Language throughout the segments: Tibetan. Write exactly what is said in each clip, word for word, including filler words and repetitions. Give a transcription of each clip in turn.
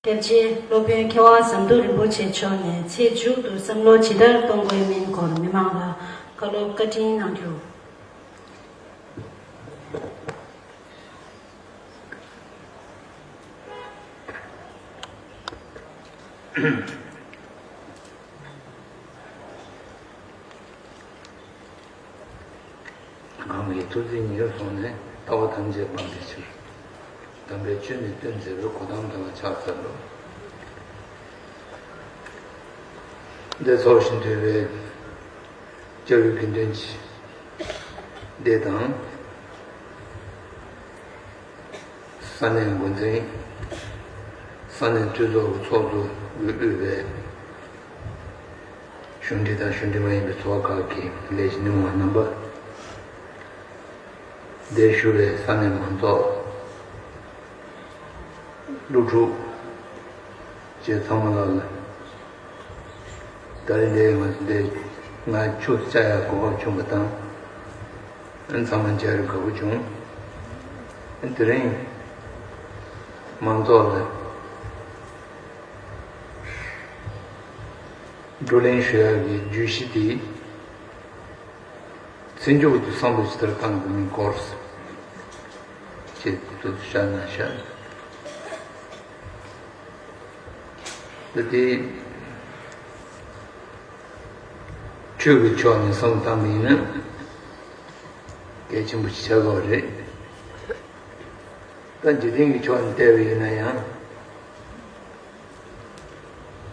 དེ་རྗེས་སློབ་དཔོན་མཁས་དབང་ཟམ་གདོང་རིན་པོ་ཆེ་མཆོག་ནས་ཚེ་མཇུག་ཏུ་བསམ་བློ་ཇི་ལྟར་གཏོང་དགོས་མིན་སྐོར་མི་མང་ལ་བཀའ་སློབ་བཀའ་དྲིན་གནང་རྒྱུ། གང་གིས་ཐུགས་བརྩེ་ཉེ་རུ་སོང་ནས་ལྟ་བ་ཐམས་ཅད་སྤངས་པའི་ཕྱིར། དམ་པའི་ཆོས་ནི་སྟོན་མཛད་པའི་གོ་ཏམ་དམ་པ་ཕྱག་འཚལ་ལོ། འདི་ཚོགས་ཞིང་དུལ་བའི་སྐྱབས་ཡུལ་དགེ་འདུན་གྱི་སྡེ་དང་། ས་གནས་འགོ་འཛིན། ས་གནས་འཐུས་ཚོགས་ཀྱི་ཚོགས་གཙོ་དབུས་དབུས་པའི་གཞུང་འབྲེལ་དང་གཞུང་འབྲེལ་མ་ཡིན་པའི་ཚོགས་ཁག་གི་ལས་བྱེད་མི་མང་རྣམ་པ། འདིར་བཞུགས་པའི་ས་གནས་མང་ཚོགས། སློབ་ཕྲུག་བཅས་ཚང་མ་ལ་ལ། ད་རེས་འདིར་ང་ཚོ་འདི་ང་ཆུ་བཅའ་ཡག་གོ་སྐབས་བྱུང་བ་དང་། ཨ་ནི་ཚང་མ་མཇལ་རུ་དགའ་པོ་བྱུང་། ཨ་ནི་དེ་རིང་མང་ཚོགས་ལ་བགྲོ་གླེང་ཞུ་ཡག་གི་བརྗོད་གཞི་དེ། ཚེ་མཇུག་ཏུ་བསམ་བློ་ཇི་ལྟར་བཏང་དགོས་མིན་སྐོར་ཅེས་དུ་བཤད་ན་བཤད། ད་དེ་ཆོས་ཀྱི་ཕྱོགས་ནས་བསམ་བློ་བཏང་བ་ཡིན་ན་གལ་ཆེན་པོ་ཞིག་ཆགས་ཀྱི་རེད། ད་འཇིག་རྟེན་གྱི་ཕྱོགས་ནས་བལྟས་པ་ཡིན་ན་ཡང་།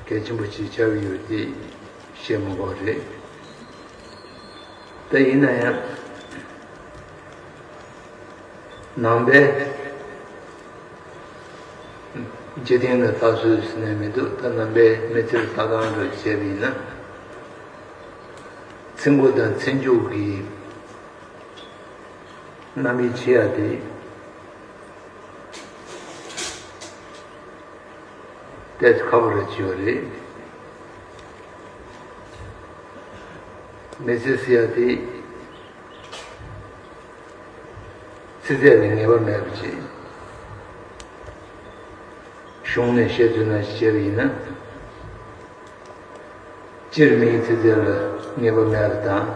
གལ་ཆེན་པོ་ཞིག་ཆགས་ཀྱི་ཡོད་དེ་བཤད་མི་དགོས་རེད། ད་ཡིན་ན་ཡང་ནང་པའི་འཇིག་རྟེན་ལ་ལྟ་ཚུལ་ཟེར་ནས་མི་འདུག་ད་ནང་པའི་མི་ཚེར་ལྟ་སྟངས་འདྲ་བྱས་པ་ཡིན་ན། ཚེ་འགོ་དང་ཚེ་མཇུག་གི་རྣམ་དབྱེ་ཕྱེ་ཡ་དེ། ཏོག་ཙམ་ཁག་པོ་རེད་བྱས་པ་རེད། མི་ཚེ་ཟེར་ཡ་དེ་ཚེ་ཚད་ལ་ངེས་པ་མེད་པ་ཅིག་གཞུང་ནས་བཤད་ཚུལ་ནང་བཞིན་བྱས་པ་ཡིན་ན། སྤྱིར་མིའི་ཚེ་ཚད་ལ་ངེས་པ་མེད་པ་དང་།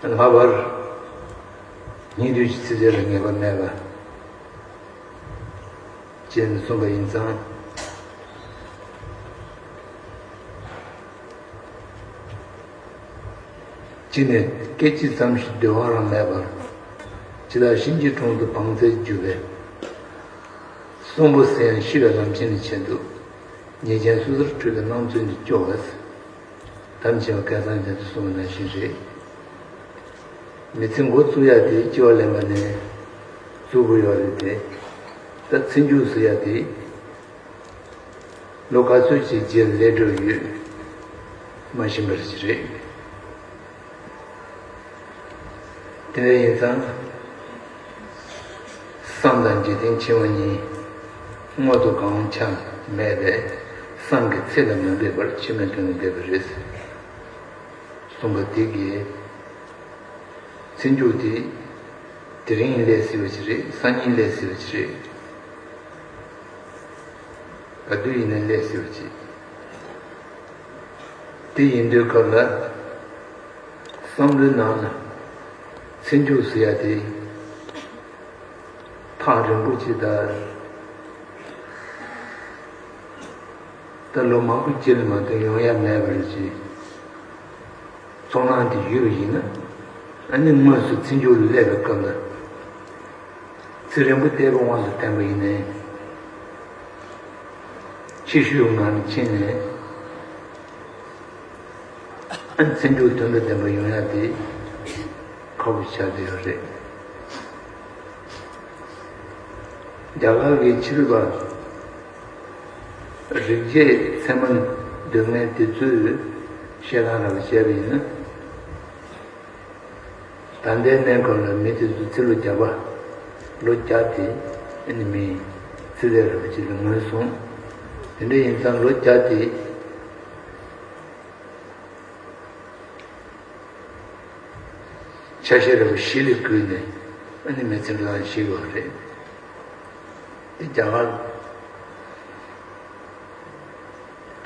ལྷག་པར་སྙིགས་དུས་ཀྱི་ཚེ་ཚད་ལ་ངེས་པ་མེད་པ། ཅེས་གསུངས་པ་ཡིན་ཙང་། ཅི་ནས་སྐད་ཅིག་ཙམ་ཞིག་སྡོད་པ་རང་མེད་པར། ཇི་ལྟར་གཤིན་རྗེའི་དྲུང་དུ་བང་མཛད་རྒྱུ་བས། གསོན་པོ་ཟེར་ཡང་ཤི་བའི་ལམ་ཆེན་ནི་ཆེད་དུ། ཉེས་ཅན་སོ་སོར་འཁྲུལ་པའི་སྣང་ཚུལ་འདི་སྐྱོ་བས། དམ་ཆེ་བ་སྐལ་བཟང་རྒྱ་མཚོས་གསུངས་པ་ནང་བཞིན་རེད། མི་ཚེ་འགོ་བཙུགས་ཡ་དེ་སྤྱི་བ་གླེན་པ་ནས་བཙུགས་དགོས་ཡོད་རེད་དེ། ད་ཚེ་མཇུག་ཟེར་ཡ་དེ་ལོ་ག་ཚོད་ཅིག་རྗེས་ལ་སླེབས་འགྲོ་ཡོད་མ་ཤེས་པ་ཞིག་རེད། དེ་འདྲ་ཡིན་ཙང་། སེམས་དང་འཇིག་རྟེན་འཆིང་བ་གཉིས། དངོས་དང་གང་ཆ་མེད་པས། སེམས་ཀྱི་ཚེ་ལ་མ་འབད་པར། འཆི་མེད་དོན་ལ་འབད་པར་རིགས། གསུངས་པ་དེ་གིས། ཚེ་མཇུག་དེ་དེ་རིང་སླེབས་སྲིད་པ་ཅིག་རེད། སང་ཉིན་སླེབས་སྲིད་པ་ཅིག་རེད། ག་དུས་ཡིན་ན་སླེབས་སྲིད་པ་ཅིག་དེ་ཡིན་དུས་སྐབས་ལ། བསམ་བློའི་ནང་ལ་ཚེ་མཇུག་ཟེར་ཡ་དེ་ཐག་རིང་པོ་ཅིག་དང་། ད་ལོ་མང་པོ་རྗེས་ལ་མ་གཏོགས་ཡོང་ཡ་མེད་པ་རེད་ཅེས་ཚོར་སྣང་དེ་ཡོད་པ་ཡིན་ན། ཨ་ནི་དངོས་སུ་ཚེ་མཇུག་ལ་སླེབས་པའི་སྐབས་ལ། ཚེ་རིང་པོ་བསྟན་པའི་དབང་དུ་བསྟན་པ་ཡིན་ནའི། ཕྱི་བཤོལ་ངང་ནས་ཕྱིན་ནས། ཨ་ནི་ཚེ་མཇུག་དོན་དང་ལྡན་པ་ཡོང་ཡ་དེ་ཁག་པོ་ཆགས་བསྡད་ཡོད་རེད། རྒྱ་གར་གྱི་ཕྱི་རབས་པ་རིག་བྱེད་ཚད་མ་འདོན་མཁན་དེ་ཚོས་བཤད་སྟངས་ར་བ་བྱས་པ་ཡིན་ན། ད་ལྟའི་གནས་སྐབས་ལ་མི་དེ་ཚོ་ཚེ་ལོ་བརྒྱ་པ། ལོ་བརྒྱ་དེ་ཨ་ནི་མིའི་ཚེ་ཚད་ར་བ་ཅིག་ལ་ངོས་བཟུང་། དེ་འདྲ་ཡིན་ཙང་ལོ་བརྒྱ་དེ། ཆ་ཤས་ར་བ་བཞི་ལ་བགོས་ནས་ཨ་ནི་མི་ཚེ་འགྲོ་སྟངས་ཤེས་དགོས་པ་རེད། དེ་རྒྱ་གར་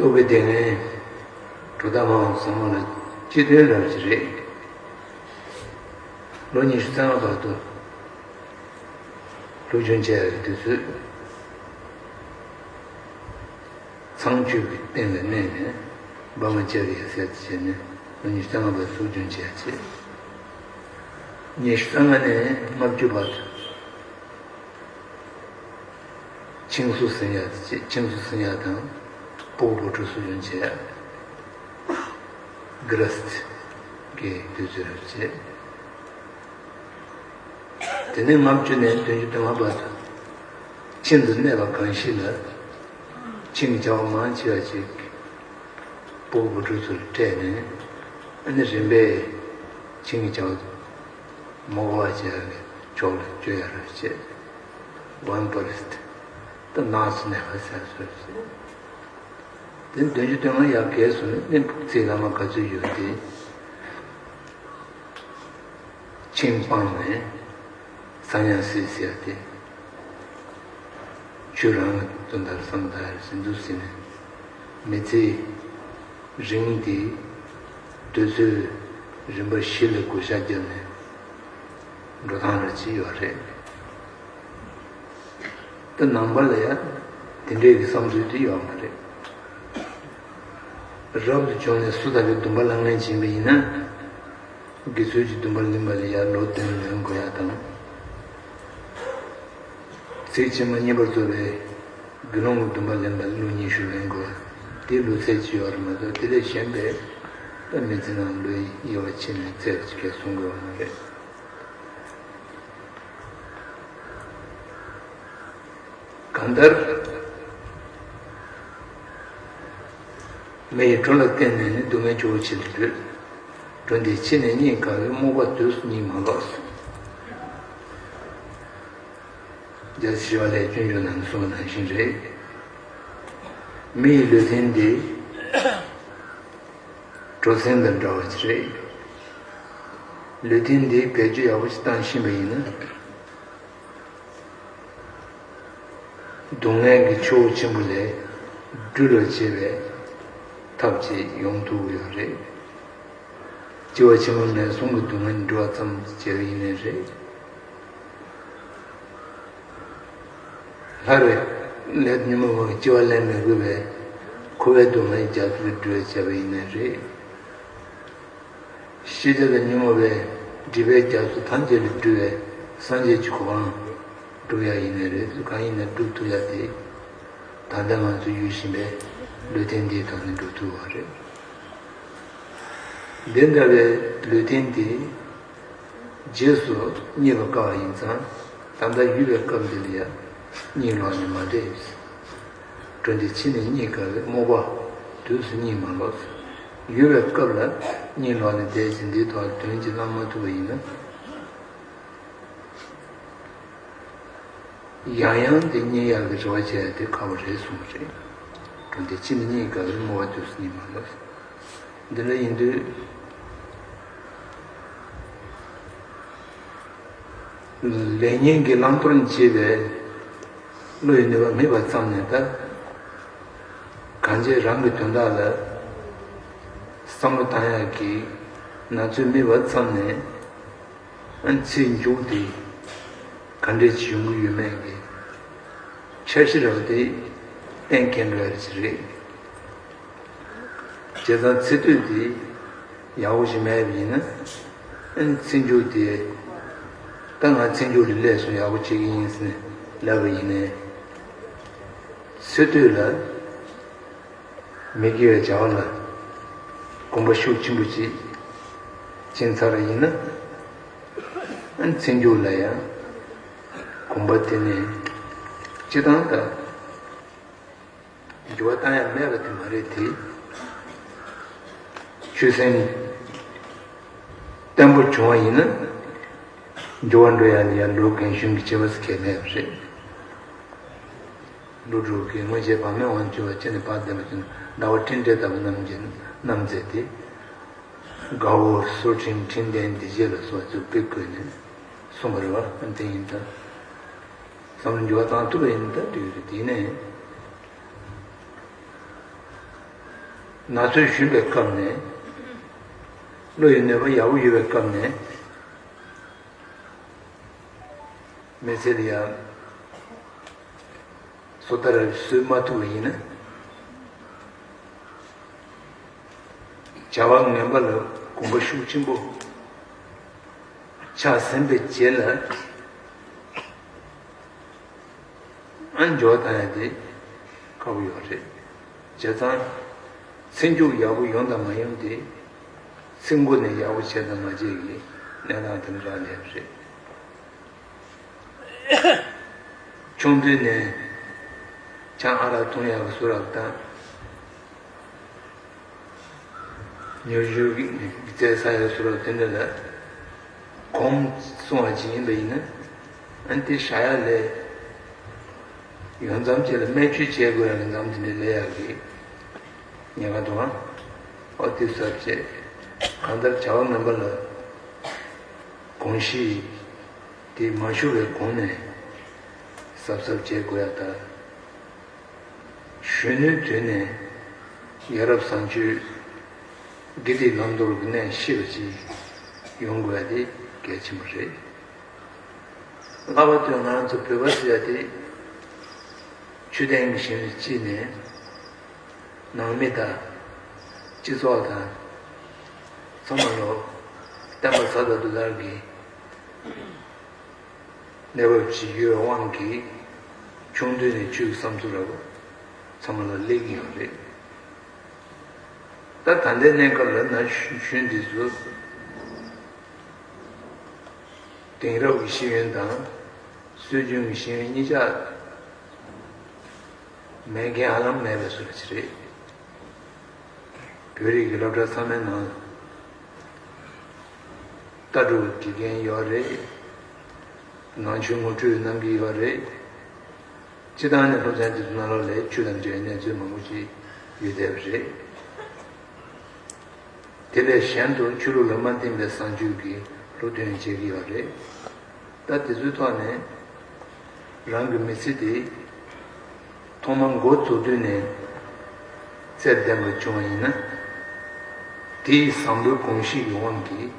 རྟོགས་པའི་སྡེ་ངན་གྲུབ་མཐའ་མང་ཟབ་མོ་ལ་སྤྱི་དོན་རབ་ཅིག་རེད། ལོ་ཉི་ཤུ་རྩ་ལྔ་བར་དུ་སློབ་སྦྱོང་བྱས་པའི་དུས་ཚོད། ཚངས་སྤྱོད་ཀྱི་སྟེང་ལ་གནས་ནས་བྷ་མ་ཅ་རི་ཡ་ཟེར་དེ་བྱས་ནས་ལོ་ཉི་ཤུ་རྩ་ལྔ་བར་སློབ་སྦྱོང་བྱས་བྱས། ཉི་ཤུ་རྩ་ལྔ་ནས་ལྔ་བཅུ་བར་དུ། ཆིང་སུ་ཟིན་ཡ་ཅེས་ཆིང་སུ་ཟིན་ཡ་དང་སྤོག་བོ་ཁྲུ་སུ་ཡོན་བྱས། གི་རས་ཏི་གི་དུས་ཚོད་རེད་བྱས། དེ་ནས་ལྔ་བཅུ་ནས་བདུན་ཅུ་དོན་ལྔ་བར་དུ་ཆིང་དུ་གནས་པ་གང་ཞིག་ལ་ཆིང་བྱ་བ་མང་ཆེ་བ་ཅིག་སྤོག་བོ་ཁྲུ་སུ་ལ་སྤྲད་ནས་ཨ་ནི་རིམ་པས་ཆིང་བྱ་བ་མོ་བ་བྱས་པའི་ཕྱོགས་ལ་བསྐྱོད་ཡ་རེད་བྱས། ཝན་པར་སི་ཏི་ད་ནགས་སུ་གནས་པ་ཟེར་སོ་ཞེས། དེ་བདུན་ཅུ་དོན་ལྔ་ཡར་བརྒལ་སོང་ནས་ཚིག་བླ་མ་ག་ཚོད་ཡོད་དེ། ཆིང་སྤངས་ནས་ས་ཉ་སྲིད་ཟེར་ཏེ། ཆོས་རང་གི་དོན་དག་བསམ་ད་ཟིན་འདུག་ཟེར་ནས་མི་ཚེ་རིང་དེ་དུས་ཚོད་རིམ་པ་བཞི་ལ་བགོ་བཤའ་བརྒྱབ་ནས་འགྲོ་སྟངས་ར་ཅིག་ཡོད་རེད། ད་ནང་པ་ལ་ཡང་དེ་འདྲའི་གི་བསམ་ཚུལ་དེ་ཡོད་མ་རེད། རབ་ཏུ་བྱུང་ནས་སུ་དག་གི་སྡོམ་པ་བླང་ལེན་བྱེད་པ་ཡིན་ན། དགེ་ཚུལ་གྱི་སྡོམ་པ་ལེན་པ་ལ་ཡང་ལོ་བདུན་ལོན་དགོས་ཡ་དང་། ཚིགས་བཅད་མ་གཉིས་པར་རྫོགས་པའི་དགེ་སློང་གི་སྡོམ་པ་ལེན་པ་ལ་ལོ་ཉི་ཤུ་ལོན་དགོས་ཡ། དེ་ལོ་ཚད་ཅིག་ཡོད་རེད་མ་གཏོགས་དེ་ལས་གཞན་པའི་ད་མི་ཚེ་ནང་ལོ་དབྱེ་བ་ཕྱེ་ནས་ཚད་ཅིག་གས་གསུང་དགོས་པ་མ་རེད། གང་ལྟར། མི་ཡི་གྲོགས་ལ་བརྟེན་ནས་ནི་སྡུག་བསྔལ་ཇོ་བོ་ཆེ་ལ་འདོད། འགྲོ་འདི་ཕྱི་ནས་རྙེད་དཀའ་བའི་རྨོངས་པ་དུས་སུ་རྙེད་མ་ལོགས། རྒྱལ་སྲས་ཞི་བ་ལྷས་སྤྱོད་འཇུག་ནང་གསུངས་པ་ནང་བཞིན་རེད། མི་ཡི་ལུས་རྟེན་འདི། གྲོ་སྲན་དང་འདྲ་བ་ཅིག་རེད། ལུས་རྟེན་འདི་བེད་སྤྱོད་ཡག་པོ་ཞིག་བཏང་ཤེས་པ་ཡིན་ན། སྡུག་བསྔལ་གྱི་ཆུ་བོ་ཆེན་པོ་ལས་སྒྲོལ་བར་བྱེད་པའི་ཐབས་ཅིག་ཡོང་ཐུབ་ཀྱི་ཡོད་རེད། སྐྱེ་བ་ཕྱི་མ་ངན་སོང་གི་སྡུག་བསྔལ་འདྲི་བ་ཙམ་བྱས་པ་ཡིན་ནའི་རེད། སླར་ལས་ཉོན་མོངས་པ་གི་སྐྱེ་བ་ལེན་མི་དགོས་པའི་འཁོར་བའི་སྡུག་བསྔལ་རྒྱ་མཚོ་ལས་སྒྲོལ་བར་བྱས་པ་ཡིན་ནའི་རེད། ཤེས་བྱ་དང་ཉོན་མོངས་པའི་སྒྲིབ་པའི་རྒྱ་མཚོ་ཐམས་ཅད་ལས་སྒྲོལ་བའི་སངས་རྒྱས་ཀྱི་གོ་འཕང་སྒྲུབ་ཡ་ཡིན་ནའི་རེད། གང་ཡིན་ནའི་སྒྲུབ་ཐུབ་ཡ་དེ་ད་ལྟ་ང་ཚོ་ཡོད་བཞིན་པའི་ལུས་རྟེན་འདིའི་ཐོག་ནས་སྒྲུབ་ཐུབ་པ་རེད། འདི་འདྲ་བའི་ལུས་རྟེན་དེ་རྗེས་སུ་རྙེད་པར་དཀའ་བ་ཡིན་ཙང་ད་ལྟ་ཡོད་པའི་སྐབས་འདི་ལ་ཡང་གཉིད་ལོག་ནས་མ་བསྡད། འགྲོ་འདི་ཕྱི་ནས་རྙེད་དཀའ་བའི་རྨོངས་པ་དུས་སུ་རྙེད་མ་ལོགས། ཡོད་པའི་སྐབས་ལ་གཉིད་ལོག་ནས་བསྡད་ཅིང་འདིའི་ཐོག་ལ་དོན་གྱིས་བླང་མ་ཐུབ་པ་ཡིན་ན། ཡང་ཡང་དེ་རྙེད་ཡག་གི་རེ་བ་བྱས་ཏེ་ཁག་པོ་རེད་གསུངས་པ་རེད། འགྲོ་འདི་ཕྱི་ནས་རྙེད་དཀའ་བའི་རྨོངས་པ་དུས་སུ་རྙེད་མ་ལོགས། འདི་འདྲ་ཡིན་དུས། ལས་ངན་གྱིས་བླང་དོར་བྱེད་པའི་བློ་ཡི་ནུས་པ་མེད་པ་ཙམ་ནས་ད། གང་བྱས་རང་གི་དོན་དག་ལ་བསམ་བློ་བཏང་ཡག་གི་ན་ཚོད་མེད་པ་ཙམ་ནས། ཨ་ནི་ཚེ་མཇུག་དེ་ག་འདྲས་ཅིག་ཡོང་གི་ཡོད་མེད་ཀྱི་འཆར་གཞི་རག་དེ་གཏན་འཁེལ་འགྲོ་ཡ་ཅིག་རེད། བྱས་ཙང་ཚེ་སྟོད་དེ་ཡག་པོ་ཞིག་མེད་པ་ཡིན་ན། ཨ་ནི་ཚེ་མཇུག་དེ་ད་ང་ཚེ་མཇུག་ལ་སླེབས་སོང་ཡག་པོ་བྱེད་ཀྱི་ཡིན་ཟེར་ནས་ལབ་པ་ཡིན་ནའི། ཚེ་སྟོད་ལ། མི་དགེ་བའི་བྱ་བ་ལ་གོམས་པ་ཤུགས་ཆེན་པོ་ཅིག་བྱིན་ཚར་བ་ཡིན་ན། ཚེ་མཇུག་ལ་ཡང་གོམས་པ་དེ་ནི་སྤྱི་བཏང་དང་འགྱུར་བ་བཏང་ཡ་མེད་པ་དེ་མ་རེད་དེ། ཆོས་སེམས་བརྟན་པོ་བྱུང་བ་ཡིན་ན་འགྱུར་བ་འགྲོ་ཡ་ལ་ཡང་འགྲོ་རྒན་གཞོན་གྱི་བྱེད་པ་ཟེར་མཁན་མེད་པ་རེད། ཀླུ་སྒྲུབ་ཀྱིས་སྔོན་ཆད་བག་མེད་དབང་ཕྱུག་པ་ཁྱེད་ནི་ཕར་བསྟན་པ་ཅན་ཟླ་བ་སྤྲིན་བྲལ་ལྟ་བུ་རྣམས་ཀྱི་རྣམ་མཛེས་ཏེ། དགའ་བོ་སོར་ཕྲེང་འཕྲིན་ལྡན་འདི་རྗེ་ལ་སོགས་ཚུལ་དཔེ་བཀོད་ནས་གསུངས་པ་རེད་བ། དེ་ཡིན་ད། བསམ་བློ་འགྱུར་བ་བཏང་ཐུབ་པ་ཡིན་ད་འགྲིག་རེད། དེ་ནས། ན་ཚོད་གཞོན་པའི་སྐབས་ནས། བློ་ཡི་ནུས་པ་ཡག་པོ་ཡོད་པའི་སྐབས་ནས། མི་ཚེ་ལ་ཡང་བཟོ་ལྟ་ར་བཟོས་མ་ཐུབ་པ་ཡིན་ན། བྱ་བ་ངན་པ་ལ་གོམས་པ་ཤུགས་ཆེན་པོ་ཆགས་ཟིན་པའི་རྗེས་ལ། ཨ། འགྱུར་བ་བཏང་ཡ་དེ་ཁག་པོ་ཡོད་རེད། བྱས་ཙང་ཚེ་མཇུག་ཡག་པོ་ཡོང་དང་མ་ཡོང་དེ། ཚེ་འགོ་ནས་ཡག་པོ་བྱས་དང་མ་བྱས་ཀྱི་གནས་སྟངས་དེ་འདྲ་སླེབས་རེད། ཆུང་དུས་ནས་ཆང་ཨ་རག་འཐུང་ཡག་གི་བཟོ་འདྲ་དང་། ཉོ་རྒྱུ་རྩེད་ས་ཡོད་ཟེར་བ་དེ་འདྲ་ལ་གོམས་སོང་བ་ཅིག་ཡིན་པ་ཡིན་ན། ཨ་ནི་དེ་བཞག་ཡ་ལས། ཡོང་མཚམས་ཅིག་ལ་སྨན་བཅོས་བྱེད་དགོས་ཡ་ལ་མཚམས་དེ་འདྲ་སླེབས་ཡག་གི་ཉེན་ཁ་འདུག་ཨང་། ཨོ་དེ་གཟབ་བྱས། གང་ལྟར་བྱ་བ་ངན་པ་ལ་དགོངས་གཞི་དེ་མ་ཞུ་བའི་གོང་ནས་གཟབ་གཟབ་བྱེད་དགོས་ཡ་དང་། གཞོན་ནུའི་དུས་ནས་ཡ་རབས་བཟང་སྤྱོད་དགེ་སྡིག་བླང་དོར་གྱི་གནས་ཤེས་པ་ཅིག་ཡོང་དགོས་ཡ་དེ་གལ་ཆེན་པོ་རེད། ལྷག་པར་དུ་ང་ཚོ་བོད་པ་ཟེར་ཡ་དེ་ཆོས་ལྡན་གྱི་ཞིང་ལ་སྐྱེས་ནས། ནང་མི་དང་སྤྱི་ཚོགས་དང་ཚང་མ་ལོ་བསྟན་པ་གསར་དུ་བསྒྱུར་གྱི་གནས་བབ་ཅིག་ཡོད་དབང་གིས། ཆུང་དུས་ནས་ཆོས་ཀྱི་བསམ་ཚུལ་ར་བ་ཚང་མ་ལ་སླེབས་ཀྱི་ཡོད་རེད། ད་ད་ལྟའི་གནས་སྐབས་ལ་ན་གཞོན་འདི་ཚོ་དེང་རབས་ཀྱི་ཤེས་ཡོན་དང་སྲོལ་རྒྱུན་གྱི་ཤེས་ཡོན་གཉིས་ཆ་མེད་མཁན་ཧ་ལམ་མེད་པའི་བཟོ་འདྲ་ཅིག་རེད། བོད་རིགས་ཀྱི་སློབ་གྲྭ་ཚང་མའི་ནང་ལ་ལྟ་གྲུབ་དགེ་རྒན་ཡོད་རེད། ནང་ཆོས་ངོ་སྤྲོད་གནང་གི་ཡོད་རེད། སྤྱིར་བཏང་ནས་སློབ་ཚན་དེ་ཚོ་ནང་ལོགས་ལ་ཆོས་དང་འབྲེལ་བའི་གནས་ཚུལ་མང་པོ་ཞིག་ཡོད་བསྡད་པ་རེད། དེ་ལས་གཞན་དུ་ཆོས་ལུགས་ལ་མ་བརྟེན་པའི་བཟང་སྤྱོད་ཀྱི་སློབ་སྟོན་བྱེད་ཀྱི་ཡོད་རེད། ད་དེ་ཚོའི་ཐོག་ནས་རང་གི་མི་ཚེ་དེ་ཐོག་མར་འགོ་བཙུགས་དུས་ནས་ཚད་ལྡན་པ་བྱུང་བ་ཡིན་ན། དེའི་བཟང་པོའི་གོམས་གཤིས་ཀྱི་དབང་གིས་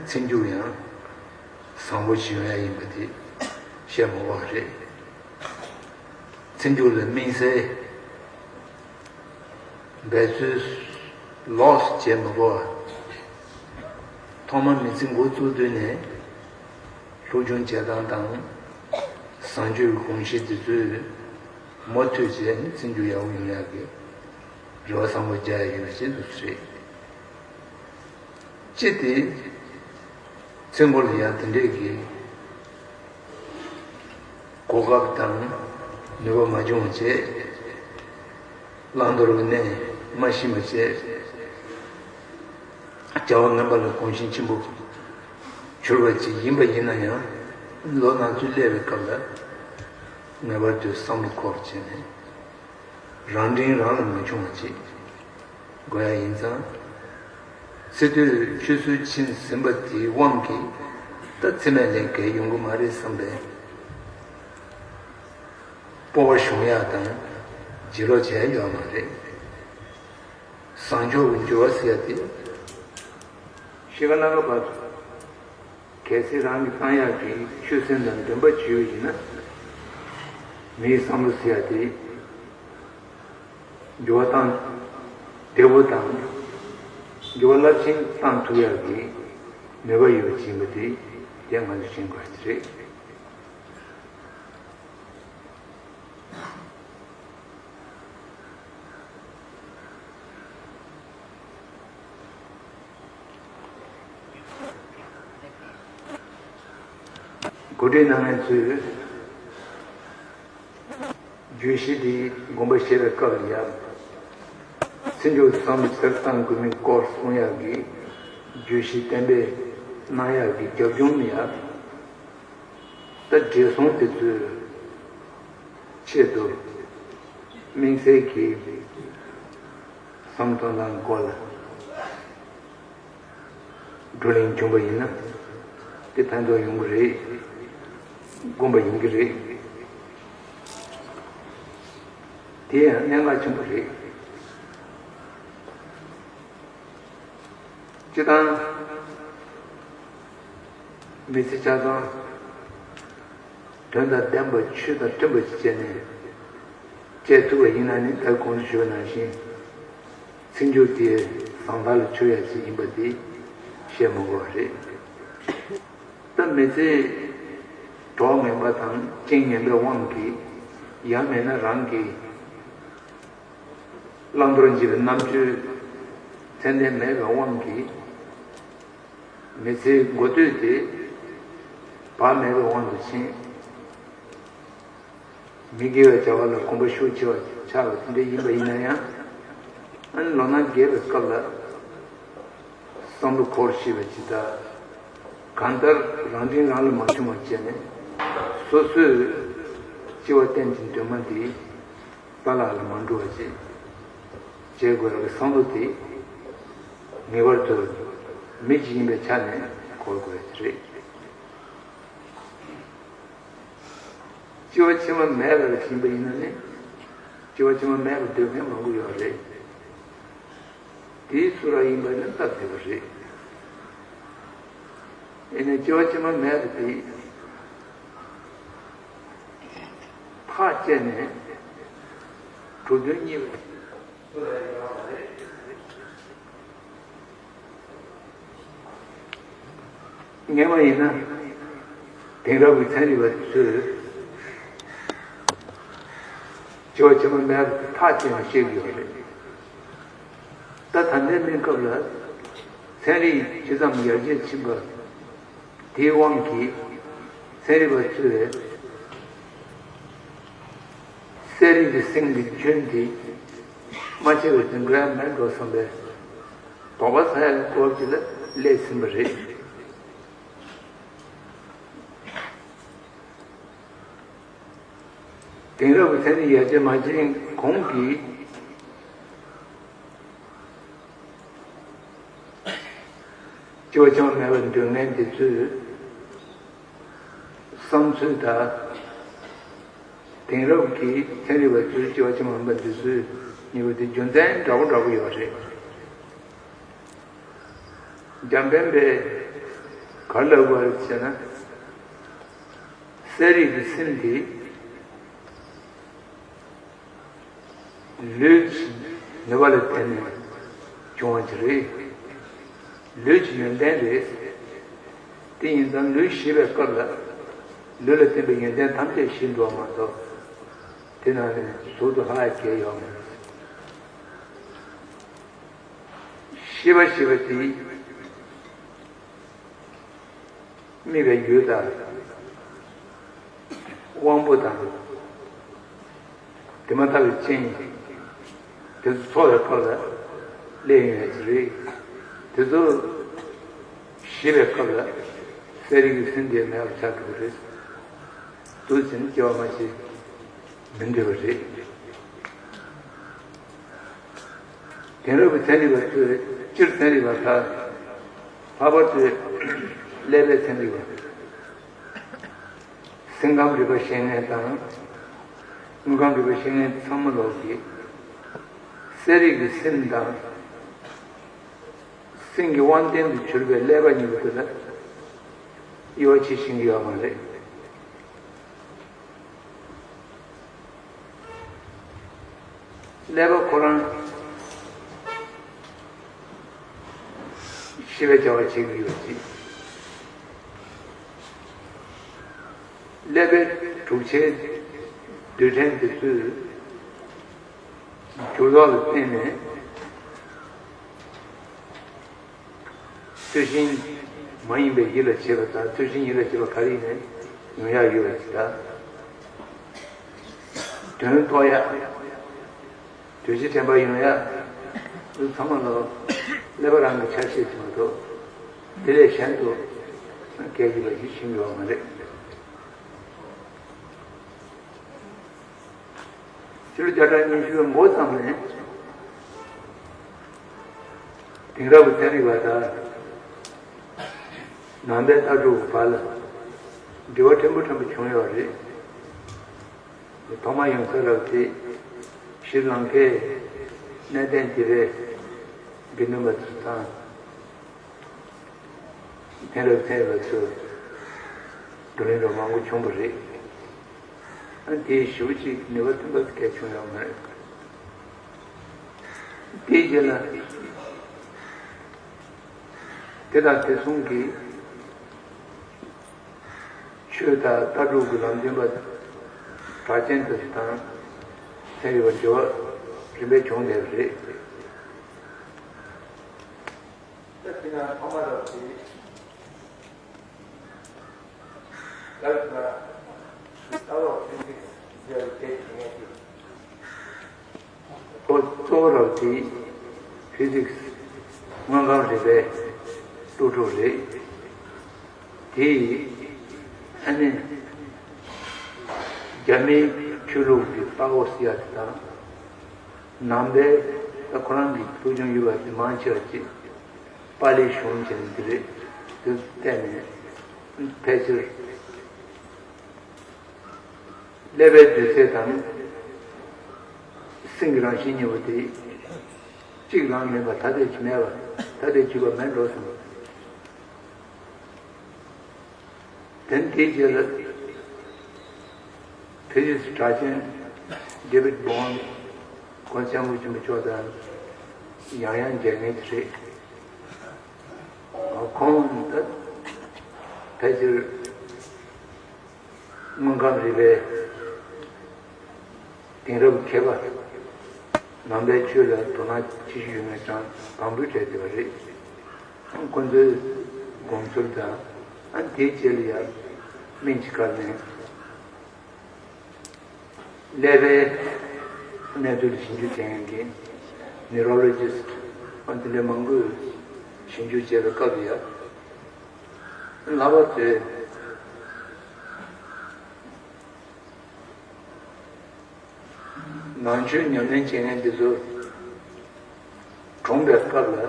ཚེ་མཇུག་ཡང་བཟང་པོ་ཞིག་ཡོང་ཡ་ཡིན་པ་དེ་བཤད་མ་དགོས་པ་རེད། ཚེ་མཇུག་ལ་དམིགས་བསལ་འབད་རྩོལ་ལོགས་བྱེད་མི་དགོས་པ། ཐོག་མར་མི་ཚེ་འགོ་བཙུགས་དུས་ནས་སློབ་སྦྱོང་བྱེད་སྟངས་དང་བཟང་སྤྱོད་ཀྱི་གོམས་གཤིས་དེ་ཚོས་མུ་མཐུད་བྱས་ནས་ཚེ་མཇུག་ཡག་པོ་ཡོང་ཡག་གི་རེ་བ་བཟང་པོ་རྒྱག་ཡ་ཡིན་པ་ཞིག་འདུག་ཟེར། ཅི་སྟེ། ཚེ་འགོར་ལ་ཡང་དེ་འདྲས་ཀྱི་གོ་སྐབས་དང་ནུས་པ་མ་བྱུང་བ་བྱས། བླང་དོར་གྱི་གནས་མ་ཤེས་པ་བྱས། བྱ་བ་ངན་པ་ལ་གོམས་གཤིས་ཆེན་པོ་གྱུར་པ་ཅིག་ཡིན་པ་ཡིན་ན་ཡང་། ལོ་ན་ཚོད་སླེབས་པའི་སྐབས་ལ་ངེས་པར་དུ་བསམ་བློ་འཁོར་བྱས་ནས། རང་དྲིན་རང་ལ་མ་བྱུང་བ་ཅིག་དགོས་ཡ་ཡིན་ཙང་། ཚེ་སྟོད་ཆུད་ཟོས་ཕྱིན་ཟིན་པ་དེའི་དབང་གིས་ད་ཚེ་སྨད་ལས་བརྒལ་ཡོང་གི་མ་རེད་བསམ་པའི་སྤོབས་པ་ཤོང་ཡ་དང་བརྗེད་ལོག་བྱས་ཡ་ཡོད་མ་རེད། བཟང་ཕྱོགས་ཀྱི་འགྱུར་བ་ཟེར་ཡ་དེ་ཤི་ཁ་ན་ཁ་བར་དུ། གལ་སྲིད་རང་གིས་བཏང་ཡག་གི་ཆོད་སེམས་དང་འདུན་པ་བྱས་ཡོད་ཡིན་ན། མིའི་བསམ་བློ་ཟེར་ཡ་དེ་འགྱུར་བ་བཏང་བདེ་བོ་དང་། འགྱུར་བ་རླབས་ཆེན་བཏང་ཐུབ་ཡག་གི་ནུས་པ་ཡོད་པ་ཅིག་ཡིན་པ་དེ་དེ་ང་ཚོས་མཁྱེན་དགོས་ཀྱི་རེད། གོ་སྒྲིག་གནང་མཁན་ཚོས་བརྗོད་གཞི་འདི་དགོངས་པ་བཞེས་པའི་སྐབས་ལ་ཡང་། ཚེ་མཇུག་བསམ་བློ་ཅི་ལྟར་གཏང་དགོས་མིན་སྐོར་གསུང་ཡག་གི་བརྗོད་གཞི་གཏན་འབེབས་གནང་ཡག་གི་རྒྱབ་ལྗོངས་ལ་ཡང་། ད་བགྲེས་སོང་དེ་ཚོའི་ཆེད་དུ་དམིགས་བསལ་གྱི་བསམ་བློ་གཏོང་སྟངས་སྐོར་ལ་བགྲོ་གླེང་བྱུང་བ་ཡིན་ན་དེ་ཕན་ཐོགས་ཡོང་གི་རེད། དགོངས་པ་ཡིན་གྱི་རེད། དེ་ཡང་གནད་འགག་ཆེན་པོ་རེད། སྤྱིར་བཏང་མི་ཚེ་ཆ་ཚང་དོན་དང་ལྡན་པ་ཆོས་དང་མཐུན་པ་ཞིག་བྱས་ནས་སྤྱད་ཐུབ་པ་ཡིན་ན་ནི། ད་གོང་དུ་ཞུས་པ་ནང་བཞིན་ཚིག་མཇུག་དེ་བཟང་མཐའ་ལ་འཕྱོར་ཡ་ཅིག་ཡིན་པ་དེ་བཤད་མ་དགོས་པ་རེད། ད་མི་ཚེ་གྲོགས་ངན་པ་དང་རྐྱེན་ངན་པའི་དབང་གིས། ཡང་མིན་ན་རང་གི་བླང་དོར་འབྱེད་པའི་རྣམ་དཔྱོད་ཚད་ལྡན་མེད་པའི་དབང་གིས། མི་ཚེའི་འགོ་སྟོད་དེ་བག་མེད་པའི་དབང་དུ་ཕྱིན། མི་དགེ་བའི་བྱ་བ་ལ་གོམས་པ་ཤུགས་ཆེ་བ་ཆགས་པ་དེ་འདྲ་ཡིན་པ་ཡིན་ན་ཡང་། ཨ་ནི་ལོ་ན་རྒས་པའི་སྐབས་ལ་བསམ་བློ་འཁོར་ཤེས་པ་ཇི་ལྟར། གང་ལྟར་རང་དྲིན་རང་ལ་མ་ཆུང་བ་བྱས་ནས། སོ་སོས་སྐྱེ་བ་གཏན་གྱི་འདུན་མ་འདི་རྩ་བ་ལ་མ་འགྲོ་བ་ཅིག་བྱེད་དགོས་པའི་བསམ་བློ་དེ་ངེས་པར་དུ་མི་ཞིག་ཡིན་པའི་ཆ་ནས་འཁོར་དགོས་པ་རེད། སྐྱེ་བ་ཕྱི་མ་མེད་པར་ཕྱིན་པ་ཡིན་ན་ནི། སྐྱེ་བ་ཕྱི་མ་མེད་པར་འདོད་མཁན་མང་པོ་ཡོད་རེད། དེའི་ཚུལ་རང་ཡིན་པ་ནི་སྟབས་བདེ་བ་རེད། ཡིན་ནའི་སྐྱེ་བ་ཕྱི་མ་མེད་པ་དེ་ཐག་བཅད་ནས་གྲུབ་དོན་རྙེད་པ། སྔོན་མ་ཡིན་ན་དེང་རབས་ཀྱི་ཚན་རིག་པ་ཚོས་སྐྱེ་བ་ཕྱི་མ་མེད་པ་ཐག་བཅད་ནས་བཤད་ཀྱི་ཡོད་རེད། ད་ད་ལྟའི་གནས་སྐབས་ལ་ཚན་རིག་ཇི་ཙམ་ཡར་རྒྱས་ཕྱིན་པ་དེའི་དབང་གིས། ཚན་རིག་པ་ཚོས་གསེར་རིགས་ཀྱི་སིང་གི་རྒྱུན་དེ་མ་ཆད་པའི་བདུན་ཕྲག་མེད་འགྲོ་བསམ་པའི་དོགས་པ་ཟ་ཡག་གི་སྐོར་གྱི་ལ་སླེབས་ཟིན་པ་རེད། དེང་རབས་ཀྱི་ཚན་རིག་ཡར་རྒྱས་མ་ཕྱིན་གོང་གི་སྐྱེ་བ་ཕྱི་མ་མེད་པར་འདོད་མཁན་དེ་ཚོའི་བསམ་ཚུལ་དང་། དེང་རབས་ཀྱི་ཚན་རིག་པ་ཚོའི་སྐྱེ་བ་ཕྱི་མ་མེད་པ་འདོད་ཚུལ་གཉིས་པོ་དེ་རྒྱུ་མཚན་འདྲ་པོ་འདྲ་པོ་ཡོད་རེད། འཇམ་དཔལ་དཔེ་ག་རེ་ལབ་དགོས་རེད་ཟེར་ན། གསེར་རིགས་ཀྱི་སིང་དེ་ལུས་ཀྱི་ནུས་པ་ལ་བརྟེན་ནས་བྱུང་བ་ཅིག་རེད། ལུས་ཀྱི་ཡོན་ཏན་རེད། དེ་ཡིན་ཙང་ལུས་ཤི་བའི་སྐབས་ལ་ལུས་ལ་བརྟེན་པའི་ཡོན་ཏན་ཐམས་ཅད་ཤི་འགྲོ་བ་མ་གཏོགས། དེ་ནང་ནས་ཟུར་དུ་ལྷག་ཡ་གང་ཡང་ཡོད་མ་རེད། ཤེས་པ་ཞེས་པ་དེ་དམིགས་པའི་ཡུལ་དང་། དབང་པོ་དང་། དེ་མ་ཐག་པའི་རྐྱེན་དེ་ཚོ་ཚོགས་པའི་སྐབས་ལ་སླེབས་ཡོང་ཡ་ཅིག་རེད། དེ་ཚོ་ཤི་བའི་སྐབས་ལ་གསེར་རིགས་ཀྱི་སིང་དེ་མེད་པར་ཆགས་འགྲོ་གི་རེད། འདུག་ཟེར་ནས་སྐྱེ་བ་སྔ་ཕྱི་མི་འདོད་པ་རེད། དེང་རབས་ཀྱི་ཚན་རིག་པ་ཚོས། སྤྱིར་ཚན་རིག་པ་ཁག་ལྷག་པར་དུ་ཀླད་པའི་ཚན་རིག་པ། སེམས་ཁམས་རིག་པ་ཤེས་མཁན་དང་། དངོས་ཁམས་རིག་པ་ཤེས་མཁན་ཚང་མ་ལོག་གིས་གསེར་རིགས་ཀྱི་སིང་དང་། སིང་གི་དབང་ལྡན་དུ་གྱུར་པའི་ཀླད་པ་གཉིས་པོ་དེ་ལ་དབྱེ་བ་ཕྱེ་ཤེས་ཀྱི་ཡོད་མ་རེད། ཀླད་པ་ཁོ་རང་ཤེས་པའི་བྱ་བ་བྱེད་ཀྱི་ཡོད་ཅིང་། ཀླད་པའི་འཁྲུག་ཆའི་རྡུལ་ཕྲན་དེ་ཚོའི་འགྱུར་ལྡོག་ལ་བརྟེན་ནས། ཚུལ་བཞིན་མ་ཡིན་པའི་ཡིད་ལ་བྱེད་པ་དང་། ཚུལ་བཞིན་ཡིད་ལ་བྱེད་པ་ག་རེ་ཡིན་ནའང་ཡོང་ཡག་ཡོད་པ་ཅིག་དང་། དོན་རྟོགས་ཡག། འདུ་ཤེས་དྲན་པ་ཡོང་ཡག། འདི་ཚང་མ་ལ་ཀླད་པ་རང་གི་ཆ་ཤས་ཅིག་མ་གཏོགས། དེ་ལས་གཞན་དུ་སྐད་ཡིག་པ་ཞིག་ཤེས་ཀྱི་ཡོད་མ་རེད། ཕྱི་ལོ་བརྒྱ་ཕྲག་ཉི་ཤུ་པའི་འགོ་ཙམ་ནས་དེང་རབས་ཀྱི་ཚན་རིག་པ་དང་ནང་པའི་ལྟ་གྲུབ་བར་ལ་འབྲེལ་བ་ཕྲན་བུ་ཕྲན་བུ་བྱུང་ཡོད་རེད། ཐོག་མར་ཡོང་ས་རག་དེ་ཤྲི་ལང་ཀའི་གནས་བརྟན་དེ་རེད། དགེ་འདུན་པ་ཚོ་དང་། དེང་རབས་ཚན་རིག་པ་ཚོས་བགྲོ་གླེང་རོགས་མང་པོ་བྱུང་བ་རེད། ཨ་དེའི་ཞེ་པོ་ཅིག་ནུས་པ་ཐོན་པ་གལ་བྱུང་ཡོད་མ་རེད། དེའི་རྗེས་ལ་དེ་དང་དེ་མཚུངས་ཀྱི་ཆོས་དང་ལྟ་གྲུབ་ཀྱི་ལམ་སྟོན་པ་གྲགས་ཅན་དེ་ཚོ་དང་ཚན་རིག་པ་འབྲེལ་བ་རིམ་པས་བྱུང་བསྡད་པ་རེད། ད་དེ་ན་ཐོག་མ་རབ་དེ། ལྟ་བ་ཕི་ཟིག་ཟེར་བའི་སྐད་ཆ་ངས་ཤེས། ཁོ་གཙོ་བོ་རབ་དེ་ཕི་ཟིག་སི་དངོས་ཁམས་རིག་པའི་ཀླུ་སྒྲུབ་རེད། དེ་ཡིས་ཨ་ནི་རྒྱ་མིའི་ཆོས་ལུགས་ཀྱི་ཏཱ་ཨོ་སི་ཡ་དེ་དང་། ནང་པའི་ད་ཁོ་རང་གི་ཕུགས་རྒྱང་ཡོད་པ་དེ་མང་ཆེ་བ་ཅིག་པཱ་ལིའི་གཞུང་བྱས་ནས་འདི་རེད། དེ་བལྟས་ནས་ཕལ་ཆེར་ཀླད་པའི་རྡུལ་ཚད་དང་སེམས་ཀྱི་རང་བཞིན་གཉིས་པོ་དེ་གཅིག་རང་མིན་པ་ཐ་དད་ཅིག་མེད་པ་ཐ་དད་ཅིག་པ་མེད་འགྲོ་སོང་། དེ་དེའི་རྗེས་ལ་ཕི་ཟིག་སི་གྲགས་ཅན་ཌེ་བིད་བོན་ཁོང་སྐྱབས་མགོན་ཆེན་པོ་མཆོག་དང་ཡང་ཡང་མཇལ་མཁན་ཅིག་རེད། ཁོང་ད་ཕལ་ཆེར་དངོས་ཁམས་རིག་པའི་དེང་རབས་མཁས་པ། ནང་པའི་ཆོས་ལ་དོ་སྣང་ཆེ་ཤོས་ཡོད་མཁན་ཅང་དང་པོའི་གྲས་དེ་བ་རེད། ཁོང་ཚོའི་དགོངས་ཚུལ་དང་ཨ་དེའི་རྗེས་ལ་ཡང་སྨན་གྱི་སྐལ་ལྡན་ཀླད་པའི་གནས་ཚུལ་ཞིབ་འཇུག་བྱེད་མཁན་གྱི་ནིའུ་རོ་ལོ་ཇི་སི་ཊི་ཨ་དེ་འདྲ་མང་པོས་ཞིབ་འཇུག་བྱས་པའི་སྐབས་ལ་ཡང་ལྷག་པར་དུ། ནང་ཆོས་ཉམས་ལེན་བྱེད་མཁན་འདི་ཚོ་གྲོངས་པའི་སྐབས་ལ་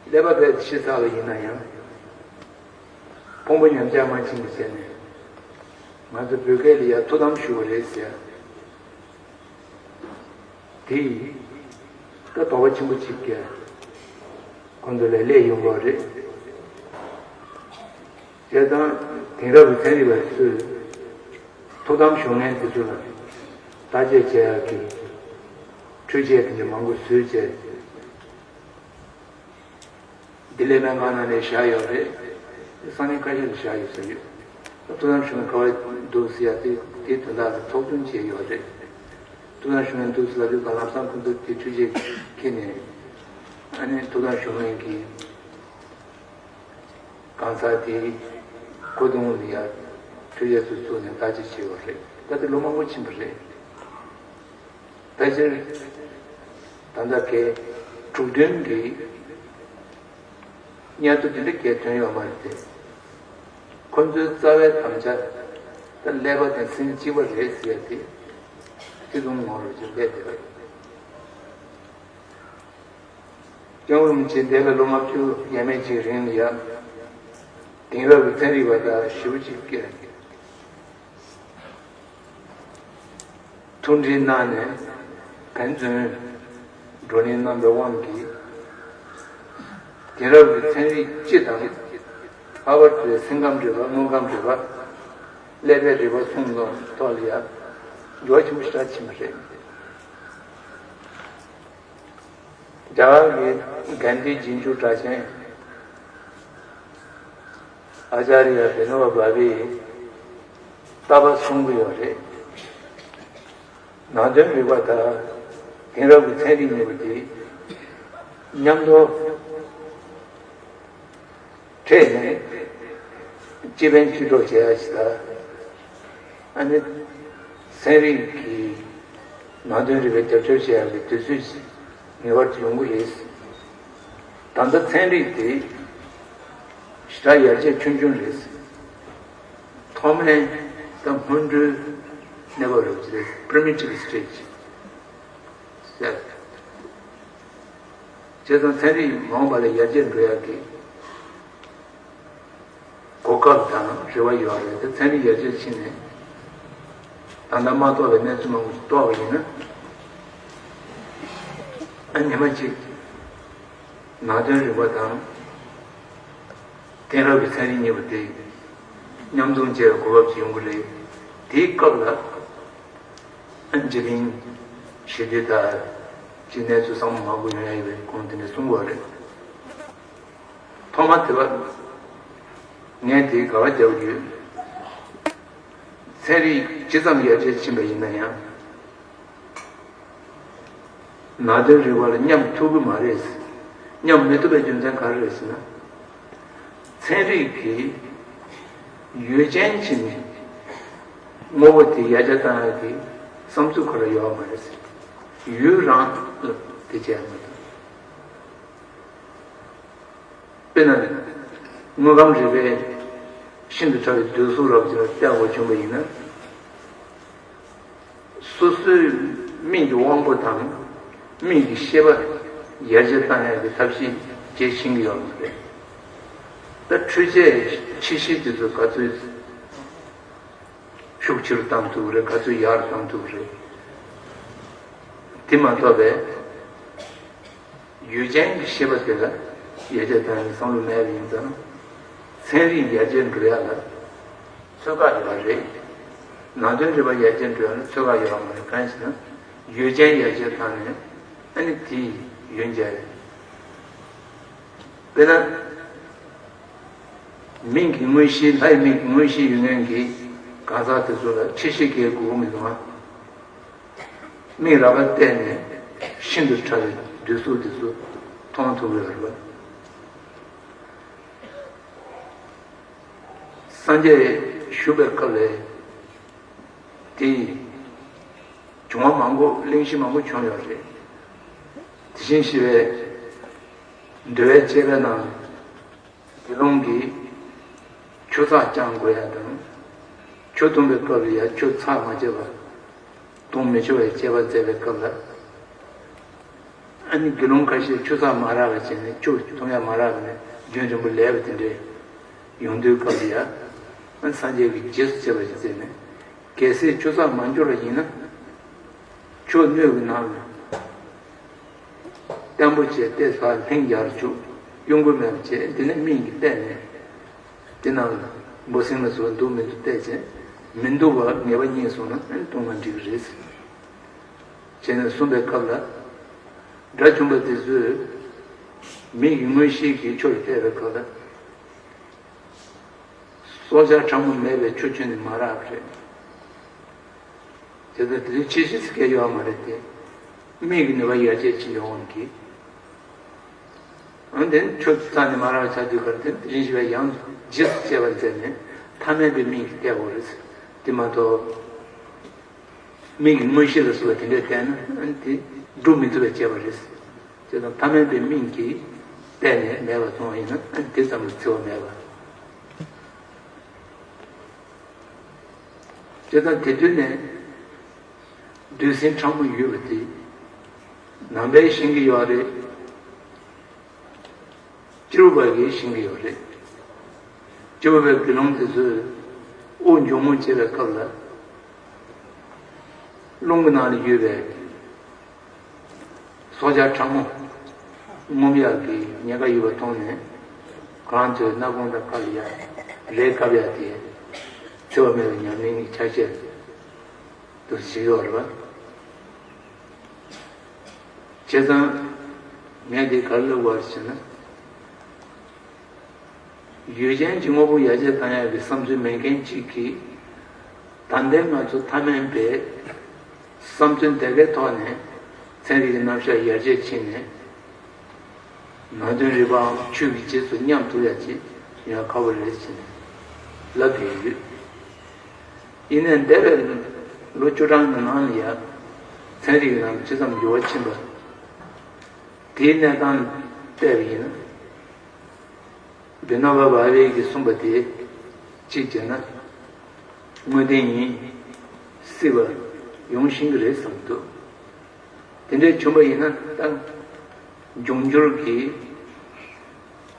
ཀླད་པ་རྦད་དེ་ཤི་ཚར་བ་ཡིན་ན་ཡང་ཕུང་པོ་ཉམས་ཆག་མ་ཕྱིན་པ་བྱས་ནས་ང་ཚོ་བོད་སྐད་ལ་ཡང་ཐུགས་དམ་བཞུགས་པ་རེད་ཟེར། དེ་ཡིས་ད་དོགས་པ་ཆེན་པོ་གཅིག་གིས་ཁོང་ཚོ་ལ་སླེབས་ཡོང་གི་རེད། བྱས་ཙང་དེང་རབས་ཀྱི་ཚན་རིག་པ་ཚོས་ཐུགས་དམ་བཞུགས་མཁན་དེ་ཚོ་ལ་བརྟག་དཔྱད་བྱེད་ཡག་གི་འཕྲུལ་ཆས་དེ་འདྲ་མང་པོ་བཟོས་བྱས། འདི་ལས་སྨན་ཁང་ནང་ནས་བཞག་ཡོད་རེད། ས་གནས་ཁ་ཤས་ལ་བཞག་ཡོད་ཟེར་ཡོད། ཐུགས་དམ་བཞུགས་མཁན་ག་བ་འདུག་ཟེར་ཡ་དེ་དེའི་དོན་དག་ལ་ཚོགས་ཆུང་བྱས་ཡོད་རེད། ཐུགས་དམ་བཞུགས་མཁན་འདུག་ཟེར་ལབ་དུས་ལམ་སང་ཁོང་ཚོ་དེ་འཕྲུལ་ཆས་ཁྱེར་ནས་ཨ་ནི་ཐུགས་དམ་བཞུགས་མཁན་གྱི་གང་ཟག་དེའི་ཁོ་གདོང་ལ་ཡ་འཕྲུལ་ཆས་སུ་བཙུགས་ནས་བརྟག་དཔྱད་བྱས་ཡོད་རེད། ད་དེ་ལོ་མང་པོ་ཕྱིན་པ་རེད། ཕལ་ཆེར་ད་ལྟ་གའི་དྲུག་བདུན་གྱི་སྙན་ཐོ་དེ་འདྲ་གའི་ཐོན་ཡོད་མ་རེད་དེ། ཁོ་ཚོའི་རྩ་བའི་དམ་བཅའ་ད་ཀླད་པ་དང་སེམས་གཅིག་པ་རེད་ཟེར་ཡ་དེ་ཚིག་དུམ་ངོ་རུ་ཅིག་སླེབས་བསྡད་པ་རེད། སྐྱབས་མགོན་རིན་པོ་ཆེ་འདས་པའི་ལོ་ལྔ་བཅུ་ཡས་མས་ཀྱི་རིང་ལ་ཡང་དེང་རབས་ཀྱི་ཚན་རིག་པ་དག་ཞེ་པོ་ཅིག་གིས་ཐུགས་འདྲིས་གནང་ནས་ཕན་ཚུན་བགྲོ་གླེང་གནང་བའི་དབང་གིས་དེང་རབས་ཀྱི་ཚན་རིག་སྤྱི་དང་ལྷག་པར་དུ་སེམས་ཁམས་རིག་པ་དངོས་ཁམས་རིག་པ་ཀླད་པའི་རིག་པ་གསུམ་ལ་ཐོག་ལ་ཡང་འགྱུར་བ་ཆེན་པོ་ཞིག་ཕྱིན་པ་རེད། རྒྱ་གར་གྱི་གན་དྷིའི་རྗེས་འཇུག་གྲགས་ཅན་ཨཱ་ཙཱརྱ་བི་ནོ་བྷ་བྷེ་ཡིས་རྟག་པར་གསུང་གི་ཡོད་རེད། ནང་དོན་རིག་པ་དང་དེང་རབས་ཀྱི་ཚན་རིག་གཉིས་པོ་དེ་མཉམ་དུ་འཕྲད་ནས་སྤྱི་ཕན་སྤྱི་སྒྲོག་བྱེད་ཡ་ཞིག་དང་། ཨ་ནི་ཚན་རིག་གི་ནང་དོན་རིག་པའི་རྒྱབ་སྐྱོར་བྱེད་ཡ་གི་དུས་ཚོད་ཅིག་ངེས་པར་དུ་ཡོང་གི་རེད། ད་ལྟ་ཚན་རིག་དེ་ཞེ་དྲག་ཡར་རྒྱས་ཆུང་ཆུང་རེད། ཐོག་མའི་ད་སྔོན་འགྲོའི་གནས་བབ་རེད་ཅེས་primitive stage ཟེར། བྱས་ཙང་ཚན་རིག་མ་འོངས་པ་ལ་ཡར་རྒྱས་འགྲོ་ཡག་གི་གོ་སྐབས་དང་རེ་བ་ཡོད་རེད་དེ། ཚན་རིག་ཡར་རྒྱས་ཕྱིན་ནས་ད་ལྟ་མ་རྟོགས་པའི་གནས་ཚུལ་མང་པོ་ཞིག་རྟོགས་པ་ཡིན་ན། ཨ་ཉི་མ་གཅིག་ནང་དོན་རིག་པ་དང་ དེང་རབས་ཀྱི་ཚན་རིག་གཉིས་པོ་དེ་མཉམ་འཛོམས་བྱེད་པའི་གོ་སྐབས་ཤིག་ཡོང་གི་རེད། དེའི་སྐབས་ལ་ཨ་འཇིག་རྟེན་ཞི་བདེ་དང་ཅིག་གནས་ཚུལ་བཟང་པོ་མང་པོ་ཡོང་ཡ་ཡོད་པའི་སྐོར་དེ་འདྲ་གསུང་གི་ཡོད་རེད། ཐོག་མ་དེ་ལ་ངས་དེ་དགའ་བ་རྒྱག་རྒྱུ། ཚན་རིག་ཇི་ཙམ་ཡར་རྒྱས་ཕྱིན་པ་ཡིན་ན་ཡང་། ནང་དོན་རིག་པ་ལ་མཉམ་ཐུབ་ཀྱི་མ་རེད། མཉམ་མི་ཐུབ་པའི་རྒྱུ་མཚན་ག་རེ་རེད་ཟེར་ན། ཚན་རིག་གིས་ཡུལ་ཅན་གྱི་དངོས་པོ་དེ་ཡར་རྒྱས་བཏང་ཡག་གི་བསམ་ཚུལ་ཁོ་རང་ཡོད་མ་རེད། ཡུལ་རང་ལ་དེ་བྱས་མ་ཐུབ། དཔེར་ན། དངོས་ཁམས་རིག་པའི་ཤིན་ཏུ་ཕྲ་བའི་འདོད་གཟུགས་རབ་ཅིག་ལ་བལྟ་དགོས་བྱུང་བ་ཡིན་ན། སོ་སོའི་མིག་གི་དབང་པོ་དང་མིག་གི་ཤེས་པ་ཡར་རྒྱས་བཏང་ཡག་གི་ཐབས་ཤེས་བྱེད་ཤེས་ཀྱི་ཡོད་མ་རེད། ད་འཕྲུལ་ཆས་ཆེ་ཤོས་དེ་ཚོ་ག་ཚོད་ཤུགས་ཆེ་རུ་བཏང་ཐུབ་ཀྱི་རེད། ག་ཚོད་ཡག་རུ་བཏང་ཐུབ་ཀྱི་རེད། དེ་མ་གཏོགས་པའི། ཡུལ་ཅན་གྱི་ཤེས་པ་དེ་ལ་ཡར་རྒྱས་བཏང་ཡག་བསམ་བློ་མེད་པ་ཡིན་ཙང་། ཚན་རིག་ཡར་རྒྱས་འགྲོ་ཡག་ལ་ཚོད་དཔག་ཡོད་པ་རེད། ནང་དོན་རིག་པ་ཡར་རྒྱས་འགྲོ་ཡག་ལ་ཚོད་དཔག་ཡོད་པ་མ་རེད། གང་ཡིན་ཟེར་ན། ཡུལ་ཅན་ཡར་རྒྱས་བཏང་ནས་ཨ་ནི་དེའི་ཡུན་འཇལ་རེད། དཔེར་ན། མིག་གི་མངོན་ཤེས། ལྷའི་མིག་གི་མངོན་ཤེས་ཡོད་མཁན་གྱི་གང་ཟག་དེ་ཚོ་ལ་འཕྲུལ་ཆས་གང་ཡང་དགོས་མི་འདུག་ཨ། མིག་རགས་པ་གཏད་ནས་ཤིན་ཏུ་ཕྲ་བའི་འདོད་གཟུགས་དེ་ཚོ་མཐོང་ཐུབ་ཀྱི་ཡོད་རེད་པ། སངས་རྒྱས་བཞུགས་པའི་སྐབས་ལ་དེ་བྱུང་བ་མང་པོ། གླེང་གཞི་མང་པོ་བྱུང་ཡོད་རེད། དེ་བཞིན་གཤེགས་པའི་འདུལ་བའི་བཅས་པའི་ནང་། དགེ་སློང་གིས་ཆུ་ཚགས་བཅང་དགོས་ཡག་དང་། ཆུ་འཐུང་བའི་སྐབས་ལ་ཡང་ཆུ་ཚགས་མ་བྱས་པར་འཐུང་མི་ཆོག་པའི་དཔྱད་པ་མཛད་པའི་སྐབས་ལ། ཨ་ནི་དགེ་སློང་ཁ་ཤས་ཆུ་ཚགས་མ་རག་པ་བྱས་ནས་ཆུ་འཐུང་ཡག་མ་རག་པ་ནས་རྒྱུན་རིང་པོ་ལས་པ་དེ་འདྲའི་ཡོང་དུས་སྐབས་ལ་ཡང་། ཨ་ནི་སངས་རྒྱས་ཀྱིས་རྗེས་སུ་བྱེད་པ་ཞིག་མཛད་ནས། གལ་སྲིད་ཆུ་ཚགས་མ་འབྱོར་བ་ཡིན་ན། ཆུ་སྣོད་ཀྱི་ནང་ལ་བརྟན་པོ་བྱས་ཏེ་ས་ལྷིང་རྒྱག་རུ་བཅུག། གཡོ་འགུལ་མེད་པ་བྱས། དེ་ནས་སྨན་གྱིས་བལྟས་ནས། དེ་ནང་ལ་འབུ་སྲིན་ལ་སོགས་འདུག་མི་འདུག་བལྟས་བྱས། མི་འདུག་པ་ངེས་པ་རྙེད་སོང་ན་ཨ་ནི་བཏུང་ན་འགྲིག་གི་རེད་ཟེར། བྱས་ནས་གསུངས་པའི་སྐབས་ལ། དགྲ་བཅོམ་པ་དེ་ཚོས་མིག་གི་མངོན་ཤེས་ཀྱིས་ཆུ་ལ་བལྟས་པའི་སྐབས་ལ། སྲོག་ཆགས་ཕྲ་མོ་མེད་པའི་ཆུ་ཁྱོན་ནས་མ་རག་པ་རེད། དེ་ལྟར་དེ་ཚོའི་ཆེ་ཆེ་ཟེར་མཁན་ཡོད་མ་རེད་དེ། མིག་གི་ནུས་པ་ཡར་རྒྱས་ཕྱིན་པའི་དབང་གིས། འོན་ཏེ་ཆུ་རྩ་ནས་མ་རག་ཆགས་དུས་སྐབས་དེ་དེ་བཞིན་གཤེགས་པས་ཡང་རྗེས་སུ་བྱེད་པར་མཛད་ནས་ཐ་མལ་པའི་མིག་གིས་བལྟ་དགོས་རེད། དེ་མ་གཏོགས། མིག་གི་མངོན་ཤེས་ལ་སོགས་པ་དེ་འདྲས་བལྟས་ན་ཨ་ནི་དེ་སྒྲུབ་མི་ཐུབ་པའི་དཔྱད་པ་རེད། དེ་དང་ཐ་མལ་པའི་མིག་གིས་བལྟས་ནས་མེད་པར་མཐོང་བ་ཡིན་ན་ཨ་ནི་དེ་ཙམ་ལ་འཚེ་བ་མེད་པ། དེ་དང་དེ་དུས་ནས་འདོད་སྲིན་ཕྲ་མོ་ཡོད་པ་དེ་ནང་པས་ཤེས་ཀྱི་ཡོད་རེད། སྤྱིར་བ་གིས་ཤེས་ཀྱི་ཡོད་རེད། སྤྱིར་བ་པའི་དགེ་སློང་དེ་ཚོས་དབུགས་འབྱུང་རྔུབ་བྱེད་པའི་སྐབས་ལ། རླུང་གི་ནང་ལ་ཡོད་པའི་སྲོག་ཆགས་ཕྲ་མོ་རྔུབ་ཡག་གི་ཉེན་ཁ་ཡོད་པ་མཐོང་ནས། གང་ཚོས་སྣ་ཁུང་དང་ཁ་ལ་ཡ་རས་བཀབ་ཡག་དེ་འཚེ་བ་མེད་པའི་ཉམས་ལེན་གྱི་ཆ་ཤས་དུ་བྱེད་ཀྱི་ཡོད་རེད་པ། བྱས་ཙང་ངས་འདི་ག་རེ་ལབ་དགོས་ཟེར་ན། ཡུལ་ཅན་གྱི་དངོས་པོ་ཡར་རྒྱས་བཏང་ཡག་གི་བསམ་ཚུལ་མེད་མཁན་གཅིག་གིས། ད་ལྟའི་ང་ཚོ་ཐ་མལ་པའི་བསམ་ཚུལ་དེ་གའི་ཐོག་ནས་ཚན་རིག་གི་རྣམ་གཞག་ཡར་རྒྱས་ཕྱིན་ནས། ནང་དོན་རིག་པའམ་ཆོས་ཀྱི་རྗེས་སུ་མཉམ་ཐུབ་ཡག་ཅིག་ཡོང་ཡག་ཁག་པོ་རེད་ཟེར་ནས་ལབ་བསྡད་ཡོད། ཡིན་ནའི་འདས་པའི་ལོ་བཅུ་གྲངས་ཀྱི་ནང་ལ་ཡང་ཚན་རིག་གི་ནང་ཇི་ཙམ་འགྱུར་བ་ཕྱིན་པ། དེའི་གནས་སྟངས་བལྟས་པ་ཡིན་ན། བི་ནོ་བྷ་བྷ་ཝེ་གིས་གསུངས་པ་དེ་གཅིག་བྱས་ན། དངོས་བདེན་ཡིན། སྲིད་པ་ཡོང་བཞིན་གྱི་རེད་བསམ་འདུག་དེ་འདྲས་བྱུང་བ་ཡིན་ན་ད་འབྱུང་འགྱུར་གྱི་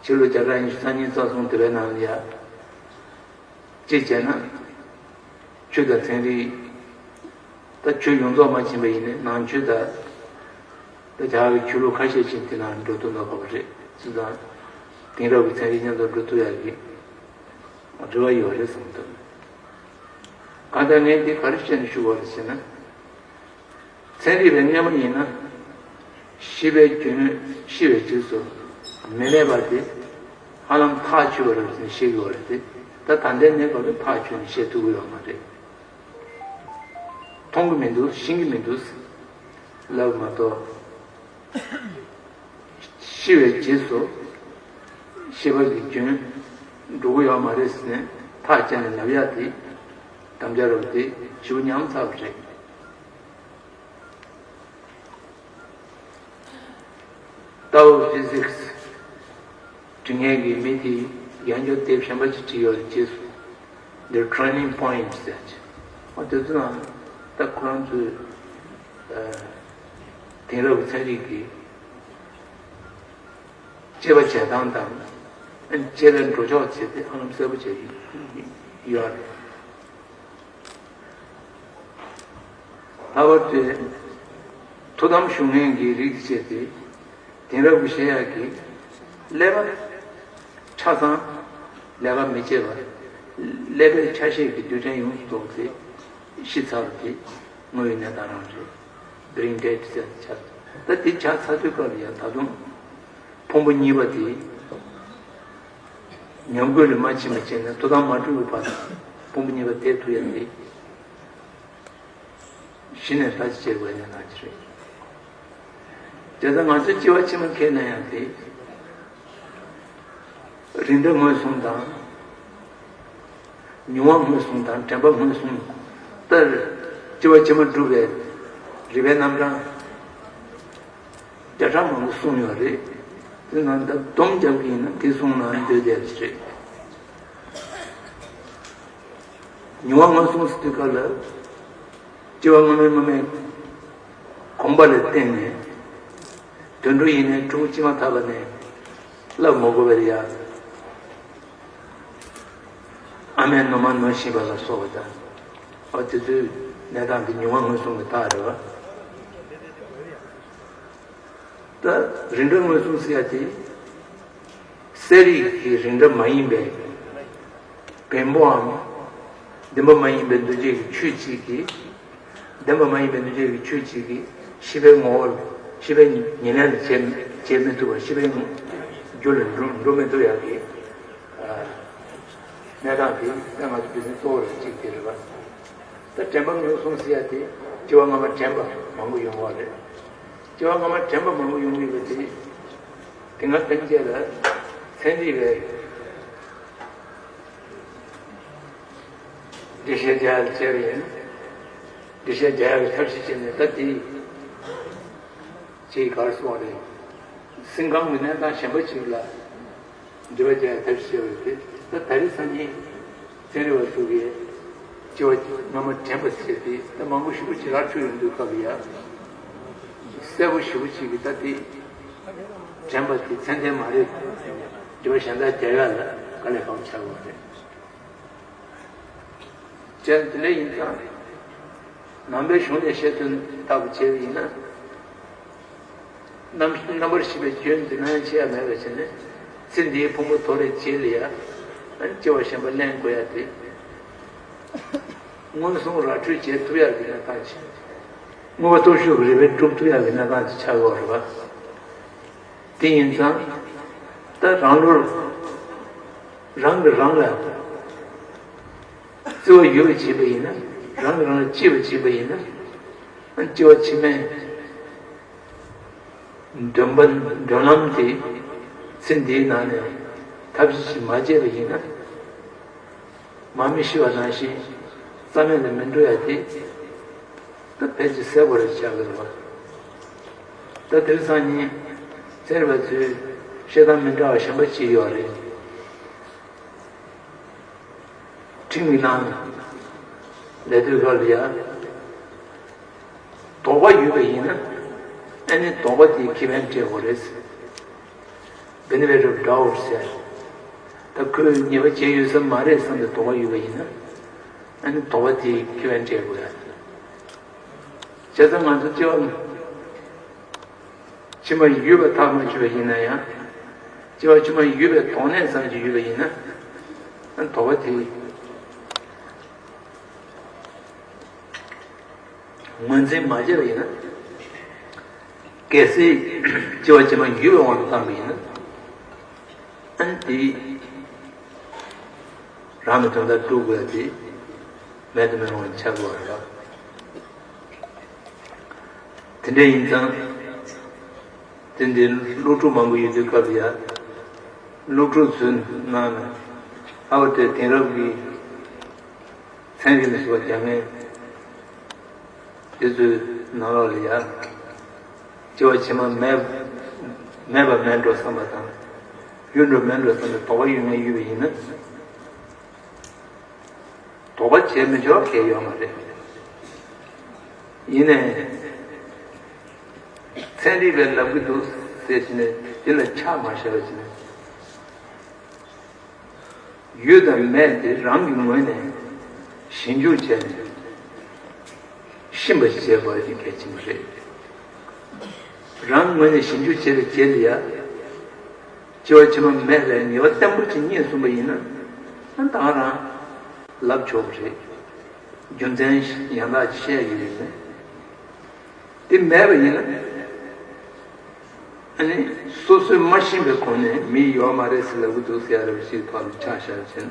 ཕྱི་ལོ་བརྒྱ་དང་ཉི་ཤུ་རྩ་གཉིས་རྩ་གསུམ་དེ་བའི་ནང་ལ་ཡ། གཅིག་བྱས་ན། ཆོས་དང་ཚན་རིག་ད་ཆོས་ཡོངས་རྫོགས་མ་ཕྱིན་པ་ཡིན་ནའི་ནང་ཆོས་དང་། ད་རྒྱ་གར་གྱི་ཆོས་ལུགས་ཁ་ཤས་ཤིག་དེ་ནང་འགྲོ་ཐུབ་ན་ཁག་པོ་རེད་ཅེས་དང་། དེང་རབས་ཀྱི་ཚན་རིག་མཉམ་དུ་འགྲོ་ཐུབ་ཡག་གི་རེ་བ་ཡོད་རེད་བསམ་འདུག་གང་ལྟར་ངས་འདི་ག་རེ་བཤད་ནས་ཞུ་དགོས་རེད་ཟེར་ན། ཚན་རིག་པའི་སྔ་མ་ཡིན་ན། ཤེས་པའི་རྒྱུན་ཤེས་པའི་རྗེས་སུ་མི་སླེབས་པ་དེ་ཧ་ལམ་ཐག་ཆོད་པ་རེད་ཟེར་ནས་བཤད་ཀྱི་ཡོད་རེད་དེ། ད་ད་ལྟའི་གནས་སྐབས་ལ་ཐག་ཆོད་ནས་བཤད་ཐུབ་ཀྱི་ཡོད་མ་རེད། མཐོང་གི་མི་འདུག་ཤེས་ཀྱི་མི་འདུག་ལབ་མ་གཏོགས། ཤི་བའི་རྗེས་སུ་ཤེས་པ་གི་རྒྱུན་འགྲོ་གི་ཡོད་མ་རེད་ཟེར་ནས་ཐག་བཅད་ནས་ལབ་ཡག་དེ་དམ་བཅའ་རབ་དེ་ཞེ་པོ་ཉམས་ཚར་བ་རེད། Tao Physics འབྲི་མཁན་གྱི་མི་དེས་ཡང་བསྐྱར་དེབ་གཞན་པ་ཅིག་བྲིས་ཡོད་རེད། རྗེས་སུ། The Turning Point ཟེར་ཅིག་འོ་དེ་ཚོ་ནང་ད་ཁོ་རང་ཚོས་ཨ་དེང་རབས་ཀྱི་ཚན་རིག་གི་དཔྱད་པ་བྱེད་སྟངས་དང་། དཔྱད་པའི་འགྲོ་ཕྱོགས་བྱས་ཏེ་ཧ་ལམ་གསལ་པོ་བྱས་ཡོད་རེད། ལྷག་པར་དུ་ཐུགས་དམ་བཞུགས་མཁན་གྱི་རིགས་བྱས་ཏེ་དེང་རབས་ཀྱི་བཤད་ཡག་གི་ཀླད་པ་ཆ་ཚང་ལས་ཀ་མི་བྱེད་པར་ཀླད་པའི་ཆ་ཤས་ཀྱི་རྡུལ་ཕྲན་ཡོངས་སུ་རྫོགས་ཏེ་ཤི་ཚར་བ་དེ་དངོས་ཡོད་གནས་སྟངས་རང་རེད། Brain dead ཟེར་ཆགས། ད་དེ་ཆགས་ཚར་དུས་སྐབས་ལ་ཡང་ད་དུང་ཕུང་པོ་གཉིས་པ་དེ་ཉམས་རྒུད་ལ་མ་ཕྱིན་པ་བྱས་ན་ཐུགས་དམ་མ་གྲོལ་བའི་བར་དུ་ཕུང་པོ་གཉིས་པ་བསྡད་ཐུབ་ཡག་དེ་གཞི་ནས་ལྟ་ཅི་བྱེད་དགོས་ཡང་ལྟ་ཅི་རེད། དེ་ལྟར་ང་ཚོས་སྐྱེ་བ་ཕྱི་མ་འཁྱེར་ན་ཡང་དེ། རིགས་འདྲ་ངོས་བཟུང་དང་། མྱོང་བ་ངོས་བཟུང་དང་དྲན་པ་ངོས་བཟུང་ལྟར་སྐྱེ་བ་ཕྱི་མ་སྒྲུབ་པའི་རིགས་པའི་རྣམ་གྲངས་བརྒྱ་ཕྲག་མང་པོ་གསུངས་ཡོད་རེད། དེ་ནང་ད་སྡོམ་རྒྱག་གི་ཡིན་ན་དེ་གསུངས་ན་འདོད་བསྡད་ཀྱི་རེད། མྱོང་བ་ངོས་བཟུང་ཟེར་དུས་སྐབས་ལ། སྐྱེ་བ་སྔ་མའི་སྔ་མའི་གོམས་པ་ལ་བརྟེན་ནས། དུད་འགྲོ་ཡིན་ནའི་ཕྲུ་གུ་སྐྱེས་མ་ཐག་པ་ནས་བསླབ་མ་དགོས་པར་ཡ། ཨ་མའི་ནུ་མ་ནུ་བཞིན་པ་ལ་སོགས་པ་དང་། ཨ་དེ་ཚོའི་གནས་སྟངས་འདི་མྱོང་བ་ངོས་བཟུང་གི་རྟགས་རེད་བ། ད་རིགས་འདྲ་ངོས་བཟུང་ཟེར་ཡ་དེ། གསལ་རིག་གི་རིགས་འདྲ་མ་ཡིན་པའི་བེམ་པོའམ། བདེན་པ་མ་ཡིན་པའི་འདུ་བྱེད་ཀྱི་ཆོས་གཅིག་གིས། བདེན་པ་མ་ཡིན་པའི་འདུ་བྱེད་ཀྱི་ཆོས་གཅིག་གིས་ཤེས་པའི་ངོ་བོ། ཤེས་པའི་ཉེར་ལེན་ལ་བྱེད་བྱེད་མི་ཐུབ་པ། ཤེས་པའི་རྒྱུ་ལ་འགྲོ་འགྲོ་མི་ཐུབ་ཡག་གི་གནས་སྟངས་དེ་ད་ང་ཚོ་བོད་དོན་གཙོ་བོ་རེ་གཅིག་དེ་རེད་བ། ད་དྲན་པ་ངོས་བཟུང་ཟེར་ཡ་དེ་སྐྱེ་བ་སྔ་མ་དྲན་པ་མང་པོ་ཡོང་བ་རེད། སྐྱེ་བ་སྔ་མ་དྲན་པ་མང་པོ་ཡོང་གི་ཡོད་པ་དེ། དེ་སྔ་ཐམས་ཅད་ལ་ཚན་རིག་པས་འགྲེལ་བཤད་རྒྱག་ཡག་བྱས་པ་ཡིན། འགྲེལ་བཤད་རྒྱག་ཡག་གི་ཐབས་ཤེས་བྱས་ནས་ད་དེ་ཅིག་ག་རེ་གསུངས་པ་རེད། སེམས་ཁམས་ཀྱི་གནས་སྟངས་གཞན་པ་ཞིག་ལ་འགྲེལ་བ་རྒྱག་ཡག་ཐབས་ཤེས་བྱས་པ་རེད། ད་ད་རེས་སང་ཉིན་ཚན་རིག་པ་ཚོ་གིས་སྐྱེ་བ་སྔ་མ་དྲན་པ་ཟེར་ཏེ་ད་མང་པོ་ཞེ་པོ་ཅིག་ར་འཕྲོད་ཡོང་དུས་སྐབས་ལ་ཡ། གསལ་པོ་ཞེ་པོ་ཅིག་གིས་ད་དེ་དྲན་པ་དེ་ཚད་ལྡན་མ་རེད། འགྲེལ་བ་གཞན་དག་རྒྱག་ཡག་ལ་དཀའ་ལས་ཁག་པོ་ཆགས་ཡོད་རེད། བྱས་ཙང་དེ་འདྲ་ཡིན་ཙང་། ནང་པའི་གཞུང་ནས་བཤད་དོན་ལྟ་བུ་བྱས་པ་ཡིན་ན། རྣམ་རྣམ་པར་ཤེས་པའི་རྒྱུན་དེ་ནང་ཡང་ཆད་ཡ་མེད་པ་བྱས་ནས། ཚེ་འདིའི་ཕུང་པོ་དོར་བའི་རྗེས་ལ་ཡང་སྐྱེ་བ་གཞན་པ་ལེན་དགོས་ཡ་དེ། མངོན་སུམ་ར་འཕྲོད་བྱེད་ཐུབ་ཡག་གི་གནས་སྟངས་ཤིག་དངོས་པོ་སྟོབས་ཞུགས་ཀྱི་རིགས་པས་སྒྲུབ་ཐུབ་ཡག་གི་གནས་སྟངས་ཤིག་ཆགས་ཡོད་རེད་པ། དེ་ཡིན་ཙང་། ད་རང་བློར། རང་གིས་རང་ལ་བརྩེ་བ་ཡོད་པ་བྱེད་པ་ཡིན་ན། རང་གིས་རང་ལ་གཅེས་པ་བྱེད་པ་ཡིན་ན། སྐྱེ་བ་ཕྱི་མའི་འདོན་པ་འདོན་ལམ་དེ་ཚེ་འདིའི་ནང་ནས་ཐབས་ཤེས་ཤིག་མ་བྱས་པ་ཡིན་ན། མ་མི་ཤི་བ་ནང་བཞིན་རྩ་མེད་ལ་མི་འགྲོ་ཡ་དེ། ད་ཕལ་ཆེར་གསལ་པོ་རེད་ཆགས་ཀྱི་རེད་བ། ད་དེང་སང་ཉིན་ཚན་རིག་པ་ཚོས་བཤད་སྟངས་མི་འདྲ་བ་གཞན་པ་ཅིག་ཡོད་རེད། ཁྲིམས་ཀྱི་ནང་ལས་དུས་སྐབས་ལ་ཡ། དོགས་པ་ཡོད་པ་ཡིན་ན། ཨ་ནི་དོགས་པ་དེའི་ཁེ་ཕན་སྤྲད་དགོས་རེད། Benefit of doubt ཟེར། ད་ཁོས་ཉེས་པ་བྱས་ཡོད་ས་མ་རེད་བསམ་པའི་དོགས་པ་ཡོད་པ་ཡིན་ན། ཨ་ནི་དོགས་པ་དེའི་ཁེ་ཕན་སྤྲད་དགོས་ཡ། བྱས་ཙང་ང་ཚོ་སྐྱེ་བ་ཕྱི་མ་ཡོད་པ་ཐག་མ་ཆོད་པ་ཡིན་ན་ཡང་། སྐྱེ་བ་ཕྱི་མ་ཡོད་པའི་དོགས་གནས་ཙམ་ཞིག་ཡོད་པ་ཡིན་ན། དོགས་པ་དེ་ངོས་འཛིན་མ་བྱས་པ་ཡིན་ན། གལ་སྲིད་སྐྱེ་བ་ཕྱི་མ་ཡོད་པའི་དབང་དུ་བཏང་པ་ཡིན་ན། ཨ་ནི་དེ་རང་གི་དོན་དག་སྒྲུབ་དགོས་ཡ་དེ་མེད་དུ་མི་རུང་བ་ཆགས་དགོས་པ་རེད་པ། དེ་འདྲ་ཡིན་ཙང་། དེ་འདྲའི་སློབ་ཕྲུག་མང་པོ་ཡོད་དུས་སྐབས་ལ་ཡ། སློབ་ཕྲུག་ཚོའི་ནང་ནས་ཨ་བ་དེ་དེང་རབས་ཀྱི་ཚན་རིག་ལ་སོགས་པ་སྦྱང་མཁན་དེ་ཚོའི་ནང་ལོགས་ལ་ཡ། སྐྱེ་བ་ཕྱི་མ་མེད་མེད་པ་མེད་འགྲོ་བསམ་པ་དང་། ཡོད་འགྲོ་མེད་འགྲོ་བསམ་པའི་དོགས་པ་ཡོད་མཁན་ཡོད་པ་ཡིན་ན། དོགས་པ་བྱས་མི་ཆོག་གལ་ཡོད་མ་རེད། ཡིན་ནའི། ཚན་རིག་པས་ལབ་ཀྱི་འདུག་ཟེར་བྱས་ནས་དེ་ལ་ཆ་མ་བཞག་པ་བྱས་ནས། ཡོད་དང་མེད་དེ་རང་གི་ངོས་ནས་ཞིབ་འཇུག་བྱས་ནས་ཤེས་པ་བྱེད་དགོས་དེ་གལ་ཆེན་པོ་རེད། རང་ངོས་ནས་ཞིབ་འཇུག་བྱས་པའི་རྗེས་ལ་ཡ། སྐྱེ་བ་ཕྱི་མ་མེད་པའི་ངེས་པ་བརྟན་པོ་ཅིག་རྙེད་སོང་པ་ཡིན་ན། ཨ་ད་ག་རང་ལབ་ཆོག་པ་རེད། རྒྱུ་མཚན་ཡང་དག་ཅིག་བཤད་ཡོད་ཡིན་ན། དེ་མེད་པ་ཡིན་ན། ཨ་ནི་སོ་སོས་མ་ཤེས་པའི་སྒོ་ནས་མི་ཡོད་མ་རེད་ཟེར་ལབ་ཀྱི་འདུག་ཟེར་ཡ་རེད་པ་ཞིག་ཐོག་ནས་ཆ་བཞག་ཕྱིན།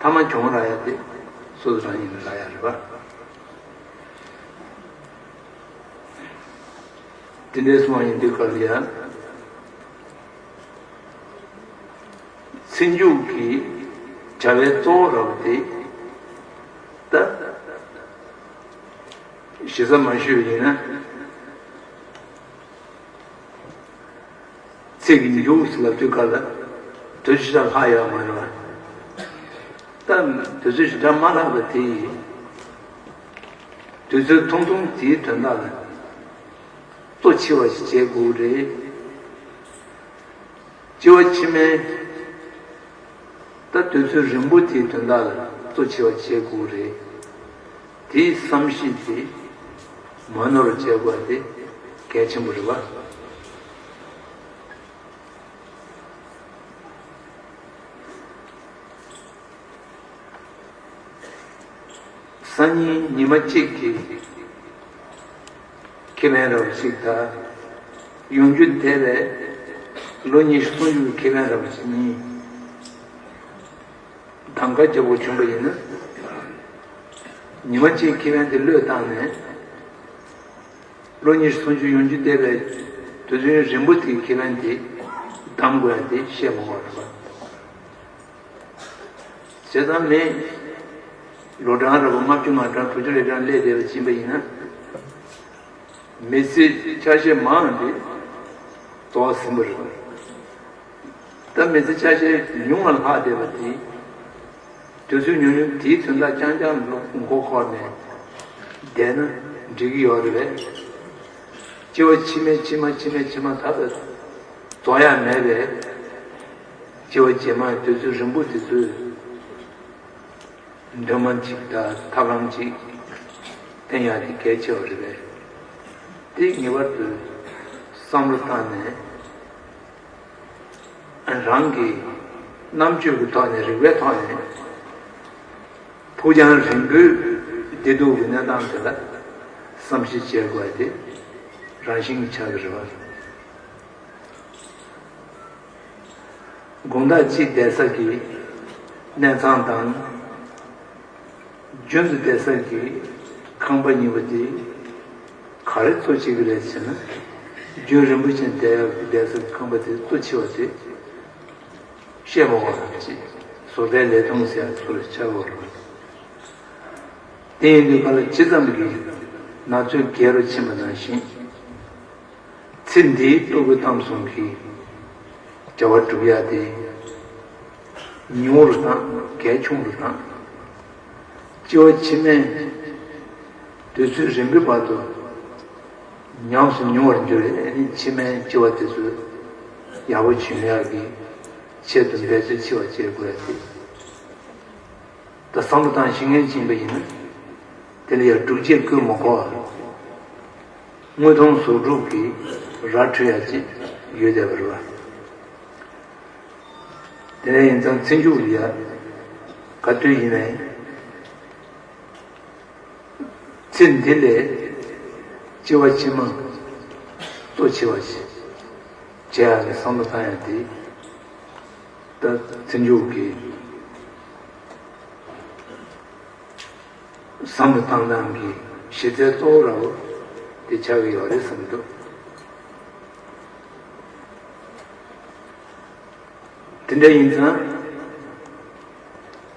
མཐའ་མ་གྱོང་རག་ཡ་དེ་སོ་སོ་རང་ཡིན་ན་རག་ཡ་རེད་པ། དེ་འདྲའི་སོང་བ་ཡིན་དུས་སྐབས་ལ་ཡ། ཚེ་མཇུག་གི་བྱ་བའི་གཙོ་བོ་ར་བ་དེ་ད་ཞེ་ས་མ་ཞུས་པ་ཡིན་ན། ཚེ་གི་མཇུག་ཟེར་ལབ་དུས་སྐབས་ལ་དུས་ཚོད་ཞེ་དྲག་ལྷག་ཡོད་མ་རེད་པ། ད་དུས་ཚོད་ཞེ་དྲག་མ་ལྷག་པ་དེ་ཡིན། དུས་ཚོད་ཐུང་ཐུང་དེའི་དོན་དག་ལ་གཙོ་ཆེ་བ་ཞིག་བྱེད་དགོས་རེད། སྐྱེ་བ་ཕྱི་མའི་ད་དུས་ཚོད་རིང་པོ་དེའི་དོན་དག་ལ་གཙོ་ཆེ་བ་བྱེད་དགོས་རེད། དེའི་བསམ་གཞིག་དེ་མ་ནོར་བྱེད་དགོས་དེ་གལ་ཆེན་པོ་རེད་པ། སང་ཉིན་ཉི་མ་གཅིག་གི་ཁེ་ཕན་ར་བ་ཞིག་དང་། ཡོང་རྒྱུ་འདས་པའི་ལོ་ཉི་ཤུ་སུམ་ཅུ་གི་ཁེ་ཕན་ར་བ་ཞིག་གཉིས་གདམ་ག་རྒྱག་དགོས་བྱུང་པ་ཡིན་ན། ཉི་མ་གཅིག་ཁེ་ཕན་དེ་བློས་བཏང་ནས། ལོ་ཉི་ཤུ་སུམ་ཅུ་ཡོང་རྒྱུ་འདས་པའི་དུས་ཚོད་རིང་པོ་དེའི་ཁེ་ཕན་དེ་གདམ་དགོས་ཡ་དེ་བཤད་མ་དགོས་རེད་པ། བྱས་ཙང་མི་ལོ་གྲངས་རེ་བ་ལྔ་བཅུ་ང་གྲངས་དྲུག་ཅུ་རེ་གྲངས་སླེབས་བསྡད་པ་ཕྱིན་པ་ཡིན་ན། མི་ཚེ་ཆ་ཤས་མང་དེ་རྫོགས་ཟིན་པ་རེད། ད་མི་ཚེ་ཆ་ཤས་ཉུང་བ་ལྷག་བསྡད་པ་དེ། དུས་ཚོད་ཉུང་ཉུང་དེའི་དོན་དག་རྐྱང་རྐྱང་ལ་མགོ་འཁོར་ནས་བསྡད་ན་འགྲིག་གི་ཡོད་རེད་པས། སྐྱེ་བ་ཕྱི་མའི་ཕྱི་མ་ཕྱི་མའི་ཕྱི་མ་ད་ལྟ་རྫོགས་ཡ་མེད་པས། སྐྱེ་བ་རྗེས་མའི་དུས་ཚོད་རིང་པོ་དེ་ཚོའི་འདུན་མ་གཅིག་དང་ཐབས་ལམ་གཅིག་བསྟེན་ཡག་དེ་གལ་ཆེ་བ་རེད་པས། དེ་ངེས་པར་དུ་བསམ་བློ་བཏང་ནས། རང་གི་རྣམ་དཔྱོད་ཀྱི་ཐོག་ནས་རིག་པའི་ཐོག་ནས་ཕུགས་རྒྱང་རིང་པོའི་བདེ་སྡུག་གི་གནས་སྟངས་དེ་ལ་བསམ་གཞིག་བྱེད་དགོས་དེ་རང་བཞིན་གྱི་ཆགས་ཀྱི་རེད་པ། དགོང་དག་གཅིག་བསྡད་ས་གི་གནས་ཚང་དང་། རྒྱུན་དུ་བསྡད་ས་གི་ཁང་པ་གཉིས་པོ་དེ་ག་རེ་གཙོ་ཆེ་གི་རེད་ཟེར་ན། རྒྱུན་རིང་པོ་ཕྱིན་བསྡད་ཡག་གི་བསྡད་ས་གི་ཁང་པ་དེ་གཙོ་ཆེ་བ་དེ་བཤད་མ་དགོས་པ་ཅིག་བཟོ་ལྟའི་ལས་དུང་ཟེར་ཡག་ཚུར་ཆགས་དགོས་རེད། དེ་ཡིན་དུས་ག་ལ་ཇི་ཙམ་གྱིས་ན་ཚོད་རྒྱས་རུ་ཕྱིན་པ་ནང་བཞིན། ཚེ་འདིའི་ལྟོ་གོས་གཏམ་གསུམ་གྱི་བྱ་བ་སྒྲུབ་ཡ་དེ་ཉུང་རུ་དང་གལ་ཆུང་རུ་དང་། སྐྱེ་བ་ཕྱི་མའི་དུས་ཚོད་རིང་པོའི་བར་དུ་ཉམས་སུ་མྱོང་བར་འགྱུར་བའི་ཕྱི་མའི་སྐྱེ་བ་དེ་ཚོ་ཡག་པོ་བྱུང་ཡག་གི་ཆེད་དུ་འབད་རྩོལ་ཆེ་བ་བྱེད་དགོས་ཡ་དེ། ད་བསམ་བློ་བཏང་ཤེས་མཁན་ཅིག་ཡིན་པ་ཡིན་ན། དེ་ལ་ཡང་སྒྲུབ་བྱེད་བཀོལ་མ་དགོས་པར། དངོས་མཐོང་ཟུང་འཇུག་གིས་ར་འཕྲོད་ཡ་ཅིག་ཡོད་བསྡད་པ་རེད་པ། དེ་ནས་ཡིན་ཙང་ཚེ་མཇུག་ལ་ཡ་ག་དུས་ཡིན་ནའི་ཚེ་འདི་ལས་སྐྱེ་བ་ཕྱི་མ་གཙོ་ཆེ་བ་ཞིག་བྱེད་ཡག་གི་བསམ་བློ་བཏང་ཡག་དེ་ད་ཚེ་མཇུག་གི་བསམ་བློ་བཏང་སྟངས་ཀྱི་གཞི་རྩའི་གཙོ་བོ་ར་བོ་དེ་ཆགས་ཀྱི་ཡོད་རེད་བསམ་འདུག་དེ་འདྲ་ཡིན་ཙང་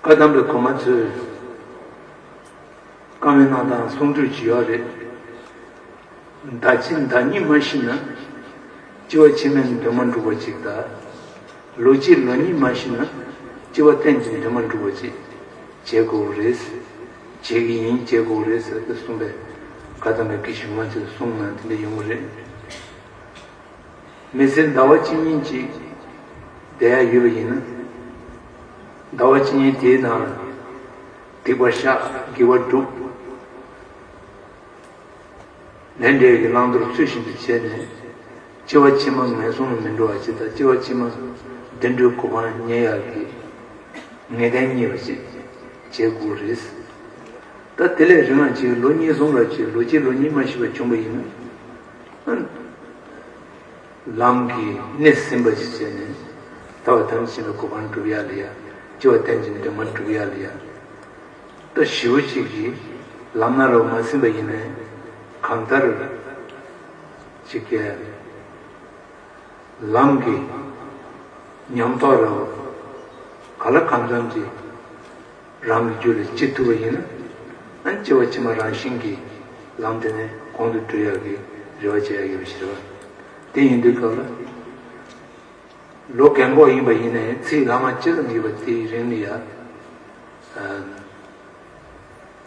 བཀའ་གདམས་པའི་གོང་མ་ཚོས་བཀའ་མོལ་གནང་སྟངས་གསུང་སྒྲོས་ཅིག་ཡོད་རེད། ཟླ་གཅིག་ཟླ་གཉིས་མ་ཤི་ན་སྐྱེ་བ་ཕྱི་མའི་དོན་མ་འགྲུབ་པ་ཅིག་དང་། ལོ་གཅིག་ལོ་གཉིས་མ་ཤི་ན་སྐྱེ་བ་གཏན་གྱི་དོན་མ་འགྲུབ་པ་ཅིག་བྱེད་དགོས་རེད། བྱེད་ཀྱི་ཡིན། བྱེད་དགོས་རེད་ཟེར་ཏེ་གསུངས་པས་བཀའ་གདམས་པའི་སྐད་ཆ་ང་ཚོས་གསུངས་ན་དེ་འདྲ་ཡོང་གི་རེད། མི་ཚེ་ཟླ་བ་གཅིག་གཉིས་ཅིག་བསྡད་ཡ་ཡོད་པ་ཡིན་ན། ཟླ་བ་གཅིག་གཉིས་དེའི་ནང་ལ་སྡིག་པ་བཤགས། དགེ་བ་སྒྲུབ། ལས་འབྲས་ཀྱི་བླང་དོར་ཚུལ་བཞིན་དུ་བྱས་ནས། སྐྱེ་བ་ཕྱི་མ་ངན་སོང་ལ་མི་འགྲོ་བ་ཅིག་དང་། སྐྱེ་བ་ཕྱི་མ་བདེ་འགྲོའི་གོ་འཕང་རྙེད་ཡག་གི་ངེས་གཏན་རྙེད་པ་ཅིག་བྱེད་དགོས་རེད། ད་དེ་ལས་རིང་ང་ཅིག་ལོ་གཉིས་གསུམ་ར་ཅིག་ལོ་གཅིག་ལོ་གཉིས་མ་ཤི་བར་བྱུང་བ་ཡིན་ན། ལམ་གྱི་གནད་ཟིན་པ་ཞིག་བྱས་ནས་ད་བར་དམ་ཆེན་པའི་གོ་འཕང་སྒྲུབ་ཡ་ལ་ཡ། སྐྱེ་བ་གཏན་གྱི་དོན་མ་སྒྲུབ་ཡ་ལ་ཡ། ད་ཞེ་པོ་ཅིག་གིས་ལམ་སྣ་རུ་མ་ཟིན་པ་ཡིན་ནའི་གང་ལྟར་ཅིག་གི་ལམ་གྱི་ཉམས་རྟོགས་རུ་ག་ལ་གང་འཚམ་ཅིག་རང་གི་རྒྱུད་ལ་སྐྱེ་ཐུབ་པ་ཡིན་ན། ཨ་ནི་སྐྱེ་བ་ཕྱི་མ་རང་བཞིན་གྱིས་ལམ་དེ་ནས་གོང་དུ་འགྲོ་ཡག་གི་རེ་བ་བྱེད་ཡག་ཡོད་པ་ཞིག་རེད་བ། དེ་ཡིན་དུས་སྐབས་ལ་ལོ་རྒན་གོག་ཡིན་པ་ཡིན་ནའི་ཚེ་ཡི་ལྷག་མ་ཅི་ཙམ་ཡོད་པ་དེའི་རིང་ལ་ཡ། ཨ།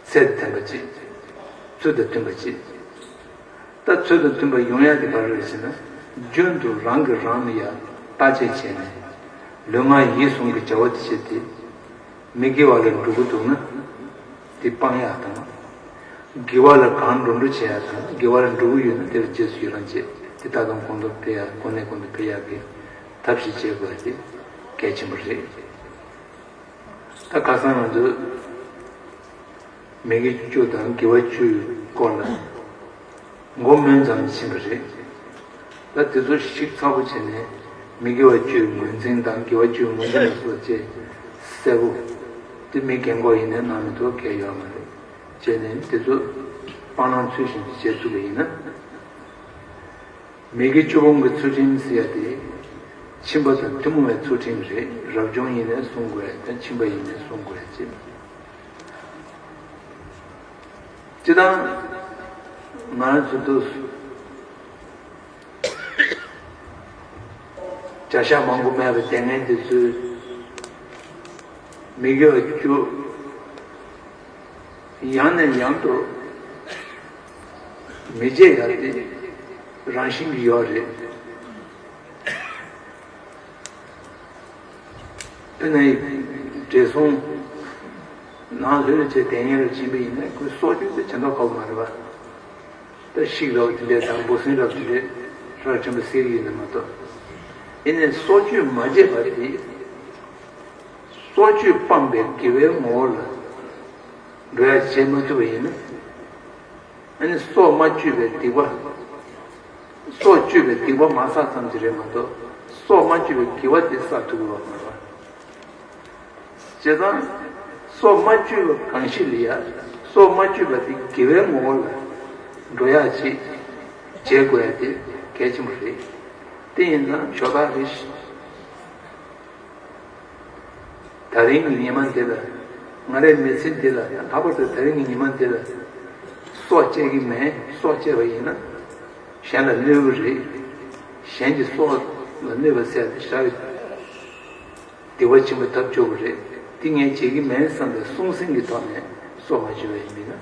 ཚད་དང་མཐུན་པ་ཅིག་ཚུལ་དང་མཐུན་པ་ཅིག་ད་ཚུལ་དང་མཐུན་པ་ཡོང་ཡག་དེ་ག་རེ་རེད་ཟེར་ན། རྒྱུན་དུ་རང་གིས་རང་ལ་ཡ་བརྟག་དཔྱད་བྱས་ནས། ལུས་ངག་ཡིད་གསུམ་གྱི་བྱ་བ་དེ་བྱས་ཏེ། མི་དགེ་བ་ལ་འགྲོ་གི་འདུག་ན། དེ་སྤང་ཡག་དང་། དགེ་བ་ལ་གང་འགྲོ་འགྲོ་བྱེད་ཡག་དང་། དགེ་བ་ལ་འགྲོ་གི་ཡོད་ན་དེ་ལ་རྗེས་སུ་ཡི་རང་བྱེད། དེ་ལྟ་སྟངས་གོང་དུ་འཕེལ་ཡག་གོང་ནས་གོང་དུ་འཕེལ་ཡག་གི་ཐབས་ཤེས་བྱེད་དགོས་ཡག་དེ་གལ་ཆེན་པོ་རེད། ད་ཁ་སང་ང་ཚོས་མི་དགེ་བཅུ་དང་དགེ་བ་བཅུའི་སྐོར་ལ་མགོ་སྨོས་ཙམ་ཕྱིན་པ་རེད། ད་དེ་ཚོ་ཞིབ་ཚགས་པོ་བྱས་ནས་མི་དགེ་བ་བཅུའི་ངོས་འཛིན་དང་དགེ་བ་བཅུའི་ངོས་འཛིན་ལ་སོགས་བཅས་གསལ་པོ། དེ་མི་རྒན་གོག་ཡིན་ནའི་གནང་མི་ཐུབ་གལ་ཡོད་མ་རེད། བྱས་ནས་དེ་ཚོ་སྤང་བླང་ཚུལ་བཞིན་དུ་བྱེད་ཐུབ་པ་ཡིན་ན། མི་དགེ་བཅུ་སྤོང་གི་ཚུལ་ཁྲིམས་ཟེར་ཡ་དེ། ཁྱིམ་པ་དང་ཐུན་མོང་བའི་ཚུལ་ཁྲིམས་རེད། རབ་བྱུང་ཡིན་ནའི་སྲུང་དགོས་ཡ་དང་། ཁྱིམ་པ་ཡིན་ནའི་སྲུང་དགོས་ཡ་བྱེད། སྤྱིར་བཏང་ང་རང་ཚོ་འདུག་བྱ་བཞག་མང་པོ་སྨྲས་པའི་སྡེ་ངན་དེ་ཚོས་མི་དགེ་བ་བཅུ། ཡང་ནས་ཡང་དུ་མི་བརྗེད་ཡ་དེ་རང་བཞིན་གྱི་ཡོད་རེད། དཔེར་ན་བགྲེས་སོང་ནང་ལྷོད་ལྷོད་བྱས་དེ་ཉེ་རུ་ཕྱིན་པ་ཡིན་ན་ཁོས་སྲོག་གཅོད་དེ་བྱེད་མདོག་ཁ་པོ་མ་རེད་པ། ད་ཤིག་རབ་དེ་འདྲས་དང་འབུ་སྲིན་རབ་དེ་འདྲས་ཧྲག་ཕྲན་པ་སེལ་ཡིན་ན་མ་གཏོགས། ཡིན་ནའི་སྲོག་གཅོད་མ་བྱས་པ་དེ། སྲོག་གཅོད་སྤངས་པའི་དགེ་བའི་ངོ་བོ་ལ་འགྲོ་ཡ་བྱེད་མ་ཐུབ་པ་ཡིན་ན། ཨ་ནི་སྲོག་མ་གཅོད་པའི་སྡིག་པ། སྲོག་གཅོད་པའི་སྡིག་པ་མ་བསགས་ཙམ་གྱིས་རེད་མ་གཏོགས། སྲོག་མ་གཅོད་པའི་དགེ་བ་དེ་བསགས་ཐུབ་ཀྱི་ཡོད་མ་རེད། བྱས་ཙང་། སྲོག་མ་གཅོད་པ་གང་ཞིག་ལ་ཡ། སྲོག་མ་གཅོད་པ་དེ་དགེ་བའི་ངོ་བོ་ལ་འགྲོ་ཡ་ཅིག་བྱེད་དགོས་ཡ་དེ་གལ་ཆེན་པོ་རེད། དེ་ཡིན་ཙང་ཞོ་ད་རེ་ད་རིང་གི་ཉི་མ་འདི་ལ། ང་རའི་མི་ཚེ་འདི་ལ་ཡང་ལྷག་པར་དུ་ད་རིང་གི་ཉི་མ་འདི་ལ། སྲོག་བཅད་ཀྱི་མེད། སྲོག་བཅད་པ་ཡིན་ན་གཞན་ལ་གནོད་ཀྱི་རེད། གཞན་གྱི་སྲོག་ལ་གནོད་པ་ཟེར་ཏེ་ཞག་སྡིག་པ་ཆེན་པོ་ཐབས་སྐྱོ་པོ་རེད། འདི་ངས་བྱེད་ཀྱི་མེད་བསམ་པའི་སྲུང་བསེན་གྱི་ཐོག་ནས་སྲོག་མ་གཅོད་པ་ཡིན་མིན་ན།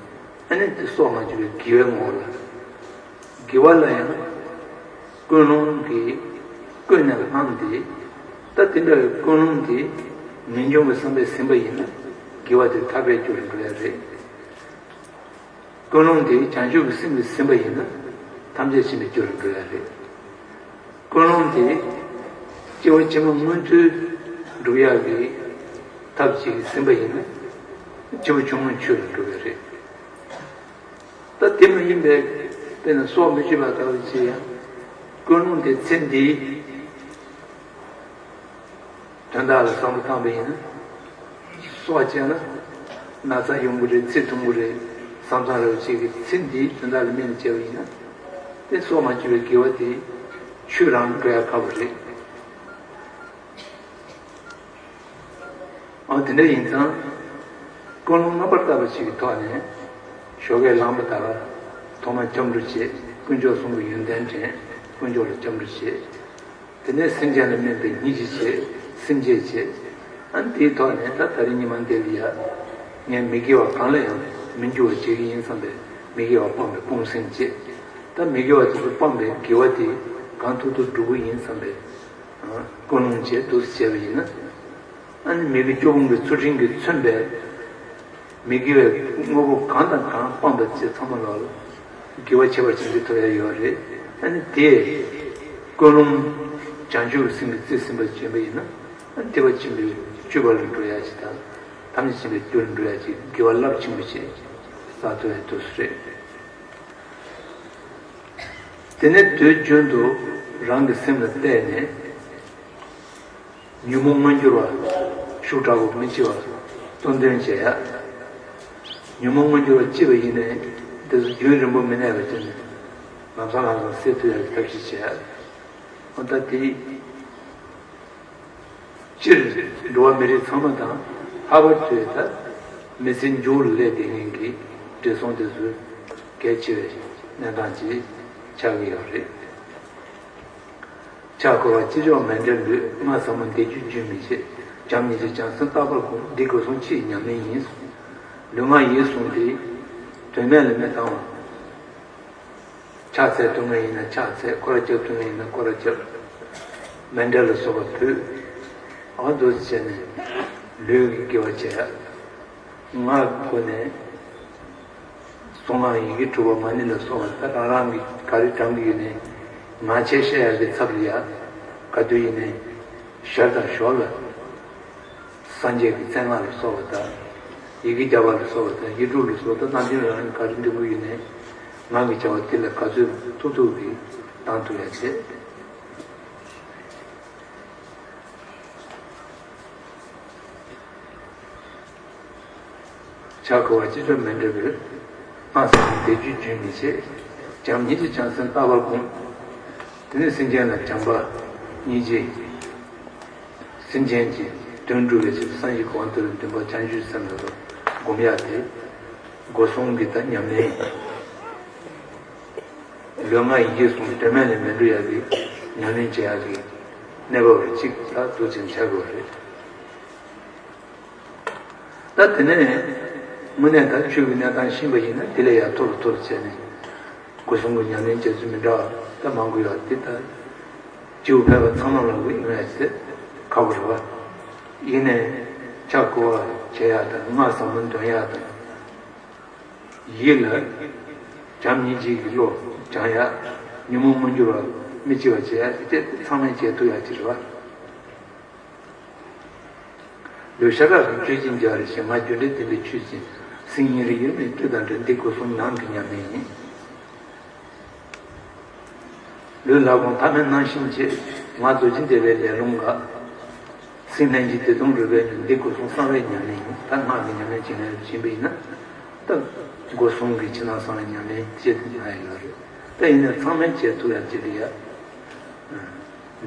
ཨ་ནི་འདི་སྲོག་མ་གཅོད་པའི་དགེ་བའི་ངོ་བོ་ལ། དགེ་བ་ལ་ཡང་ཀུན་སློང་གིས་ཀུན་ནས་བསླངས་ཏེ། ད་དེ་འདྲ་བའི་ཀུན་སློང་དེ་ངེས་འབྱུང་གི་བསམ་པས་ཟིན་པ་ཡིན་ན་དགེ་བ་དེ་ཐར་པའི་རྒྱུར་འགྲོ་ཡ་རེད། ཀུན་སློང་དེ་བྱང་ཆུབ་ཀྱི་སེམས་ཀྱིས་ཟིན་པ་ཡིན་ན་ཐམས་ཅད་མཁྱེན་པའི་རྒྱུར་འགྲོ་ཡ་རེད། ཀུན་སློང་དེ་སྐྱེ་བ་ཕྱི་མ་མངོན་མཐོའི་ འགྲུབ་ཡག་གི་ཐབས་ཅིག་ཟིན་པ་ཡིན་ན། སྐྱེས་བུ་ཆུང་ངུའི་ཆོས་ལ་འགྲོ་གི་རེད། ད་དེ་མ་ཡིན་པའི་དཔེར་ན་སྲོག་མི་གཅོད་པ་ལྟ་བུ་ཅིག་ཡང་ཀུན་སློང་དེ་ཚེ་འདིའི་དོན་དག་ལ་བསམ་བློ་བཏང་པ་ཡིན་ན། སྲོག་བཅད་ན་ན་ཚ་ཡོང་གི་རེད། ཚེ་ཐུང་གི་རེད་བསམ་བསམ་རེ་བ་ཅིག་གིས་ཚེ་འདིའི་དོན་དག་ལ་དམིགས་ནས་བྱས་པ་ཡིན་ན། དེ་སྲོག་མ་གཅོད་པའི་དགེ་བ་དེ་ཆོས་རང་འགྲོ་ཡ་ཁག་པོ་རེད། ཨ་དེ་འདྲ་ཡིན་ཙང་། ཀུན་སློང་རྣམ་པར་དག་པ་ཞིག་གི་ཐོག་ནས་ཞོགས་ཀས་ལངས་པ་དང་ཐོག་མར་སྐྱབས་འགྲོ་བྱེད། དཀོན་མཆོག་གསུམ་གྱི་ཡོན་ཏན་དྲན། དཀོན་མཆོག་ལ་སྐྱབས་འགྲོ་བྱེད། དེ་ནས་སེམས་ཅན་ལ་སྨན་པའི་སྙིང་རྗེ་བྱེད། སེམས་བསྐྱེད་བྱེད། ཨ་ནི་དེའི་ཐོག་ནས་ད་ད་རིང་ཉི་མ་འདི་ལ་ཡ། ངས་མི་དགེ་བ་གང་ལ་ཡང་མི་འགྱུར་བ་བྱེད་ཀྱི་ཡིན་བསམ་པའི་མི་དགེ་བ་སྤངས་པའི་སྤོང་སེམས་བསྐྱེད། ད་མི་དགེ་བ་དེ་ཚོ་སྤངས་པའི་དགེ་བ་དེ་གང་ཐུབ་ཐུབ་སྒྲུབ་ཀྱི་ཡིན་བསམ་པའི། ཀུན་སློང་བཅས་འདུག་སེ་བྱས་པ་ཡིན་ན། ཨ་ནི་མི་དགེ་བཅུ་སྤོང་གི་ཚུལ་ཁྲིམས་ཀྱིས་མཚོན་པའི་མི་དགེ་བའི་དངོས་པོ་གང་དང་གང་སྤངས་པ་བཅས་ཚང་མ་ལ་དགེ་བ་ཁྱད་པར་ཅན་ཅིག་ཐོབ་ཡ་ཡོད་རེད། ཨ་ནི་དེས་ཀུན་སློང་བྱང་ཆུབ་སེམས་ཀྱི་རྩིས་ཟིན་པ་བྱས་པ་ཡིན་ན། ཨ་ནི་ཐེག་པ་ཆེན་པོའི་སྤྱོད་པ་ལ་འགྲོ་ཡ་ཅིག་དང་། ཐམས་ཅད་མཁྱེན་པའི་རྒྱུར་འགྲོ་ཡ་ཅིག་དགེ་བ་རླབས་ཆེན་པོ་ཅིག་བསགས་ཐུབ་ཡ་འདུག་སེ་རེད། དེ་ནས་དུས་རྒྱུན་དུ་རང་གི་སེམས་ལ་བལྟས་ནས། ཉོན་མོངས་མངོན་གྱུར་བ་ཤུགས་དྲག་པོ་མི་སྐྱེ་བ་གཙོ་འདོན་བྱེད་ཡ། ཉོན་མོངས་མངོན་གྱུར་བ་སྐྱེས་པ་ཡིན་ནའི་དེ་ཚོ་རྒྱུན་རིང་པོ་མི་གནས་པ་བྱས་ནས་ལམ་སང་ལམ་སང་སེལ་ཐུབ་ཡ་གི་ཐབས་ཤེས་བྱེད་ཡ། འོ་ད་དེ། སྤྱིར་འགྲོ་བ་མི་རིགས་ཚང་མ་དང་ལྷག་པར་དུ་ད་མི་ཚེ་མཇུག་ལ་སླེབས་བསྡད་མཁན་གྱི་བགྲེས་སོང་དེ་ཚོའི་གལ་ཆེ་བའི་གནས་སྟངས་ཅིག་ཆགས་ཀྱི་ཡོད་རེད། ཕྱག་འཁོར་བ་ཅི་བྱུང་མཎྜལ་འབུལ། སྔགས་ཟབ་མོ་བཟླས་བརྗོད་རྒྱུན་མི་ཆད། བྱམས་སྙིང་རྗེ་བྱང་སེམས་རྟག་པར་སྒོམ། འདི་སྒོ་གསུམ་ཕྱི་ཡི་ཉམས་ལེན་ཡིན། ལུས་ངག་ཡིད་གསུམ་དེ་དོན་མེད་ལ་མི་བཏང་བ། ཕྱག་འཚལ་ཐུབ་མཁན་ཡིན་ན་ཕྱག་འཚལ། སྐོར་ར་རྒྱབ་ཐུབ་མཁན་ཡིན་ན་སྐོར་ར་རྒྱབ། མཎྜལ་ལ་སོགས་པ་ཕུལ། འོ་འདུག་སེ་བྱས་ནས་ལུས་ཀྱི་དགེ་བ་བྱེད་ཡ། ངག་གི་སྒོ་ནས། གསུང་ངག་ཡི་གེ་དྲུག་པ་མ་ཎི་ལ་སོགས་པ་ད་རང་རང་གི་ག་རེ་བགྲང་གི་ཡོད་ནའི་ངག་འཁྱལ་བཤད་ཡག་གི་ཚབ་ལ་ཡ། ག་དུས་ཡིན་ནའི་ཞར་དང་ཞོར་ལ་སངས་རྒྱས་ཀྱི་མཚན་སྔགས་ལ་སོགས་པ་དང་། ཡི་གེ་བརྒྱ་པ་ལ་སོགས་པ་དང་། ཡིག་དྲུག་ལ་སོགས་པ་དང་། རྣམ་འདྲེན་རང་གི་ག་རེ་འདོན་གི་ཡོད་ནའི་ངག་གི་བྱ་བ་དེ་ལ་ག་ཚོད་ཐུབ་ཐུབ་ཀྱིས་བཏང་ཐུབ་ཡ་བྱེད། ཕྱག་འཁོར་བ་ཅི་བྱུང་མཎྜལ་འབུལ། སྔགས་ཟབ་མོ་བཟླས་བརྗོད་རྒྱུན་མི་ཆད། བྱམས་སྙིང་རྗེ་བྱང་སེམས་རྟག་པར་སྒོམ། དེ་ནས་སེམས་ཅན་ལ་བྱམས་པ་སྙིང་རྗེ། སེམས་ཅན་གྱི་དོན་སྒྲུབ་པའི་ཆེད་དུ་སངས་རྒྱས་གོ་འཕང་ཐོབ་པའི་འདུན་པ་བྱང་ཆུབ་སེམས་ལ་སྒོམ་ཡག་དེ། སྒོ་གསུམ་གྱི་ད་ཉམས་ལེན། ལུས་ངག་ཡིད་གསུམ་དོན་མེད་ལ་མི་འགྲོ་ཡག་གི་ཉམས་ལེན་བྱེད་ཡག་གི་གནས་བབ་རེ་གཅིག་ད་འདུག་ཅིང་ཆགས་དགོས་རེད། ད་དེ་ནས་དངོས་གནས་ད་ཆོས་ཀྱི་གནས་སྟངས་ཤེས་པ་ཡིན་ན་དེ་ལས་ཡར་མཐོ་རུ་མཐོ་རུ་བྱས་ནས་སྒོ་གསུམ་གྱི་ཉམས་ལེན་བྱེད་ཚུལ་མི་འདྲ་བ་ད་མང་པོ་ཡོད་དེ། ད་སྤྱི་བོ་ཕལ་པ་ཚང་མ་ལ་འོས་ཡོང་ཡ་ཟེར་ཁག་པོ་རེད་བ། ཡིན་ནའི་ཕྱག་འཁོར་བ་བྱེད་ཡ་དང་སྔགས་ཟབ་མོ་འདོན་ཡ་དང་། ཡིད་ལ་བྱམས་སྙིང་རྗེ་གི་བློ་སྦྱང་ཡ། ཉོན་མོངས་མངོན་གྱུར་བ་མི་སྐྱེ་བ་བྱེད་ཡ་དེ་ཚང་མས་བྱེད་ཐུབ་ཡ་ཅིག་རེད་བ། ལུས་ཤ་ཁྲག་གི་ཆོས་ཅན་སྦྱངས་རེ་ཞིག་ང་རྒྱུ་འབྲས་བདེན་པའི་ཆོས་ཅན། སེམས་ཉིད་རིག་ཡོད་མེད་དུས་དང་བྲལ། འདི་སྒོ་གསུམ་ནང་གི་ཉམས་ལེན་ཡིན། ལུས་ལ་དགོངས་ཐ་མལ་སྣང་ཞེན་བྱེད། ང་རྡོ་རྗེ་འདེབས་པའི་ལས་རླུང་འགག། སེམས་ལྷན་སྐྱེས་བདེ་སྟོང་རོལ་པའི་ཉམས། འདི་སྒོ་གསུམ་གསང་བའི་ཉམས་ལེན་ཡིན། ད་སྔགས་ཀྱི་ཉམས་ལེན་བྱེད་མཁན་ཡིན་པ་ཡིན་ན། ད་སྒོ་གསུམ་གྱི་ཕྱི་ནང་གསང་བའི་ཉམས་ལེན་བྱེད་ཐུབ་ན་ཡོད་རེད། ད་ཡིན་ནའི་ཚང་མས་བྱེད་ཐུབ་ཡ་ཅིག་ལ་ཡ།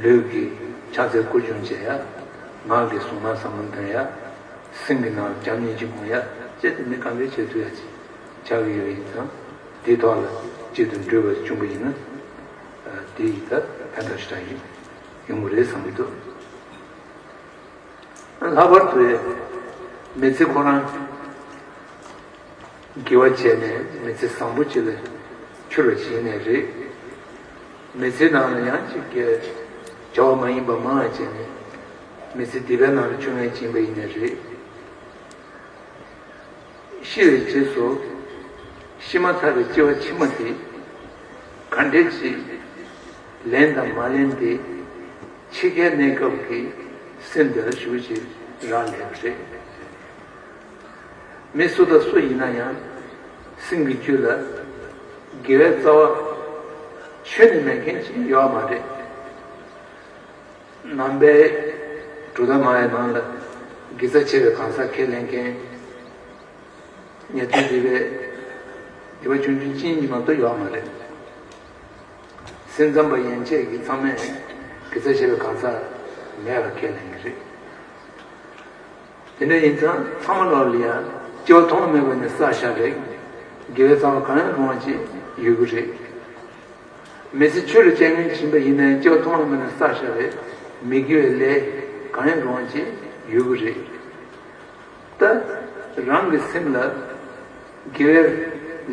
ལུས་ཀྱི་ཕྱག་འཚལ་སྐུ་གཅུང་བྱེད་ཡ། ངག་གི་གཟུངས་སྔགས་ཟབ་མོ་འདོན་ཡ། སེམས་ཀྱི་ནང་ལ་བྱམས་སྙིང་རྗེ་སྒོམ་ཡ་བཅས་ཏེ་མི་གང་གས་བྱེད་ཐུབ་ཡ་ཅིག་ཆགས་ཀྱི་ཡོད་པ་ཡིན་ཙང་། དེའི་ཐོག་ལ་གཅིག་ཏུ་འགྲིལ་བ་བྱུང་བ་ཡིན་ན། དེ་ཡིས་ད་ཕན་ཐོགས་ཞེ་དྲག་ཡོང་གི་རེད་བསམ་གྱི་འདུག་ལྷག་པར་དུ་མི་ཚེ་ཁོ་རང་དགེ་བ་བྱས་ནས་མི་ཚེ་བཟང་པོ་ཅིག་ལ་འཁྱོལ་བ་ཞིག་ཡིན་ནའི་རེད། མི་ཚེའི་ནང་ལ་ཡང་ཅིག་གི་བྱ་བ་མ་ཡིན་པ་མང་བ་བྱས་ནས་མི་ཚེ་སྡིག་པའི་ནང་ལ་འཁྱོལ་མཁན་ཅིག་ཡིན་པ་ཡིན་ནའི་རེད། ཤི་བའི་རྗེས་སུ་ཤི་མ་ཚར་བའི་སྐྱེ་བ་ཕྱི་མ་དེ་ག་འདྲས་ཅིག་ལེན་དང་མ་ལེན་དེ་འཆི་ཁའི་གནས་སྐབས་ཀྱི་ སེམས་དེ་ལ་ཞུ་ཞེས་རང་ལས་པ་རེད། མི་སུ་དང་སུ་ཡིན་ན་ཡང་སེམས་ཀྱི་རྒྱུད་ལ་དགེ་བའི་རྩ་བ་ཆོད་ནས་མེད་མཁན་ཅིག་ཡོད་མ་རེད། ནང་པའི་གྲུབ་མཐའ་སྨྲ་བའི་ནང་ལ་དགེ་རྩ་ཆེ་བའི་གང་ཟག་ཁས་ལེན་མཁན། ཉན་ཐོས་སྡེ་པའི་སྡེ་པ་ཆུང་ཆུང་གཅིག་གཉིས་མ་གཏོགས་ཡོད་མ་རེད། སེམས་ཙམ་པ་ཡན་ཆད་ཀྱིས་ཚང་མས་དགེ་རྩ་ཆེ་བའི་གང་ཟག་མེད་པ་ཁས་ལེན་གྱི་རེད། དེ་འདྲ་ཡིན་ཙང་ཚང་མ་ལོག་ལ་ཡང་སྐྱེ་བ་ཐོག་མ་མེད་པ་ནས་བསགས་བཞག་རེད། དགེ་བའི་རྩ་བ་གང་ཡང་རུང་བ་ཅིག་ཡོད་ཀྱི་རེད། མི་ཚེ་ཆོས་ལ་སྤྱད་ངན་བྱིན་པ་ཡིན་ནའི་སྐྱེ་བ་ཐོག་མ་མེད་ན་བསགས་བཞག་རེད། མི་དགེ་བའི་ལས་གང་ཡང་རུང་བ་ཅིག་ཡོད་ཀྱི་རེད། ད་རང་གི་སེམས་ལ་དགེ་བའི་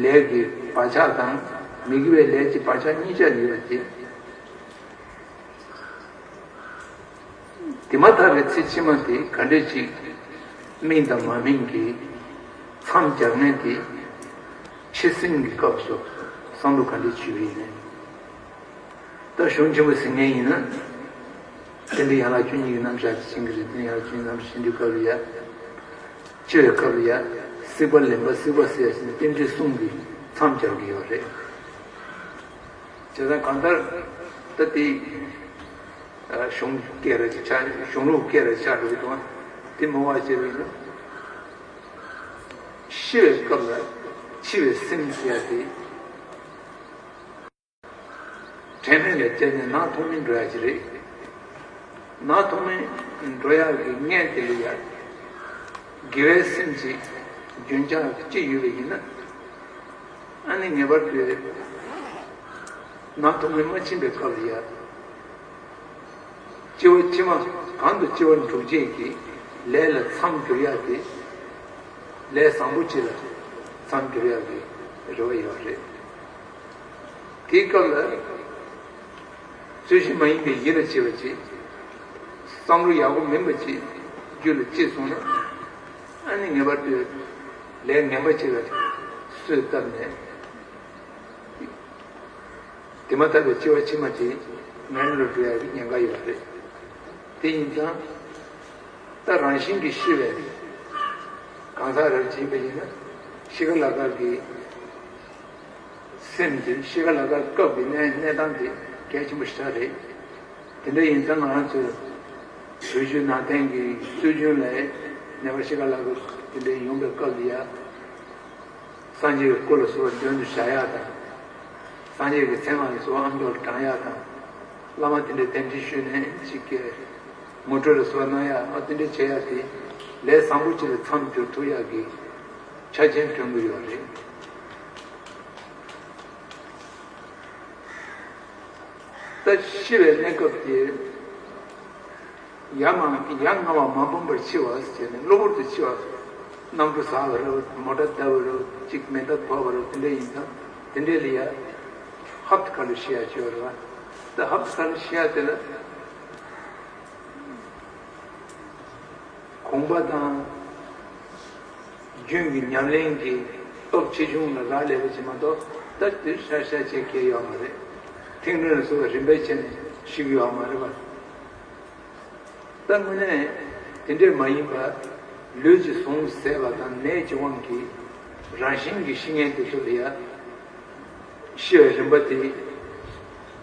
ལས་ཀྱི་བག་ཆགས་དང་མི་དགེ་བའི་ལས་ཀྱི་བག་ཆགས་གཉིས་ཆར་ཡོད་པ་དེ། དེ་མ་ཐག་པའི་ཚེ་ཕྱི་མ་དེ་ག་འདྲས་ཅིག་སྨིན་དང་མ་སྨིན་གྱི་མཚམས་སྦྱར་མཁན་དེ་འཆི་སེམས་ཀྱི་སྐབས་སུ་བསམ་བློ་ག་འདྲས་བྱེད་པ་ཡིན་ནའི། ད་གཞུང་ཆེན་པོ་ཟིན་མཁན་ཡིན་ན། རྟེན་འབྲེལ་ཡན་ལག་བཅུ་གཉིས་ཀྱི་རྣམ་གཞག་དེ་ཤེས་ཀྱི་རེད། རྟེན་ཡན་ལག་བཅུ་གཉིས་རྣམ་གཞག་ཤེས་དུས་སྐབས་ལ་ཡ། འཆི་བའི་སྐབས་ལ་ཡ། སྲེག་པ་ལེན་པ་སྲེག་པ་ཟེར་ཡ་ཟིན་རྟེན་འབྲེལ་གསུམ་གྱི་མཚམས་སྦྱར་གྱི་ཡོད་རེད། བྱས་ཙང་གང་ལྟར་ད་དེ་གཞུང་སྐད་ར་ཅིག་ཆགས། གཞུང་ལུགས་སྐད་ར་ཆགས་འགྲོ་གི་འདུག་དེ་མ་བ་བྱས་པ་ཡིན་ན། ཤི་བའི་སྐབས་ལ་འཆི་བའི་སེམས་ཟེར་ཡ་དེ། དྲན་མེད་ལ་བཅད་ནས་ནག་ཐོག་མེ་འགྲོ་ཡ་ཅིག་རེད། ནག་ཐོག་མེ་འགྲོ་ཡ་གི་མངལ་དེ་ལ་ཡ། དགེ་བའི་སེམས་ཅིག་རྒྱུན་ཆགས་ཅིག་ཡོད་པ་ཡིན་ན། ཨ་ནི་ངེས་པར་དུ་ནག་ཐོག་མེ་མ་ཕྱིན་པའི་སྐབས་ལ་ཡ། སྐྱེ་བ་ཕྱི་མ་གང་དུ་སྐྱེ་བ་འགྲོ་བྱེད་ཀྱི་ལས་ལ་མཚམས་སྦྱོར་ཡག་དེ། ལས་བཟང་པོ་ཅིག་ལ་མཚམས་སྦྱོར་ཡག་གི་རེ་བ་ཡོད་རེད། དེའི་སྐབས་ལ་རྩོད་གཞི་མ་ཡིན་པའི་ཡིད་ལ་བྱེད་པ་ཅིག་བསམ་བློ་ཡག་པོ་མིན་པ་ཅིག་རྒྱུད་ལ་སྐྱེས་སོང་ན། ཨ་ནི་ངེས་པར་དུ་ལས་ངན་པ་ཅིག་ལ་གསོས་བཏབ་ནས། དེ་མ་ཐག་པའི་སྐྱེ་བ་ཕྱི་མ་དེ་ངན་ལ་འགྲོ་ཡག་གི་ཉེན་ཁ་ཡོད་རེད། དེ་ཡིན་ཙང་། ད་རང་བཞིན་གྱིས་ཤི་བའི་གང་ཟག་རབ་ཅིག་ཡིན་པ་ཡིན་ན། ཤི་ཁ་ལ་ཁ་གི་སེམས་དེ་ཤི་ཁ་ལ་ཁ་སྐབས་ཀྱི་གནས་གནས་སྟངས་དེ་གལ་ཆེན་པོ་ཞེ་དྲག་རེད། དེ་འདྲ་ཡིན་ཙང་ང་རང་ཚོའི་བོད་བརྒྱུད་ནང་བསྟན་གྱི་སྲོལ་རྒྱུན་ལ་ནད་པ་ཤི་ཁ་ལ་ཁ་དེ་འདྲ་ཡོང་པའི་སྐབས་ལ་ཡ། སངས་རྒྱས་ཀྱི་སྐུ་ལ་སོགས་པ་མདུན་དུ་བཞག་ཡག་དང་། སངས་རྒྱས་ཀྱི་མཚན་སྔགས་ལ་སོགས་པ་ཨ་མཆོག་ལ་བགྲང་ཡག་དང་། བླ་མ་དེ་འདྲའི་གདན་འདྲེན་ཞུས་ནས་ཅིག་གི་ངོ་སྤྲོད་ལ་སོགས་པ་གནང་ཡག་ཨ་དེ་འདྲ་བྱེད་ཡག་དེ་ལས་བཟང་པོ་ཅིག་ལ་མཚམས་སྦྱོར་ཐུབ་ཡག་གི་ཆ་རྐྱེན་བསྐྲུན་གྱི་ཡོད་རེད། ད་ཤི་བའི་གནས་སྐབས་དེ། ཡ་མ་ཡ་ང་བ་མ་སྤངས་པར་འཆི་བ་ཟེར་ནས་གློ་བུར་དུ་འཆི་བ། གནམ་གྲུ་ཟག་པ་རེད། མོ་ཊ་བརྡབས་པ་རེད། གཅིག་མེ་མདའ་ཕོག་པ་རེད། དེ་འདྲ་ཡིན་ཙང་དེ་འདྲ་ལ་ཡ། ཧབ་ཏུ་ཁ་ལ་ཤི་ཡ་ཅིག་ཡོད་རེད་བ། ད་ཧབ་ཏུ་ཁ་ལ་ཤི་ཡ་དེ་ལ། དགོངས་པ་དང་། རྒྱུན་གྱི་ཉམས་ལེན་གྱི་སྟོབས་ཆེ་ཆུང་ལ་རག་ལས་པ་ཅིག་མ་གཏོགས་ད་དེ་ཤ་ཤ་བྱེད་མཁན་ཡོད་མ་རེད། ཐིག་ནོར་ལ་སོགས་པ་རིམ་པས་བྱས་ནས་ཤི་གི་ཡོད་མ་རེད་པ། ད་དངོས་གནས་དེ་འདྲས་མ་ཡིན་པ། ལུས་ཀྱི་ཟུངས་ཟད་པ་དང་ནད་ཀྱི་དབང་གིས་རང་བཞིན་གྱིས་ཤི་མཁན་དེ་ཚོ་ལ་ཡ། ཤི་བའི་རིམ་པ་དེ་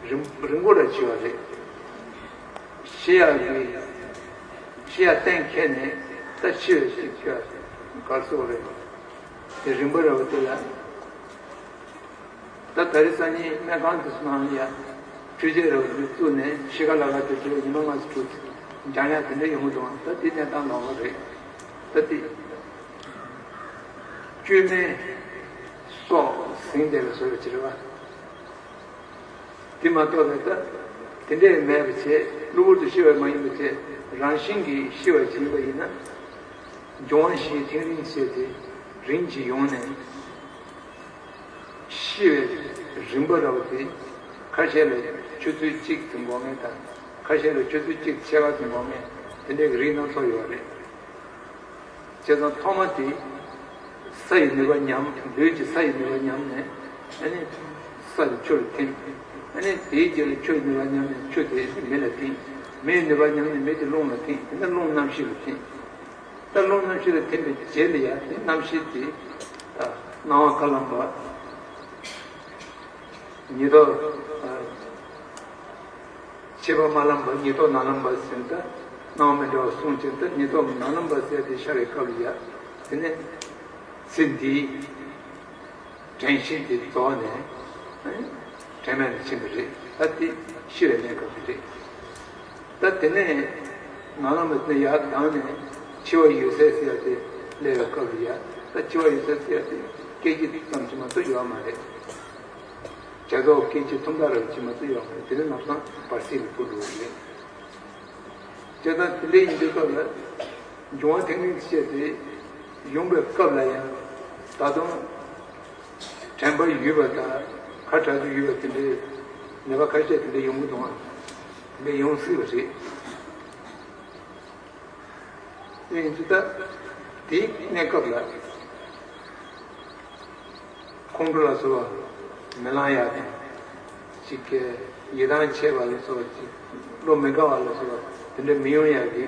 རིམ་རིམ་གོ་ར་བྱེད་པ་རེད། ཤི་ཡག་གི་ཤི་ཡག་གཏན་འཁེལ་ནས་ད་ཤི་བའི་ཤི་ཤི་གར་སོགས་རེད། དེ་རིམ་པ་ར་བ་དེ་ལ། ད་ད་རེས་སང་ཉིན་སྨན་ཁང་དུ་སོང་ན་ཡང་འཕྲུལ་ཆས་རབ་ཏུ་བཙུགས་ནས་ཤི་ཁ་ལ་ཁ་དེ་ཚོ་ཉི་མ་ལྔ་ཙམ་དྲུག་ཙམ་འགྱངས་ཡག་དེ་འདྲ་ཡོང་གི་འདུག་ད་དེ་གནས་སྟངས་ལོགས་ཀ་རེད། ད་དེ་བཅོས་མའི་སྲོག་ཟིན་བསྡད་པའི་བཟོ་ཡོད་ཅི་རེད་བ། དེ་མ་གཏོགས་པའི་ད་དེ་འདྲས་མེད་པ་བྱས་གློ་བུར་དུ་ཤི་བ་མ་ཡིན་པ་བྱས་རང་བཞིན་གྱིས་ཤི་བ་ཅིག་ཡིན་པ་ཡིན་ན། འབྱུང་བ་བཞིའི་ཐིག་རིམ་ཟེར་དེ་རིམ་གྱིས་ཡོང་ནས། ཤི་བའི་རིམ་པ་ར་བ་དེ་ཁ་ཤས་ལ་ཆུ་ཚོད་གཅིག་ཙམ་འགོར་མཁན་དང་ཁ་ཤས་ལ་ཆུ་ཚོད་གཅིག་ཕྱེད་ཀ་ཙམ་འགོར་མཁན་དེ་འདྲའི་རིགས་སྣ་ཚོགས་ཡོད་རེད། བྱས་ཙང་ཐོག་མ་དེ་ས་ཡི་ནུས་པ་ཉམས། ལུས་ཀྱི་ས་ཡི་ནུས་པ་ཉམས་ནས་ཨ་ནི་ས་ལ་ཆུ་ལ་ཐིམ། ཨ་ནི་དེའི་རྗེས་ལ་ཆུ་ཡི་ནུས་པ་ཉམས་ནས་ཆུ་དེ་མེ་ལ་ཐིམ། མེའི་ནུས་པ་ཉམས་ནས་མེ་དེ་རླུང་ལ་ཐིམ། དེ་ནས་རླུང་རྣམ་ཤེས་ལ་ཐིམ། ད་རླུང་རྣམ་ཤེས་ལ་ཐིམ་པའི་རྗེས་ལ་ཡང་དེ་རྣམ་ཤེས་དེ་སྣང་བ་དཀར་ལམ་པ། ཉེར་ཐོབ། ཕྱི་པ་དམར་ལམ་པ། ཉེར་ཐོབ་ནག་ལམ་པ་ཟེར་ད། སྣང་བ་མི་འདྲ་བ་གསུམ་ཅན་ད། ཉེར་ཐོབ་ནག་ལམ་པ་ཟེར་དེ་ཤར་བའི་སྐབས་ལ་ཡ། དེ་ནས་ཚེ་འདིའི་དྲན་ཤེས་དེ་རྫོགས་ནས་དྲན་མེད་ལ་ཕྱིན་པ་རེད། ད་དེ་ཤི་བའི་གནས་སྐབས་དེ་རེད། ད་དེ་ནས་ནག་ལམ་པ་དེ་ཡར་ལྡང་ནས་འཆི་བ་འོད་གསལ་ཟེར་ཡ་དེ་སླེབས་པའི་སྐབས་ལ་ཡ། ད་འཆི་བ་འོད་གསལ་ཟེར་ཡ་དེ་སྐད་ཅིག་ཙམ་ཅིག་མ་གཏོགས་ཡོད་མ་རེད། བྱ་རྫོགས་སྐད་ཅིག་ཐུང་ཐག་རེ་ཅིག་མ་གཏོགས་ཡོད་མ་རེད། དེ་ནས་ནམ་སང་བར་སྲིད་ལ་འཕོ་འགྲོ་བ་རེད། བྱས་ཙང་དེ་འདྲ་ཡིན་དུས་སྐབས་ལ་འབྱུང་བ་ཐིག་ལེ་ཅེས་དེ་ཡོང་བའི་སྐབས་ལ་ཡང་ད་དུང་དྲན་པ་ཡོད་པ་དང་ཁ་གྲག་རྒྱུ་ཡོད་པ་དེ་འདྲའི་ནད་པ་ཁ་ཤས་དེ་འདྲ་ཡོང་གི་འདུག་ཨང་། དེ་འདྲ་ཡོང་སྲིད་པ་རེད། ཡིན་ཙང་ད་དེའི་གནས་སྐབས་ལ་ཁོང་ཁྲོ་ལ་སོགས་པ་མི་ལང་ཡག་དང་། ཅིག་གི་ཡིད་ཐང་ཆད་པ་ལ་སོགས་པ། ཅིག་བློ་མི་དགའ་བ་ལ་སོགས་པ་དེ་འདྲ་མི་ཡོང་ཡག་གི་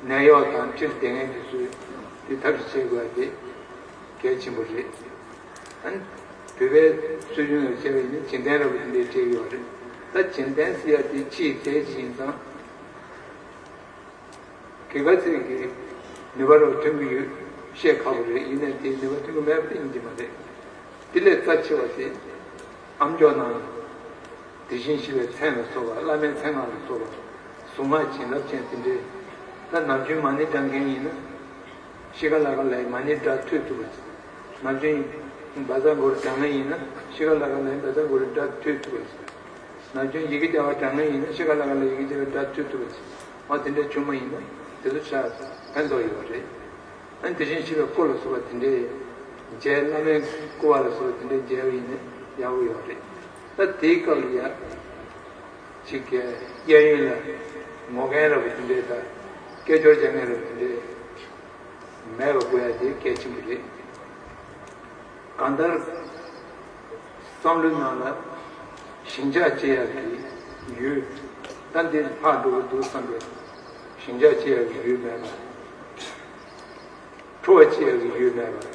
ནད་གཡོག་དང་འཁྲིས་སྡོད་མཁན་དེ་ཚོས་དེ་ཐབས་ཤེས་བྱེད་དགོས་ཡག་དེ་གལ་ཆེན་པོ་རེད། ཨ་ནི་བོད་པའི་སྲོལ་རྒྱུན་ལ་བྱས་པ་ཡིན་ན་བྱེད་གཏན་རབ་དེ་འདྲའི་སྤྲད་ཡོད་རེད། ད་བྱེད་གཏན་ཟེར་ཡག་དེ་ཅིའི་གཏན་ཡིན་ཙང་། ག་ག་ཚད་ཀྱི་ནུས་པ་རུ་ཐོན་གྱི་ཡོད་བཤད་ཁག་པོ་རེད། ཡིན་ནའི་དེའི་ནུས་པ་ཐོན་གྱི་མེད་པ་ཡིན་གྱི་མ་རེད། དེ་ལས་རྩ་ཆེ་བ་དེ་ཨ་མཆོག་ནང་དེ་བཞིན་གཤེགས་པའི་མཚན་ལ་སོགས་པ། བླ་མའི་མཚན་སྔགས་ལ་སོགས་པ། གཟུངས་སྔགས་བྱིན་རླབས་ཅན་དེ་འདྲའི། ད་ནམ་རྒྱུན་མ་ཎི་བགྲང་མཁན་ཡིན་ན་ཤི་ཁ་ལ་ཁ་ལ་མ་ཎི་སྒྲ་ཐོས་ཐུབ་པ་བྱེད། ནམ་རྒྱུན་བཛྲ་གུ་རུ་བགྲང་མཁན་ཡིན་ན་ཤི་ཁ་ལ་ཁ་ལ་བཛྲ་གུ་རུ་སྒྲ་ཐོས་ཐུབ་པ་བྱེད། ནམ་རྒྱུན་ཡི་གེ་བརྒྱ་པ་བགྲང་མཁན་ཡིན་ན་ཤི་ཁ་ལ་ཁ་ལ་ཡི་གེ་བརྒྱ་པའི་སྒྲ་ཐོས་ཐུབ་པ་བྱེད། འོ་དེ་འདྲ་བྱུང་བ་ཡིན་ན་དེ་ཚོ་ཆ་ཕན་ཐོགས་ཡོད་པ་རེད། ཨ་ནི་དེ་བཞིན་གཤེགས་པའི་སྐུ་ལ་སོགས་པ་དེ་འདྲའི་མཇལ། བླ་མའི་སྐུ་པར་ལ་སོགས་པ་དེ་འདྲའི་མཇལ་བ་ཡིན་ན་ཡག་པོ་ཡོད་རེད། ད་དེའི་སྐབས་ལ་ཡ་ཅིག་གི་གཡས་གཡོན་ལ་ངོ་རྒོལ་འདྲ་པོ་དེ་འདྲའི་དང་སྐད་ཅོར་རྒྱག་མཁན་འདྲ་པོ་དེ་འདྲའི་མེད་པ་དགོས་ཡ་དེ་གལ་ཆེན་པོ་རེད། གང་ལྟར་བསམ་བློའི་ནང་ལ་ཞེན་ཆགས་སྐྱེ་ཡག་གི་ཡུལ། ད་འདི་ལྷག་འགྲོ་གི་འདུག་བསམ་པའི་ཞེན་ཆགས་སྐྱེ་ཡག་གི་ཡུལ་མེད་པ། ཁྲོ་བ་སྐྱེ་ཡག་གི་ཡུལ་མེད་པ།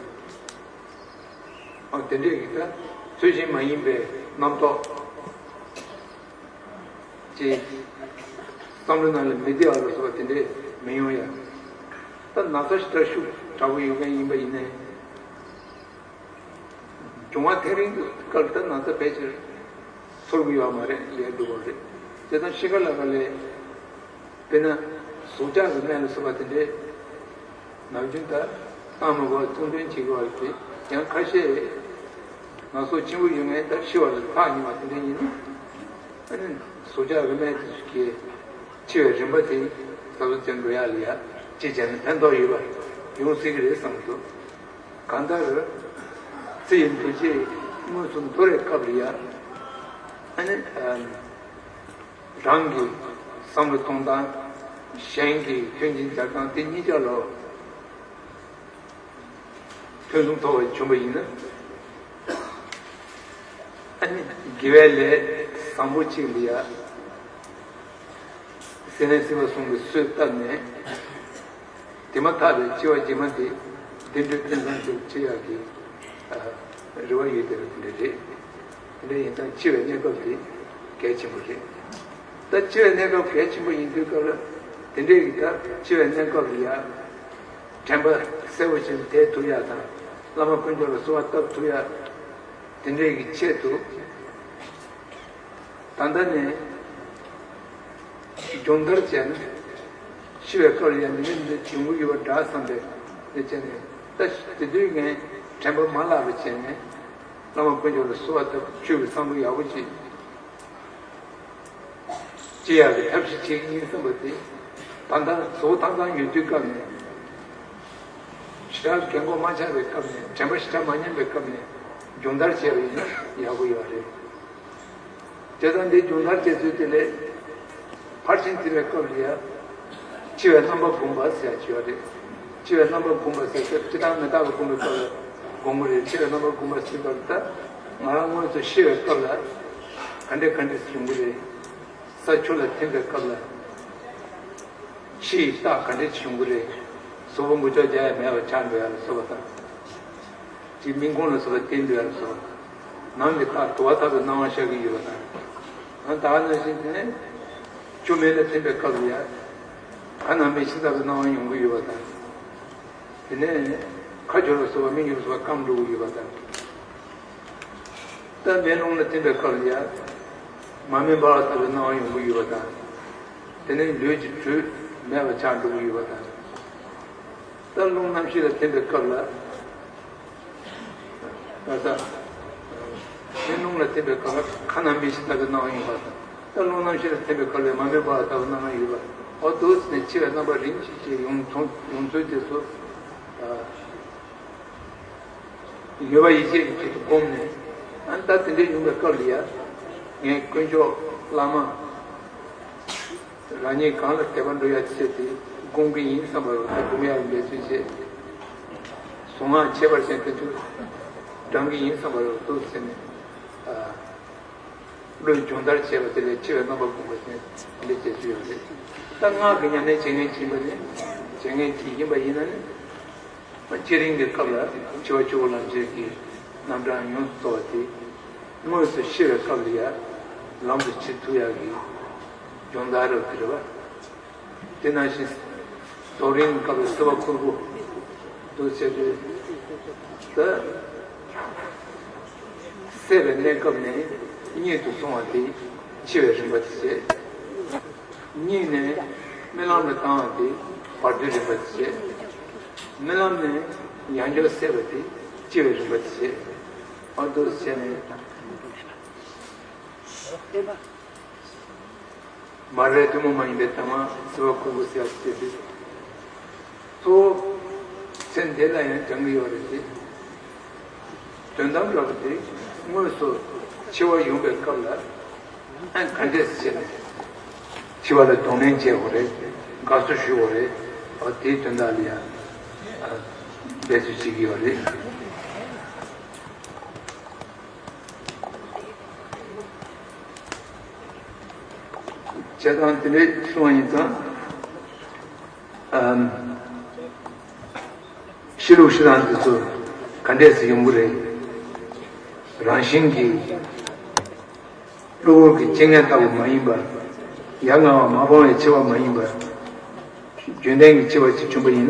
ཨ་དེ་འདྲས་ཀྱི་ད་ཚུལ་བཞིན་མ་ཡིན་པའི་རྣམ་རྟོག་ཅིག་བསམ་བློ་ནང་ལ་མི་བདེ་བ་ལ་སོགས་པ་དེ་འདྲས་མི་ཡོང་ཡ། ད་ན་ཚ་ཞེ་དྲག་ཤུགས་དྲག་པོ་ཡོད་མཁན་ཡིན་པ་ཡིན་ནའི། འབྱུང་བ་ཐེངས་རིང་གི་སྐབས་ད་ན་ཚ་ཕལ་ཆེར་ཚོར་གི་ཡོད་མ་རེད། ལས་སྡུག་པ་རེད། དེ་ལྟར་ཤི་ཁ་ལ་ཁ་ལས་དཔེར་ན་ཟུག་ཆགས་ཀྱི་སྨན་ལ་སོགས་པ་དེ་འདྲས་ནམ་རྒྱུན་ད་བཏང་མི་དགོས་པ་ཐུང་ཐུང་བྱེད་དགོས་པ་རེད། ཡང་ཁ་ཤས་ན་ཚ་ཆེན་པོ་ཡོད་མཁན་ད་ཤི་བ་ལ་ཐག་ཉེ་བ་དེ་འདྲས་ཡིན་ན། ཨ་ནི་ཟུག་ཆགས་ཀྱི་སྨན་དེ་ཚོ་གིས་འཆི་བའི་རིམ་པ་དེ་གཟབ་གཟབ་བྱེད་འགྲོ་ཡག་ལ་ཡ་ཅི་བྱས་ན་ཕན་ཐོགས་ཡོད་པ་ཡོང་སྲིད་ཀྱི་རེད་བསམ་གྱི་འདུག་གང་ལྟར་ཚེ་ཡི་འདུ་བྱེད་མངོན་སུམ་དོར་བའི་སྐབས་ལ་ཡ། ཨ་ནི་རང་གི་བསམ་བློ་གཏོང་སྟངས། གཞན་གྱི་མཐུན་རྐྱེན་སྦྱར་སྟངས་དེ་གཉིས་ཀ་ལོ། ཕུན་སུམ་ཚོགས་པ་བྱུང་བ་ཡིན་ན། ཨ་ནི་དགེ་བའི་ལས་བཟང་པོ་གཅིག་ལ་ཡ། སེམས་ལ་སྲིད་པ་གསུམ་གྱི་གསོས་བཏབ་ནས། དེ་མ་ཐག་པའི་འཆི་བ་རྗེས་མ་དེ་བདེ་འགྲོའི་རྟེན་བཟང་ཅིག་འཁྲིད་ཡག་གི་རེ་བ་ཡོད་དེ་རེད། དེ་འདྲ་རེད། དེ་འདྲ་ཡིན་ཙང་འཆི་བའི་གནས་སྐབས་དེ་གལ་ཆེན་པོ་རེད། ད་འཆི་བའི་གནས་སྐབས་གལ་ཆེན་པོ་ཡིན་དུས་སྐབས་ལ། དེ་འདྲའི་གི་ད་འཆི་བའི་གནས་སྐབས་ལ་ཡ། དྲན་པ་གསལ་པོ་ཞིག་བསྡད་ཐུབ་ཡ་དང་། བླ་མ་དཀོན་མཆོག་ལ་གསོལ་བ་བཏབ་ཐུབ་ཡ། དེ་འདྲའི་གི་ཆེད་དུ། ད་ལྟ་ནས་སྦྱོང་བརྡར་བྱས་ན། འཆི་བའི་སྐབས་ལ་ཡང་འདི་འདྲ་འདི་འདྲ་འབྱུང་གི་ཡོད་པ་འདྲ་བསམ་པའི་འདི་བྱས་ནས། ད་དེ་དུས་ངས་དྲན་པ་མ་བརླག་པ་བྱས་ནས། བླ་མ་དཀོན་མཆོག་ལ་གསོལ་བ་བཏབ། ཆོས་ཀྱི་བསམ་བློ་ཡག་པོ་ཅིག་སྐྱེ་ཡག་གི་ཐབས་ཤེས་བྱེད་ཀྱི་ཡིན་བསམ་པ་དེ། ད་ལྟ་གཟུགས་ཐང་ཐང་ཡོད་དུས་སྐབས་ནས། ཞེ་དྲག་རྒན་གོག་མ་ཆགས་པའི་སྐབས་ནས། དྲན་པ་ཞེ་དྲག་མ་ཉམས་པའི་སྐབས་ནས་སྦྱོང་བརྡར་བྱས་པ་ཡིན་ན་ཡག་པོ་ཡོད་རེད། དེ་ལྟར་འདི་སྦྱོང་བརྡར་བྱེད་ཚུལ་དེ་ལས། ཕར་ཕྱིན་བརྩི་བའི་སྐབས་ལ་ཡ། འཆི་བའི་རྣམ་པ་བསྒོམ་པ་ཟེར་ཡ་ཅིག་ཡོད་རེད། འཆི་བའི་རྣམ་པ་བསྒོམ་པ་ཟེར་ཚེ་སྤྱིར་བཏང་མི་རྟག་པའི་བསྒོམ་པའི་སྐབས་ལ་བསྒོམ་གྱི་རེད། འཆི་བའི་རྣམ་པ་བསྒོམ་པ་ཟེར་སྐབས་ད། ང་རང་དངོས་སུ་ཤི་བའི་སྐབས་ལ་ག་འདྲས་ག་འདྲས་སེ་ཡོང་གི་རེད། ས་ཆུ་ལ་ཐིམ་པའི་སྐབས་ལ། ཕྱི་ཡི་རྟགས་ག་འདྲས་ཅིག་ཡོང་གི་རེད། གཟུགས་པོ་འགུལ་སྐྱོད་རྒྱག་ཡ་མེད་པ་ཆགས་འགྲོ་ཡ་ལ་སོགས་པ་དང་། ཅིག་སྨན་ཁང་ལ་སོགས་པ་བསྟེན་འགྲོ་ཡ་ལ་སོགས་པ་དང་། ནང་གི་རྟགས་དུ་བ་ལྟ་བུའི་སྣང་བ་ཤར་གྱི་ཡོད་པ་དང་། ཡང་ད་ག་ནང་བཞིན་དེ་ནས་ཆུ་མེ་ལ་ཐིམ་པའི་སྐབས་ལ་ཡ། ཁ་ནང་མེ་ཤིང་ལྟ་བུའི་སྣང་བ་ཡོང་གི་ཡོད་པ་དང་། དེ་ནས་ཁ་སྦྱོར་ལ་སོགས་པ་སྨིན་སྦྱོར་ལ་སོགས་པ་སྐམ་འགྲོ་གི་ཡོད་པ་དང་། ད་མེ་རླུང་ལ་ཐིམ་པའི་སྐབས་ལ་ཡ། མ་རྨོས་འབར་བ་ལྟ་བུའི་སྣང་བ་ཡོང་གི་ཡོད་པ་དང་། དེ་ནས་ལུས་ཀྱི་དྲོད་མེད་པ་ཆགས་འགྲོ་གི་ཡོད་པ་དང་། ད་རླུང་རྣམ་ཤེས་ལ་ཐིམ་པའི་སྐབས་ལ། ད་ལྟ། མེ་རླུང་ལ་ཐིམ་པའི་སྐབས་ལ་ཁ་ནང་མེ་ཤིང་ལྟ་བུའི་སྣང་བ་ཡོང་བ་དང་། ད་རླུང་རྣམ་ཤེས་ལ་ཐིམ་པའི་སྐབས་ལ་མ་རྨོས་འབར་བ་ལྟ་བུའི་སྣང་བ་ཡོད་པ། འོ་འདུག་ཟེར་ནས་འཆི་བའི་རྣམ་པ་རིམ་བཞིན་བཞིན་ཡོང་ཚུལ་ཡོང་ཚུལ་དེ་ཚོ། ཡོད་པ་ཡིད་ཆེས་ཀྱི་ཆེད་དུ་བསྒོམས་ནས། ཨ་ནི་ད་དེ་འདྲའི་ཡོང་བའི་སྐབས་ལ་ཡ། ངས་དཀོན་མཆོག་བླ་མ། རང་ཉིད་གང་ལ་དད་པ་འགྲོ་ཡ་ཆེད་དུ་བསྒོམ་གྱི་ཡིན་བསམ་པ་རེད། ད་བསྒོམ་ཡ་འབད་ཚུལ་བྱེད། གཟུངས་སྔགས་ཁྱད་པར་ཅན་དེ་ཚོ་བགྲང་གི་ཡིན་བསམ་པ་རེད། འདུག་ཟེར་ནས། ཨ། བློའི་སྦྱོང་བརྡར་བྱས་པ་དེ་ལས་འཆི་བའི་རྣམ་པ་བསྒོམ་པ་ཅན་འདི་བྱེད་ཚུལ་ཡོད་རེད། ད་སྔགས་ཀྱི་ཉམས་ལེན་བྱེད་མཁན་ཅིག་ཡིན་པ་ནི། བྱེད་མཁན་ཅིག་ཡིན་པ་ཡིན་ན་ནི། སྤྱིར་རིང་གི་སྐབས་ལ་འཆི་བ་སྤྱི་བོ་ལམ་ཁྱེར་གྱི་རྣམ་གྲངས་ཡོངས་སུ་རྫོགས་པ་དེ། དངོས་སུ་ཤི་བའི་སྐབས་ལ་ཡང་ལམ་དུ་ཁྱེར་ཐུབ་ཡག་གི་སྦྱོང་བརྡར་རབ་ཏུ་རེད་པ། དེ་ནང་བཞིན་རྫོགས་རིམ་གྱི་སྐབས་ལ་སྲིད་པ་ཁུར་པོ་འདུ་བྱེད་དུས། ད་སད་པའི་གནས་སྐབས་ནས་གཉིད་དུ་སོང་བ་དེ་འཆི་བའི་རིམ་པ་དེ་བྱེད། གཉིད་ནས་རྨི་ལམ་ལ་བཏང་བ་དེ་བར་དོའི་རིམ་པ་དེ་བྱེད། རྨི་ལམ་ནས་ཡང་བསྐྱར་སད་པ་དེ་འཆི་བའི་རིམ་པ་དེ་བྱེད། ཨ་འདུག་བྱས་ནས། མ་རེད། ཐུན་མོང་མ་ཡིན་པའི་དྭངས་མ་སྲིད་པ་ཁུར་པོ་ཟེར་བ་དེ་རེད། གཙོ་བོ་ཚེ་འདི་ལ་ཡང་སྦྱང་གི་ཡོད་རེད་དེ། དོན་དམ་རབ་དེ་དངོས་སུ་འཆི་བ་ཡོང་བའི་སྐབས་ལ་ཨ་ག་འདྲས་བྱས་ནས་འཆི་བ་ལ་གདོང་ལེན་བྱེད་དགོས་རེད། དགའ་བསུ་ཞུ་དགོས་རེད། འོ་དེའི་དོན་དག་ལ་ཡང་འབད་རྩོལ་བྱེད་ཀྱི་ཡོད་རེད། བྱས་ཙང་དེ་འདྲའི་གསུང་བ་ཡིན་ཙང་། ཨམ། ཤི་ལུགས་ཤི་སྟངས་དེ་ཚོ་ག་འདྲས་སེ་ཡོང་གི་རེད། རང་བཞིན་གྱིས་གློ་བུར་གྱི་རྐྱེན་ངན་ལྟ་བུ་མ་ཡིན་པ། ཡ་ང་བ་མ་སྤངས་པའི་འཆི་བ་མ་ཡིན་པ། རྒྱུན་ལྡན་གྱི་འཆི་བ་ཅིག་བྱུང་པ་ཡིན་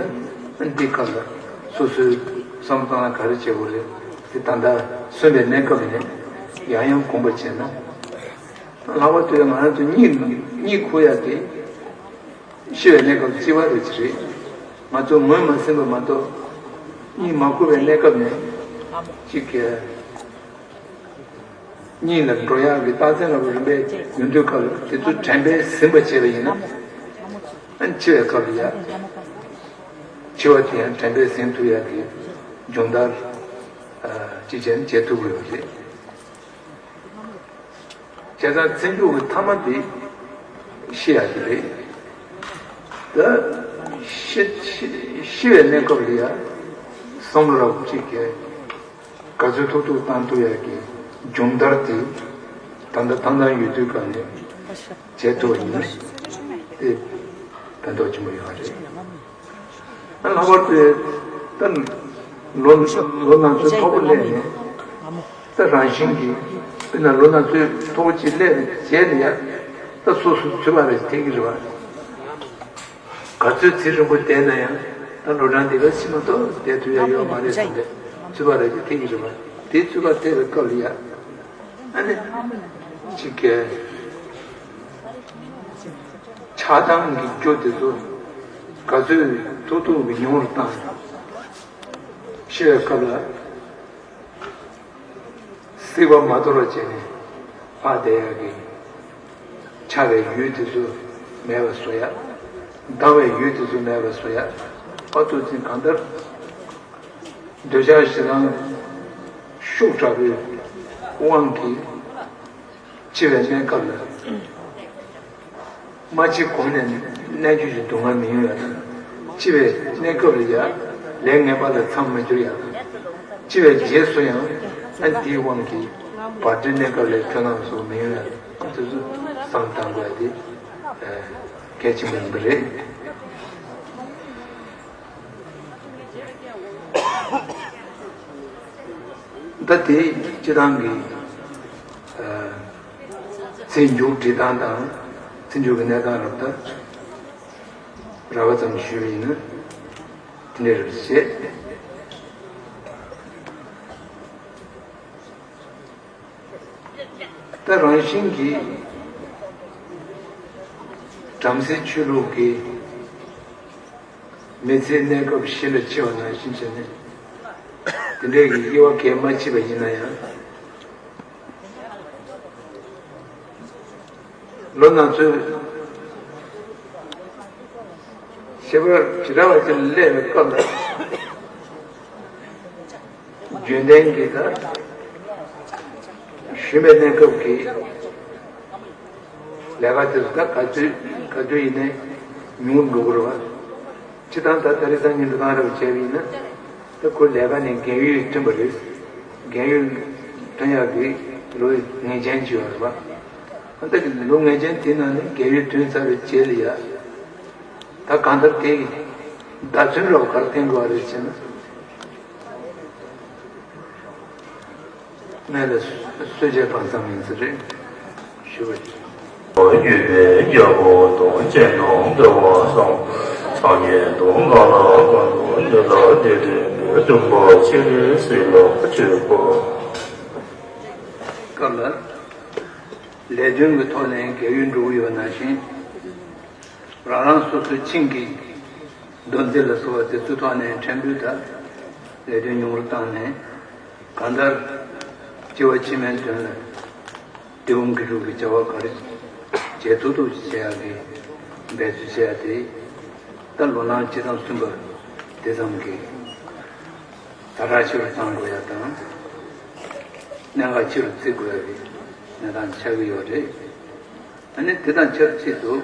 ན། འདི་སྐབས་ལ་སོ་སོའི་བསམ་སྟངས་ལ་ག་རེ་བྱེད་དགོས་རེད། དེ་ད་ལྟ་གསོན་པའི་གནས་སྐབས་ནས་ཡང་ཡང་དགོངས་པ་བྱས་ན། ལྷག་པར་དུ་ང་རང་ཚོ་གཉིད་གཉིད་ཁུག་ཡ་དེ། ཤི་བའི་གནས་སྐབས་གཅིག་པ་རེད་ཅི་རེད། ང་ཚོ་ངོས་མ་ཟིན་པ་མ་གཏོགས། གཉིད་མ་ཁུག་པའི་གནས་སྐབས་ནས་གཅིག་གིས་གཉིད་ལ་འགྲོ་ཡག་གི་རྟགས་མཚན་འདྲ་པོ་རིམ་པས་ཡོང་དུས་སྐབས་ལ་དེ་ཚོ་དྲན་པས་ཟིན་པ་བྱས་པ་ཡིན་ན། ཨ་ནི་འཆི་བའི་སྐབས་ལ་ཡ། འཆི་བ་དེ་ཡང་དྲན་པས་ཟིན་ཐུབ་ཡག་གི་སྦྱོང་བརྡར་ཅི་བྱས་ན་བྱེད་ཐུབ་ཀྱི་ཡོད་རེད། བྱས་ཙང་ཚེ་མཇུག་གི་ཐ་མ་དེ་ཤི་ཡག་དེ་རེད། ད་ཤི་ཤི་ཤི་བའི་གནས་སྐབས་ལ་ཡ་བསམ་བློ་རབ་ཅིག་གིས་ག་ཚོད་ཐུབ་ཐུབ་བཏང་ཐུབ་ཡག་གི་སྦྱོང་བརྡར་དེ་ད་ལྟ་ཐང་ཐང་ཡོད་དུས་ག་ནས་བྱེད་ཐུབ་པ་ཡིན་ན་དེ་ཕན་ཐོགས་ཆེན་པོ་ཡོད་རེད། ལྷག་པར་དུ་ད་ལོ་ལོ་ན་ཚོད་མཐོ་པོ་སླེབས་ནས་ད་རང་བཞིན་གྱིས་དཔེར་ན་ལོ་ན་ཚོད་མཐོ་པོ་ཅིག་སླེབས་པའི་རྗེས་ལ་ཡ་ད་སོ་སོ་ཚོད་དཔག་རེ་ཐེབས་ཀྱི་རེད་བ། ག་ཚོད་ཚེ་རིང་པོ་བསྡད་ན་ཡང་ད་ལོ་གྲངས་འདི་ག་ཕྱིན་མ་གཏོགས་བསྡད་ཐུབ་ཡ་ཡོད་མ་རེད་བསམ་པའི་ཚོད་དཔག་རེ་ཐེབས་ཀྱི་རེད་བ། དེ་ཚོད་དཔག་ཐེབས་པའི་སྐབས་ལ་ཡ་ཨ་ནི་གཅིག་གིས། ཆགས་སྡང་གི་རྒྱུ་དེ་ཚོ་ག་ཚོད་ཐུབ་ཐུབ་ཀྱིས་ཉུང་རུ་བཏང་། ཤི་བའི་སྐབས་ལ་སྲེད་པ་མ་དོར་བ་བྱས་ནས་ལྷག་བསྡད་ཡག་གི་ཆགས་པའི་ཡུལ་དེ་ཚོ་མེད་པ་བཟོ་ཡག་སྡང་བའི་ཡུལ་དེ་ཚོ་མེད་པ་བཟོ་ཡག་ཨ་ཐུག་ཚིན་གང་ལྟར་འདོད་ཆགས་ཞེ་སྡང་ཤུགས་དྲག་པོའི་དབང་གིས། འཆི་བའི་གནས་སྐབས་ལ། མ་འཆི་གོང་ནས་གནད་གཅོད་ཀྱི་སྡུག་བསྔལ་མི་ཡོང་ཡག་དང་། འཆི་བའི་གནས་སྐབས་ལ་ཡ་ལས་ངན་པ་ལ་མཚམས་མ་སྦྱོར་ཡག་དང་། འཆི་བའི་རྗེས་སུ་ཡང་ཨ་འདིའི་དབང་གིས་བར་དོའི་གནས་སྐབས་ལ་འཁྲུལ་སྣང་སོགས་མི་ཡོང་ཡག་དང་། དེ་ཚོ་བསམ་བཏང་དགོས་ཡག་དེ་གལ་ གལ་ཆེན་པོ་ཡིན་པ་རེད། ད་དེ་སྤྱི་བཏང་གི་ཚེ་མཇུག་སྒྲིལ་སྟངས་དང་ཚེ་མཇུག་གི་གནས་སྟངས་རབ་ད་རགས་པ་ཙམ་ཞུས་པ་ཡིན་ན་དེ་འདྲ་རེད་བྱས། ད་རང་བཞིན་གྱིས་བྲམ་ཟེའི་ཆོས་ལུགས་ཀྱི་མི་ཚེའི་གནས་སྐབས་ཤི་ལ་འཆི་བ་ནང་བཞིན་བྱས་ནས་དེ་འདྲའི་གི་དབྱེ་བ་གས་མ་ཕྱེས་པ་ཡིན་ན་ཡང་ལོ་ན་ཚོད་ཤི་བ་ཇི་འདྲ་བ་ཅིག་སླེབས་པའི་སྐབས་ལ། རྒྱུན་ལྡན་གྱི་ད་ཞུན་པའི་གནས་སྐབས་ཀྱི་ལས་ཀ་དེ་ཚོ་ད་ག་དུས་ག་དུས་ཡིན་ནའི་ཉུང་འགྲོ་གི་རེད་བ། སྤྱི་བཏང་ད་ད་རེས་སང་ཉིན་འགྲོ་སྟངས་རབ་བྱས་པ་ཡིན་ན་ད་ཁོ་ལས་ཀ་ནས་རྒན་ཡོལ་ཐོན་པ་རེད། རྒན་ཡོལ་ཐོན་ཡག་གི་ལོ་ངེས་ཅན་ཅིག་ཡོད་རེད་བ། ཨ་ད་ལོ་ངེས་ཅན་དེ་ནང་ནས་རྒན་ཡོལ་ཐོན་ཚར་བའི་རྗེས་ལ་ཡ། ད་གང་ལྟར་དེ་ཡི་བརྡ་མཚོན་རབ་ག་རེ་བསྟན་དགོས་པ་རེད་ཅེ་ན། སྨད་ལ་གསོད་བྱེད་བར་མཚམས་ཡིན་ས་རེད་ཞུ་བ་ཡིན། ཡོད་པའི་རྒྱལ་པོ་དང་སྤྱན་དང་འདྲ་བ་སང་། སངས་རྒྱས་དང་གང་ལ་གང་འདུལ་འདི་ལ་བདེ་དོན་པའི་སྟོན་པ་ཆེ་ལས་སྲིད་ལ་ཆོས་པ། སྐབས་ལ་ལས་དོན་གྱི་ཐོག་ནས་རྒྱལ་ཡུལ་འགྲོ་གི་ཡོད་ནང་བཞིན། རང་རང་སོ་སོའི་ཆིངས་ཀྱི་མདོ་འཛིན་ལ་སོགས་པ་དེ་ཚོའི་ཐོག་ནས་ཕྲན་བུ་དང་ལས་དོན་ཉུང་རུ་བཏང་ནས་གང་ལྟར་སྐྱེ་བ་ཕྱི་མའི་དོན་ལ་དེ་བུམ་གྱི་རུ་གི་བྱ་བ་ག་རེ་བྱེད་ཐུབ་ཐུབ་བྱེད་ཡག་གི་འབད་རྩོལ་བྱེད་ཡག་དེ་ད་ལོ་ན་བཅུ་ཐམ་གསུམ་པ་དེ་ཙམ་གྱི་ཛ་དྲག་ཆེ་རུ་བཏང་དགོས་ཡག་དང་གནད་འགག་ཆེ་རུ་བརྩི་དགོས་ཡག་གི་གནས་སྟངས་ཆགས་ཀྱི་ཡོད་རེད། ཨ་ནི་དེ་དང་ཆབས་ཅིག་ཏུ།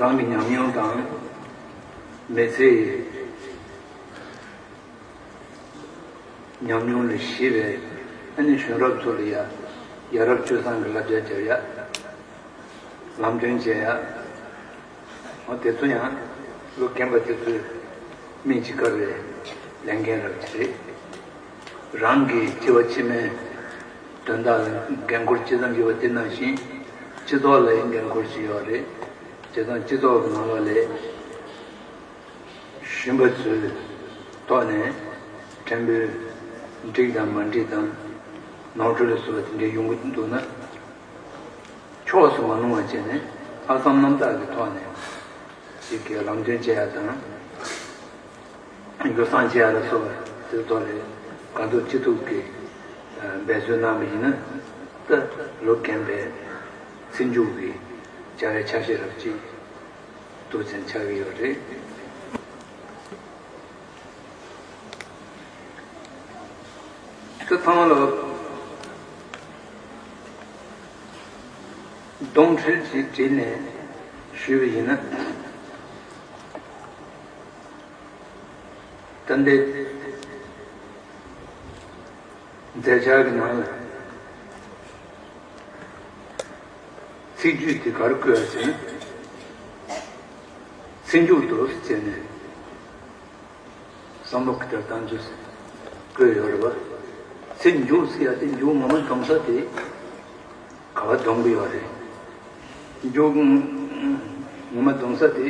རང་གི་ཉམས་མྱོང་དང་མི་ཚེའི་ཉམས་མྱོང་ལས་ཤེས་པའི་ཨ་ནི་གཞོན་རབས་ཚོ་ལ་ཡ་ཡ་རབས་སྤྱོད་བཟང་གི་བསླབ་བྱ་བྱ་ཡ། ལམ་སྟོན་བྱེད་ཡ། འོ་དེ་ཚོ་ཡང་ལོ་རྒན་པ་དེ་ཚོའི་སྨིན་ཅི་དཀའ་བའི་ལས་འགན་རབ་ཅིག་རེད། རང་གི་སྐྱེ་བ་ཕྱི་མའི་དོན་དག་ལ་འགན་འཁུར་ཅི་ཙམ་ཡོད་པ་དེ་ནང་བཞིན་སྤྱི་ཚོགས་ལ་ཡང་འགན་འཁུར་ཅིག་ཡོད་རེད། བྱས་ཙང་སྤྱི་ཚོགས་ཀྱི་ནང་ལོགས་ལ་ཞུམ་པ་ཚོའི་ཐོག་ནས་ཕྲན་བུ་འགྲིག་དང་མ་འགྲིག་དང་ནོར་འཁྲུལ་ལ་སོགས་པ་དེ་འདྲ་ཡོང་གི་འདུག་ན། ཕྱོགས་སུ་མ་ལྷུང་བ་བྱས་ནས་ལྷག་བསམ་རྣམ་དག་གི་ཐོག་ནས་ཅིག་གི་ལམ་སྟོན་བྱེད་ཡ་དང་། འགྱུར་སང་བྱེད་ཡ་ལ་སོགས་པ་དེ་ཚོ་ལས་གང་ཐུབ་ཅི་ཐུབ་ཀྱི་འབད་རྩོལ་གནང་བ་ཡིན་ན་ད་ལོ་རྒན་པའི་ཚེ་མཇུག་གི་བྱ་བའི་ཆ་ཤས་རབ་ཅིག་ཏུ་ཚན་ཆགས་ཀྱི་ཡོད་རེད། དེ་ཚང་མ་ལ་གདོང་འཁྲུལ་ཅིག་བྲིས་ནས་ཞུས་པ་ཡིན་ན། ད་འདི་མཛད་འཆར་གྱི་ནང་ལ་ཚིག་བརྗོད་དེ་ག་རེ་བཀོད་ཡོད་ཟེར་ན། ཚེ་མཇུག་ཏུ་བྱས་ནས་བསམ་བློ་གི་ལྟར་བཏང་རྒྱུ་བཀོད་ཡོད་རེད་བ། ཚེ་མཇུག་ཟེར་ཡ་དེ་མཇུག་ངོ་མ་འདོམས་ས་དེ་ག་བ་འདོམས་གི་ཡོད་རེད། མཇུག་ངོ་མ་འདོམས་ས་དེ་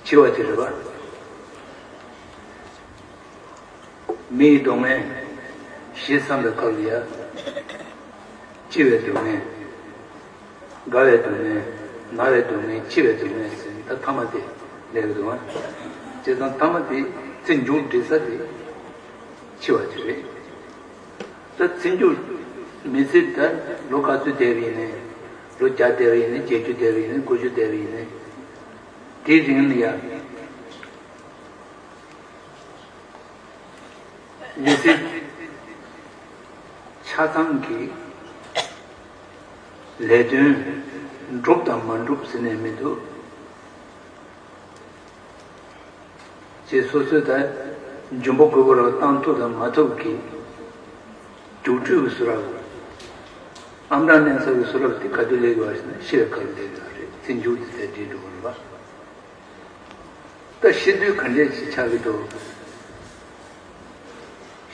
འཆི་བ་དེ་རེད་བ། མི་ཡི་སྡུག་བསྔལ། ཞེས་བསམ་པའི་སྐབས་ལ་ཡ། སྐྱིད་པའི་སྡུག་བསྔལ། དགའ་བའི་སྡུག་བསྔལ། ན་བའི་སྡུག་བསྔལ། འཆི་བའི་སྡུག་བསྔལ་ཟེར་ད་ཐ་མ་དེ་སླེབས་འདུག་ཨ། བྱས་ཙང་ཐ་མ་དེ་ཚེ་མཇུག་སྒྲིལ་ས་དེ་འཆི་བ་དེ་རེད། ད་ཚེ་མཇུག་མི་ཚེ་ད་ལོ་ག་ཚོད་བསྡད་པ་ཡིན་ནའི་ལོ་བརྒྱ་བསྡད་པ་ཡིན་ནའི་བརྒྱད་ཅུ་བསྡད་པ་ཡིན་ནའི་དགུ་བཅུ་བསྡད་པ་ཡིན་ནའི་དེའི་རིང་ལ་ཡ། མི་ཚེ་ཆ་ཚང་གི་ལས་དོན་འགྲུབ་དང་མ་འགྲུབ་ཟེར་ནས་མི་འདུག་ཅེས་སོ་སོས་ད་འཇོན་པོ་དགོས་པ་རུ་བཏང་ཐུབ་དང་མ་ཐུབ་ཀྱི་རྒྱུགས་སྤྲོད་ཀྱི་བཟོ་འདྲ། ཨམ་བྲང་གནས་ཚང་གི་གསུང་རབ་དེ་ག་དུས་སླེབས་ཡོད་ཟེར་ན། ཤི་བའི་སྐབས་སླེབས་ཡོད་རེད། ཚེ་མཇུག་དེ་དེར་བསྒྲིལ་འགྲོ་གི་རེད་པ། ད་ཤི་དུས་ག་འདྲས་ཅིག་ཆགས་ཀྱི་འདུག་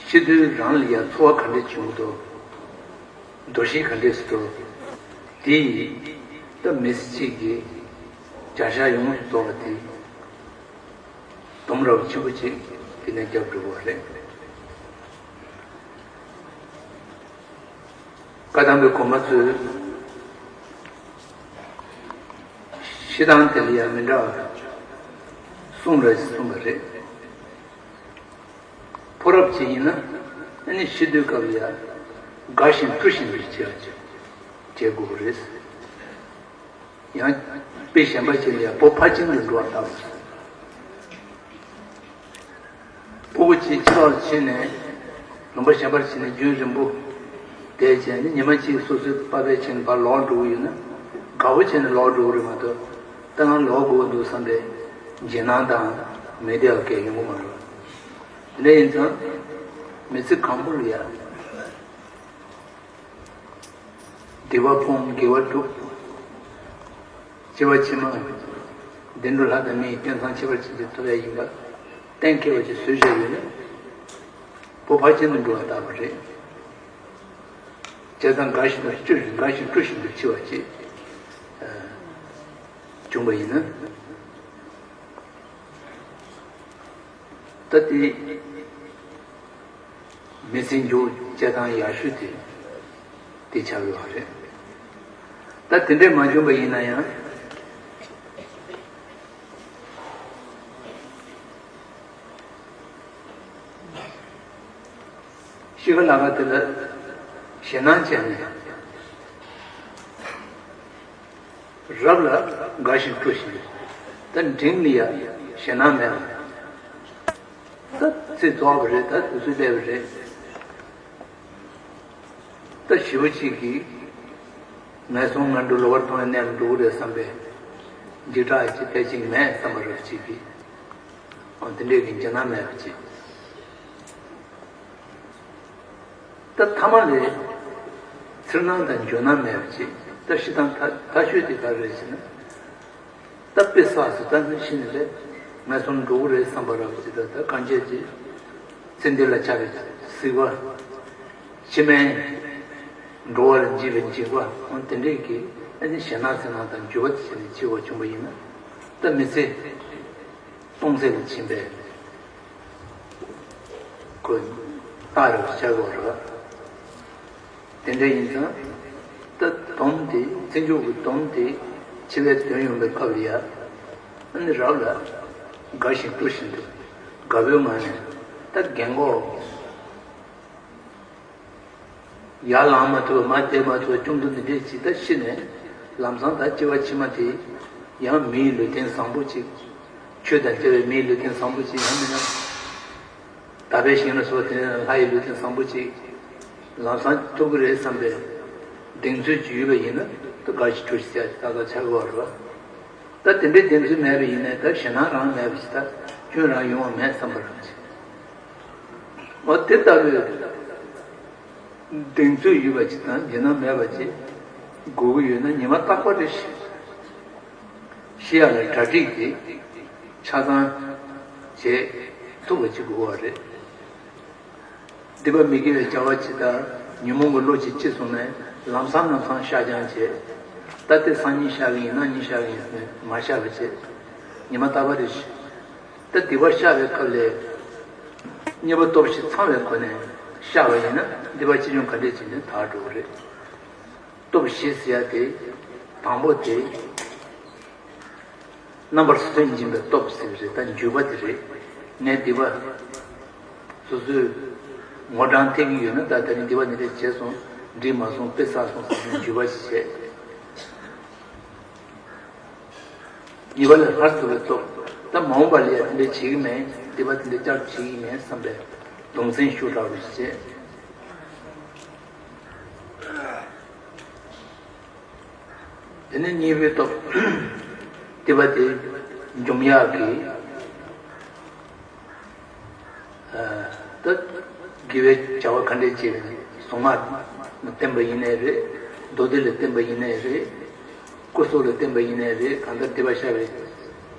ཤི་དུས་རང་ལ་ཡང་ཚོར་བ་ག་འདྲས་བྱུང་གི་འདུག་འདུ་ཤེས་ག་འདྲས་སུ་འདུག་དེ་ཡིས་ད་མི་ཚེ་གཅིག་གི་བྱ་བཞག་ཡོངས་སུ་རྫོགས་པ་དེ་སྡོམ་རབས་ཆེན་པོ་ཅིག་དེ་ནས་བརྒྱབ་འགྲོ་བ་རེད། བཀའ་གདམས་པའི་གོང་མ་ཚོས་ཤི་སྟངས་དེ་ལ་ཡང་མི་འདྲ་བ་གསུངས་རེད་གསུངས་པ་རེད། ཕོ་རབ་ཅིག་ཡིན་ན་ཨ་ནི་ཤི་དུས་སྐབས་ལ་ཡང་དགའ་བཞིན་སྤྲོ་བཞིན་དུ་བྱེད་བྱེད་དགོས་པ་རེད། ཡང་དཔེ་གཞན་པ་ཅིག་ལ་ཡང་བུ་ཕར་ཕྱིན་དུ་འགྲོ་བ་ལྟ་བུ། སྤུ་གུ་གཅིག་ཕྱི་ལོགས་ཕྱིན་ནས་ལུང་པ་གཞན་པར་ཕྱིན་ནས་རྒྱུན་རིང་པོ་བསྡད་བྱས་ནས་ཉི་མ་གཅིག་སོ་སོའི་པ་ཕར་ཕྱིན་ནས་ཕར་ལོག་འགྲོ་གི་ཡོད་ན་དགའ་བོ་བྱས་ནས་ལོག་འགྲོ་གི་རེད་མ་གཏོགས། ད་ང་ལོག་དགོས་འདུག་བསམ་པའི་འཇིགས་སྣང་དང་མི་བདེ་བ་གང་ཡང་ཡོང་གི་མ་རེད། དེ་འདྲ་ཡིན་ཙང་མི་ཚེ་གང་པོ་ལ་ཡང་སྡིག་པ་སྤོང་དགེ་བ་སྒྲུབ། སྐྱེ་བ་ཕྱི་མ་བདེ་འགྲོ་ལྷ་དང་མི་ཡི་རྟེན་བཟང་ཁྱད་པར་ཅན་ཅིག་ཐོབ་ཡ་ཡིན་པ་གཏན་འཁེལ་བ་ཅིག་བཟོས་བཞག་ཡོད་ན་བུ་ཕར་ཕྱིན་དུ་འགྲོ་བ་ལྟ་བུ་རེད། བྱས་ཙང་དགའ་བཞིན་དུ་སྤྲོ་བཞིན་དགའ་བཞིན་སྤྲོ་བཞིན་དུ་འཆི་བ་ཅིག་བྱུང་བ་ཡིན་ན། ད་དེ་མི་ཚེ་མཇུག་བྱེད་སྟངས་ཡག་ཤོས་དེ་དེ་ཆགས་ཡོད་པ་རེད། ད་དེ་འདྲས་མ་བྱུང་བ་ཡིན་ན་ཡང་ཤི་ཁ་ལ་ཁ་དེ་ལ་ཞེད་སྣང་བྱས་ནས། རབ་ལ་དགའ་ཞིང་སྤྲོ་ཞིང་། ད་འབྲིང་ལ་ཡ་ཞེད་སྣང་མེད་ལ། ད་ཚེ་རྫོགས་པ་རེད། ད་དུས་ཚོད་སླེབས་པ་རེད། ད་ཞེ་པོ་ཅིག་གིས་ངན་སོང་ངན་འགྲོ་ལོག་པར་ལྟུང་བའི་གནས་ལ་འགྲོ་གི་རེད་བསམ་པའི་འཇིགས་སྐྲག་ཅིག་ཕལ་ཆེར་མེད་བསམ་པ་རབ་ཅིག་གིས། འོ་དེ་འདྲའི་གི་འཇིགས་སྣང་མེད་པ་ཅིག་ད་ཐ་མ་ལས་འཚེར་སྣང་དང་འགྱོད་སྣང་མེད་པ་ཅིག་ད་ཤི་སྟངས་ཐ་ཐ་ཤོས་དེ་ག་རེ་རེད་ཟེར་ན། ད་དཔེ་བསགས་སུ་ད་ནི་ཤི་ནས་ལས་ངན་སོང་འགྲོ་གི་རེད་བསམ་པ་རབ་ཅིག་ད་ད་གང་བྱས་ཅིག་ཚེ་འདི་ལ་ཆགས་པའི་སྲིད་པ། ཕྱི་མའི་འགྲོ་བ་ལ་འཇིགས་པའི་འཇིགས་པ། འོ་དེ་འདྲའི་གི་ཨ་ནི་ཞེད་སྣང་འཚེར་སྣང་དང་འགྱོད་པ་དེ་བྱས་ནས་འཆི་བ་བྱུང་བ་ཡིན་ན། ད་མི་ཚེ་སྟོང་ཟད་དུ་ཕྱིན་པས་ཁོ་རྟག་རེད་པ་ཆགས་ཀྱི་ཡོད་རེད་པ། དེ་འདྲ་ཡིན་ཙང་ད་སྡོམ་དེ་ཚེ་མཇུག་གི་སྡོམ་དེ་འཆི་བའི་དོན་ཡོང་པའི་སྐབས་ལ་ཡ་ཨ་ནི་རབ་ལ་དགའ་ཞིང་སྤྲོ་བཞིན་དུ་དགའ་པོའི་ངང་ནས་ད་རྒན་གོག་ཡར་ལངས་མ་ཐུབ་པ་མར་བསྡད་མ་ཐུབ་པ་ཅུང་ཐུང་འདི་འདྲས་ཅིག་ད་ཤི་ནས་ལམ་སང་ད་སྐྱེ་བ་ཕྱི་མ་དེ་ཡང་མིའི་ལུས་རྟེན་བཟང་པོ་ཅིག་ཆོས་དང་བཅས་པའི་མིའི་ལུས་རྟེན་བཟང་པོ་ཅིག་ཡང་མིན་ན་དག་པའི་ཞིང་ལ་སོགས་དེ་ནས་ལྷ་ཡི་ལུས་རྟེན་བཟང་པོ་ཅིག་ལམ་སང་ཐོབ་ཀྱི་རེད་བསམ་པའི་གདེང་ཚོད་ཅིག་ཡོད་པ་ཡིན་ན་ད་དགའ་ཞིང་སྤྲོ་ཞིང་ཏག་ཏག་ཆགས་ཀྱི་ཡོད་རེད་པ། ད་དེ་འདྲའི་གདེང་ཚོད་མེད་པ་ཡིན་ནའི་ད་ཞེད་སྣང་རང་མེད་པ་ཞིག་ད་སྐྱོན་རང་ཡོང་བ་མེད་བསམ་པ་རང་ཞིག་འོ་དེ་ལྟ་བུའི་གདེང་ཚོད་ཡོད་པ་ཅིག་དང་འཇིགས་སྣང་མེད་པ་ཅིག་དགོས་ཀྱི་ཡོད་ན་ཉི་མ་རྟག་པར་རེ་ཞིག་ཤི་ཡག་ལ་གྲ་སྒྲིག་གིས་ཆ་ཚང་བྱེད་ཐུབ་པ་ཅིག་དགོས་པ་རེད། སྡིག་པ་མི་དགེ་བའི་བྱ་བ་ཅིག་དང་ཉོན་མོངས་ཀྱི་བློ་ཅིག་སྐྱེས་སོང་ནས་ལམ་སང་ལམ་སང་བཤགས་སྦྱང་བྱེད། ད་ལྟའི་སང་ཉིན་བཤགས་ཀྱི་ཡིན་གནངས་ཉིན་བཤགས་ཀྱི་ཡིན་ཟེར་ནས་མ་བཤགས་པ་བྱེད། ཉི་མ་རྟག་པར་རེ་ཞིག་ད་སྡིག་པ་བཤགས་པའི་སྐབས་ལ་གཉིས་པ་སྟོབས་བཞི་ཚང་བའི་སྒོ་ནས་བཤགས་པ་ཡིན་ན་སྡིག་པ་ཅི་བྱུང་ག་འདྲས་ཅིག་ནས་དག་འགྲོ་གི་རེད། སྟོབས་བཞི་ཟེར་ཡ་དེ་དང་པོ་དེ་རྣམ་པར་སུན་འབྱིན་པའི་སྟོབས་ཟེར་གི་རེད། ད་འགྱོད་པ་དེ་རེད། ངས་སྡིག་པ་སོ་སོས་ངོ་གྲངས་ཐེབས་ཀྱི་ཡོད་ན་ད་ད་ནི་སྡིག་པ་འདི་འདྲས་བྱས་སོང་། འགྲིག་མ་སོང་། དཔེ་བསགས་སོང་ཟེར་ནས་འགྱོད་པ་ཞིག་བྱས། གཉིས་པ་ལ་སླར་བསྡུ་བའི་སྟོབས། ད་མ་འོངས་པ་ལ་ཡང་དེ་འདྲ་བྱེད་ཀྱི་མེད། སྡིག་པ་དེ་འདྲ་བསྐྱར་བྱེད་ཀྱི་མེད་བསམ་པའི་གདུང་སེམས་ཤུགས་དྲག་པོ་ཞིག་བྱས། དེ་ནས་གཉིས་པའི་སྟོབས། སྡིག་པ་དེ་འཇོམས་ཡག་གི་ད་དགེ་བའི་བྱ་བ་ག་འདྲས་བྱས་ནས་གཟུངས་སྔགས་བསྟན་པ་ཡིན་ནའི་རེད། མདོ་སྡེ་ལ་བརྟེན་པ་ཡིན་ནའི་རེད། སྐུ་སྲོག་ལ་བརྟེན་པ་ཡིན་ནའི་རེད། གང་ལྟར་སྡིག་པ་བཤགས་པའི་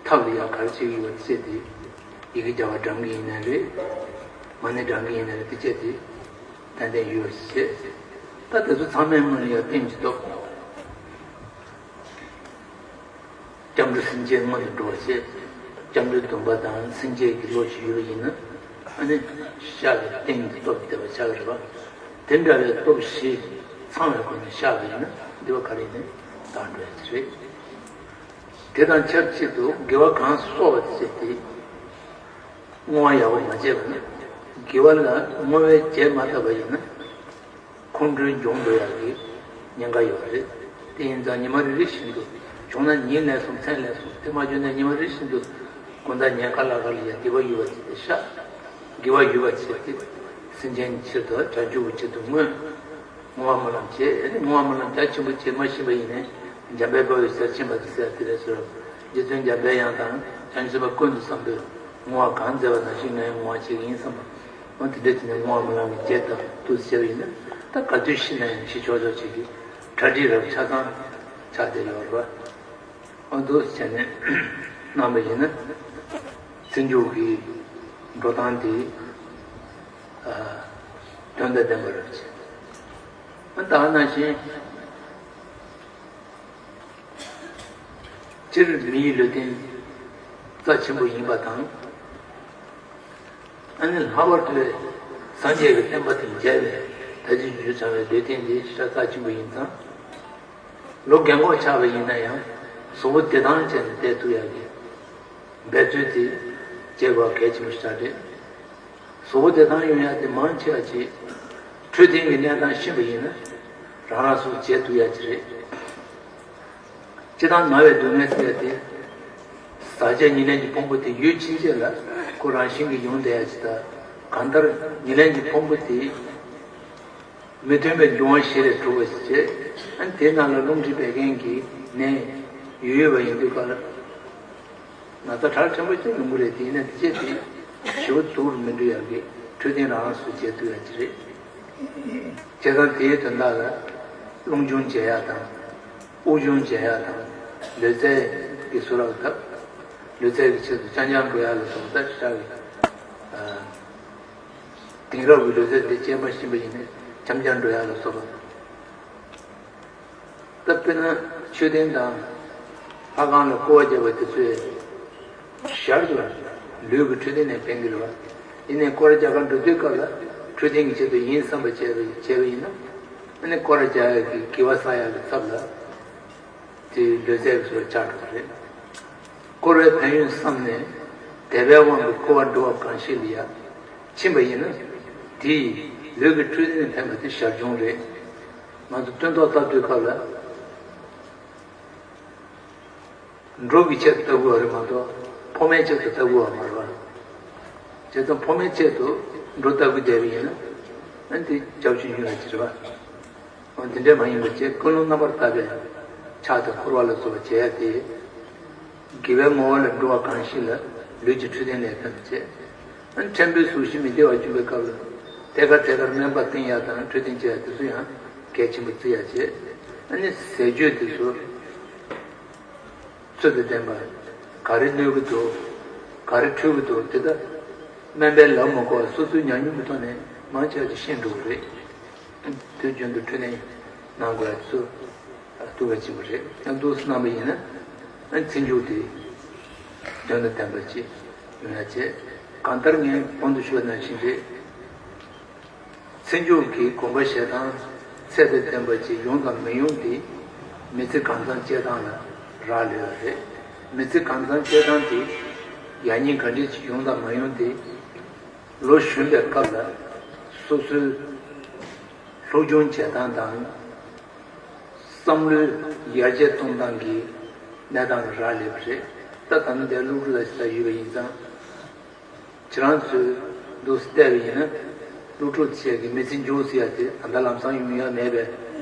ཐབས་ལ་ཡང་ག་རེ་བྱེད་ཀྱི་ཡོད་པ་དེ་བཤད་དེ། ཡི་གེ་བརྒྱ་པ་བགྲང་གི་ཡིན་ནའི་རེད། མ་ཎི་བགྲང་གི་ཡིན་ནའི་རེད། དེ་བྱས་ཏེ་ཏན་ཏན་ཡོད་པ་བྱས། ད་དེ་ཚོ་ཚང་མའི་སྔོན་ལ་ཡང་རྟེན་གྱི་སྟོབས། སྐྱབས་འགྲོ་སེམས་ཅན་སྔོན་དུ་འགྲོ་བ་བྱས། སྐྱབས་འགྲོའི་སྡོམ་པ་དང་སེམས་བསྐྱེད་ཀྱི་བློ་ཞིག་ཡོད་པ་ཡིན་ན། ཨ་ནི་བཤགས་པའི་རྟེན་གྱི་སྟོབས་དེ་བ་ཆགས་ཀྱི་རེད་པ། དེ་འདྲ་བའི་སྟོབས་བཞི་ཚང་བའི་སྒོ་ནས་བཤགས་པ་ཡིན་ན། འདི་བ་ག་རེ་ཡིན་ནའི་དག་འགྲོ་ཡ་ཅིག་རེད། དེ་དང་ཆབས་ཅིག་ཏུ་དགེ་བ་གང་བསགས་པ་དེ་བྱས་ཏེ། བསྔོ་བ་ཡག་པོ་མ་བྱས་པ་ན། དགེ་བ་ལ་བསྔོ་བས་རྒྱས་མ་བཏབ་པ་ཡིན་ན། ཁོང་ཁྲོའི་སྦྱོང་འགྲོ་ཡག་གི་ཉེན་ཁ་ཡོད་རེད། དེ་ཡིན་ཙང་ཉི་མ་རེ་རེ་བཞིན་དུ། བྱུང་ན་ཉིན་ལས་སོང་མཚན་ལས་སོང་། དེ་མ་བྱུང་ན་ཉི་མ་རེ་བཞིན་དུ། དགོང་དག་ཉལ་ཁ་ལ་ཁ་ལ་ཡ་སྡིག་པ་ཡོད་པ་ཅིག་དེ་བཤགས། དགེ་བ་ཡོད་པ་ཅིག་དེ། སེམས་ཅན་ཆེད་དུ་བྱང་ཆུབ་ཀྱི་ཆེད་དུ་བསྔོས། བསྔོ་བ་སྨོན་ལམ་བྱས། བསྔོ་བ་སྨོན་ལམ་རྒྱ་ཆེན་པོ་བྱེད་མ་ཤེས་པ་ཡིན་ནའི། འཇམ་དཔལ་དཔའ་བོས་ཟེར་ཕྱིན་པ་དེ་ཟེར་དེ་རེད་ཟེར། རྗེ་བཙུན་འཇམ་དཔལ་དབྱངས་དང་བྱང་ཆུབ་སེམས་དཔའ་ཀུན་ཏུ་བཟང་པོས་བསྔོ་བ་གང་མཛད་པ་ནང་བཞིན་ངས་བསྔོ་བ་བྱེད་ཀྱི་ཡིན་བསམ་པ། འོ་དེ་འདྲ་བྱས་ནས་བསྔོ་བ་སྨོན་ལམ་གྱི་རྒྱས་དང་དུ་བྱས་པ་ཡིན་ན། ད་ག་དུས་ཤི་ན་ཡང་འཆི་ཆོག་ཆོག་བྱེད་ཀྱི་གྲ་སྒྲིག་རབ་ཆ་ཚང་ཆགས་བསྡད་ཡོད་རེད་པ། འོ་འདུག་བྱས་ནས་གནང་བ་ཡིན་ན། ཚེ་མཇུག་གི་འགྲོ་སྟངས་དེ་དོན་དང་ལྡན་པ་རེད་བྱས། ད་ནང་བཞིན། སྤྱིར་མི་ཡི་ལུས་རྟེན་རྩ་ཆེན་པོ་ཡིན་པ་དང་། ཨ་ནི་ལྷག་པར་དུ་སངས་རྒྱས་ཀྱི་བསྟན་པ་དང་མཇལ་བའི་ད་ཅི་ཞུ་ཚང་བའི་ལུས་རྟེན་འདི་ཤ་རྩ་ཆེན་པོ་ཡིན་ཙང་། ལོ་རྒན་གོག་ཆགས་པ་ཡིན་ན་ཡང་གཟུགས་པོ་བདེ་ཐང་བྱས་ནས་བསྡད་ཐུབ་ཡག་གི་འབད་རྩོལ་དེ་བྱེད་དགོས་གལ་ཆེན་པོ་ཞིག་རེད། གཟུགས་པོ་བདེ་ཐང་ཡོང་ཡག་དེ་མང་ཆེ་བ་ཅིག་འཕྲོད་བསྟེན་གྱི་གནས་སྟངས་ཤེས་པ་ཡིན་ན། རང་རང་སོ་སོ་བྱེད་ཐུབ་ཡག་ཅིག་རེད། སྤྱིར་བཏང་ན་བའི་སྡུག་བསྔལ་ཟེར་ཡག་དེ། ཟག་བཅས་ཉེར་ལེན་གྱི་ཕུང་པོ་དེ་ཡུལ་ཕྱིན་ཆད་ལ་ཁོ་རང་བཞིན་གྱིས་ཡོང་བསྡད་ཡག་ཅིག་དང་། གང་ལྟར་ཉེར་ལེན་གྱི་ཕུང་པོ་དེ་མི་མཐུན་པའི་འབྱུང་བ་བཞི་ལས་གྲུབ་པ་ཞིག་བྱས། ཨ་ནི་དེའི་ནང་ལ་རླུང་མཁྲིས་བད་ཀན་གྱི་ནད་ཡོད་ཡོད་པ་ཡིན་དུས་སྐབས་ལ། ན་ཚ་གྲགས་ཆེན་པོ་ཅིག་ཡོང་གི་རེད། དེ་ཡིན་ན་དེ་བྱས་ཏེ་ཞེ་པོ་སྡུག་རུ་མི་འགྲོ་ཡག་གི་འཕྲོད་བསྟེན་རང་རང་སོ་སོས་བྱེད་ཐུབ་ཡག་ཅིག་རེད། བྱས་ཙང་དེའི་དོན་དག་ལ་རླུང་སྦྱོང་བྱེད་ཡག་དང་། དབུགས་སྦྱོང་བྱེད་ཡག་དང་། ལུས་རྩལ་གྱི་སུ་རག་ཐབས། ལུས་རྩལ་གྱི་ཆེད་དུ་རྐྱང་རྐྱང་འགྲོ་ཡག་ལ་སོགས་པ་ལྟར་ཤ་གི། དེང་རབས་ཀྱི་ལུས་རྩལ་འདི་བྱེད་མ་ཤེས་པ་ཡིན་ན་འཁྱམ་རྐྱང་འགྲོ་ཡག་ལ་སོགས་པ། ད་དཔེར་ན་མཆོད་རྟེན་དང་ལྷ་ཁང་ལ་སྐོར་བ་རྒྱག་པ་དེ་ཚོས་ཞར་དུ་ལུས་ཀྱི་འཕྲོད་བསྟེན་ནས་ཕན་གྱི་རེད་པ། ཡིན་ནའི་སྐོར་ར་རྒྱག་གར་འགྲོ་དུས་སྐབས་ལ་འཕྲོད་བསྟེན་གྱི་ཆེད་དུ་ཡིན་བསམ་པ་བྱས་པ་བྱས་པ་ཡིན་ན། ཨ་ནི་སྐོར་ར་རྒྱག་ཡག་གི་གི་བ་ས་ཡག་གི་ཚབ་ལ་དེ་ལུས་རྩལ་གྱི་སོ་ཆགས་འགྲོ་གི་རེད། སྐོར་བའི་ཕན་ཡོན་བསམ་ནས་དད་པའི་དབང་གིས་སྐོར་བར་འགྲོ་བ་གང་ཞིག་ལ་ཡ་ཕྱིན་པ་ཡིན་ན། དེ་ཡིས་ལུས་ཀྱི་འཕྲོད་བསྟེན་ལ་ཕན་པ་དེ་ཞར་བྱུང་རེད། ང་ཚོ་སྟོན་ཐོག་བཏབ་དུས་སྐབས་ལ། འགྲོ་གི་ཆེད་དུ་ལྟ་དགོས་པ་རེད་མ་གཏོགས་ཕོ་མོའི་ཆེད་དུ་ལྟ་དགོས་པ་མ་རེད་པ། བྱས་ཙང་ཕོ་མོའི་ཆེད་དུ་འགྲོ་ལྟ་དགོས་བསྡད་པ་ཡིན་ན། ཨ་ནི་དེ་རྒྱབ་ཆུ་ཉུལ་ལ་ཅི་རེད་པ། འོ་དེ་འདྲ་མ་ཡིན་པ་བྱས་ཀུན་སློང་རྣམ་པར་དག་པའི་ཕྱག་དང་འཁོར་བ་ལ་སོགས་པ་བྱེད་ཡ་དེ། དགེ་བའི་བསྔོ་བ་ལ་འགྲོ་བ་གང་ཞིག་ལ་ལུས་ཀྱི་འཕྲོད་བསྟེན་ལས་ཕན་པ་བྱེད། ཨ་ནི་ཕྲན་བུའི་གཟུགས་གཞི་མི་བདེ་བ་བྱུང་བའི་སྐབས་ལ་ཐད་ཀར་ཐད་ཀར་སྨན་པ་བསྟེན་ཡ་དང་འཕྲོད་བསྟེན་བྱེད་ཡ་དེ་ཚོ་ཡང་གལ་ཆེན་པོ་བརྩི་ཡ་བྱེད། ཨ་ནི་ཟས་སྤྱོད་དེ་ཚོ། ཚུལ་དང་ལྡན་པ། ག་རེ་གནོད་ཀྱི་འདུག་ག་རེ་འཕྲོད་ཀྱི་འདུག་དེ་དག་སྨན་པས་ལབ་མ་དགོས་པར་སོ་སོའི་ཉམས་མྱོང་གི་ཐོག་ནས་མང་ཆེ་བ་ཅིག་ཤེས་འགྲོ་གི་རེད། དུས་རྒྱུན་དུ་འཕྲོད་བསྟེན་གནང་དགོས་ཡ་དེ་ཚོ་ཐུགས་གལ་ཆེན་པོ་རེད། ཡང་འདུག་སེ་གནང་བ་ཡིན་ན་ཚེ་མཇུག་དེ་དོན་དང་ལྡན་པ་ཅིག་ཡོང་ཡ་བྱེད། གང་ལྟར་ངས་གོང་དུ་ཞུས་པ་ནང་བཞིན་རེད། ཚེ་མཇུག་གི་གོམས་པ་བཞེས་སྟངས་ཚད་དང་ལྡན་པ་ཅིག་ཡོང་དང་མི་ཡོང་དེ་མི་ཚེ་གང་འཚམ་སྐྱེལ་སྟངས་ལ་རག་ལས་པ་རེད། མི་ཚེ་གང་འཚམ་སྐྱེལ་སྟངས་དེ་ཡག་ཉེས་ག་འདྲས་ཅིག་ཡོང་དང་མ་ཡོང་དེ་ལོ་གཞོན་པའི་སྐབས་ལ་སོ་སོའི་སློབ་སྦྱོང་བྱེད་སྟངས་དང་བསམ་བློའི་ཡར་རྒྱས་གཏོང་སྟངས་ཀྱི་གནས་སྟངས་ལ་རག་ལས་པ་རེད། ད་ད་ནི་འདིར་སློབ་ཕྲུག་ལ་ཞིག་ད་ཡོད་པ་ཡིན་ཙང་། ཁྱེད་རང་ཚོས་འདུག་སེ་བལྟས་པ་ཡིན་ན། སློབ་ཕྲུག་ཚོས་ཀྱི་མི་ཚེ་མཇུག་ཟེར་ཡ་དེ་ད་ལྟ་ལམ་སང་ཡོང་ཡ་མེད་པས།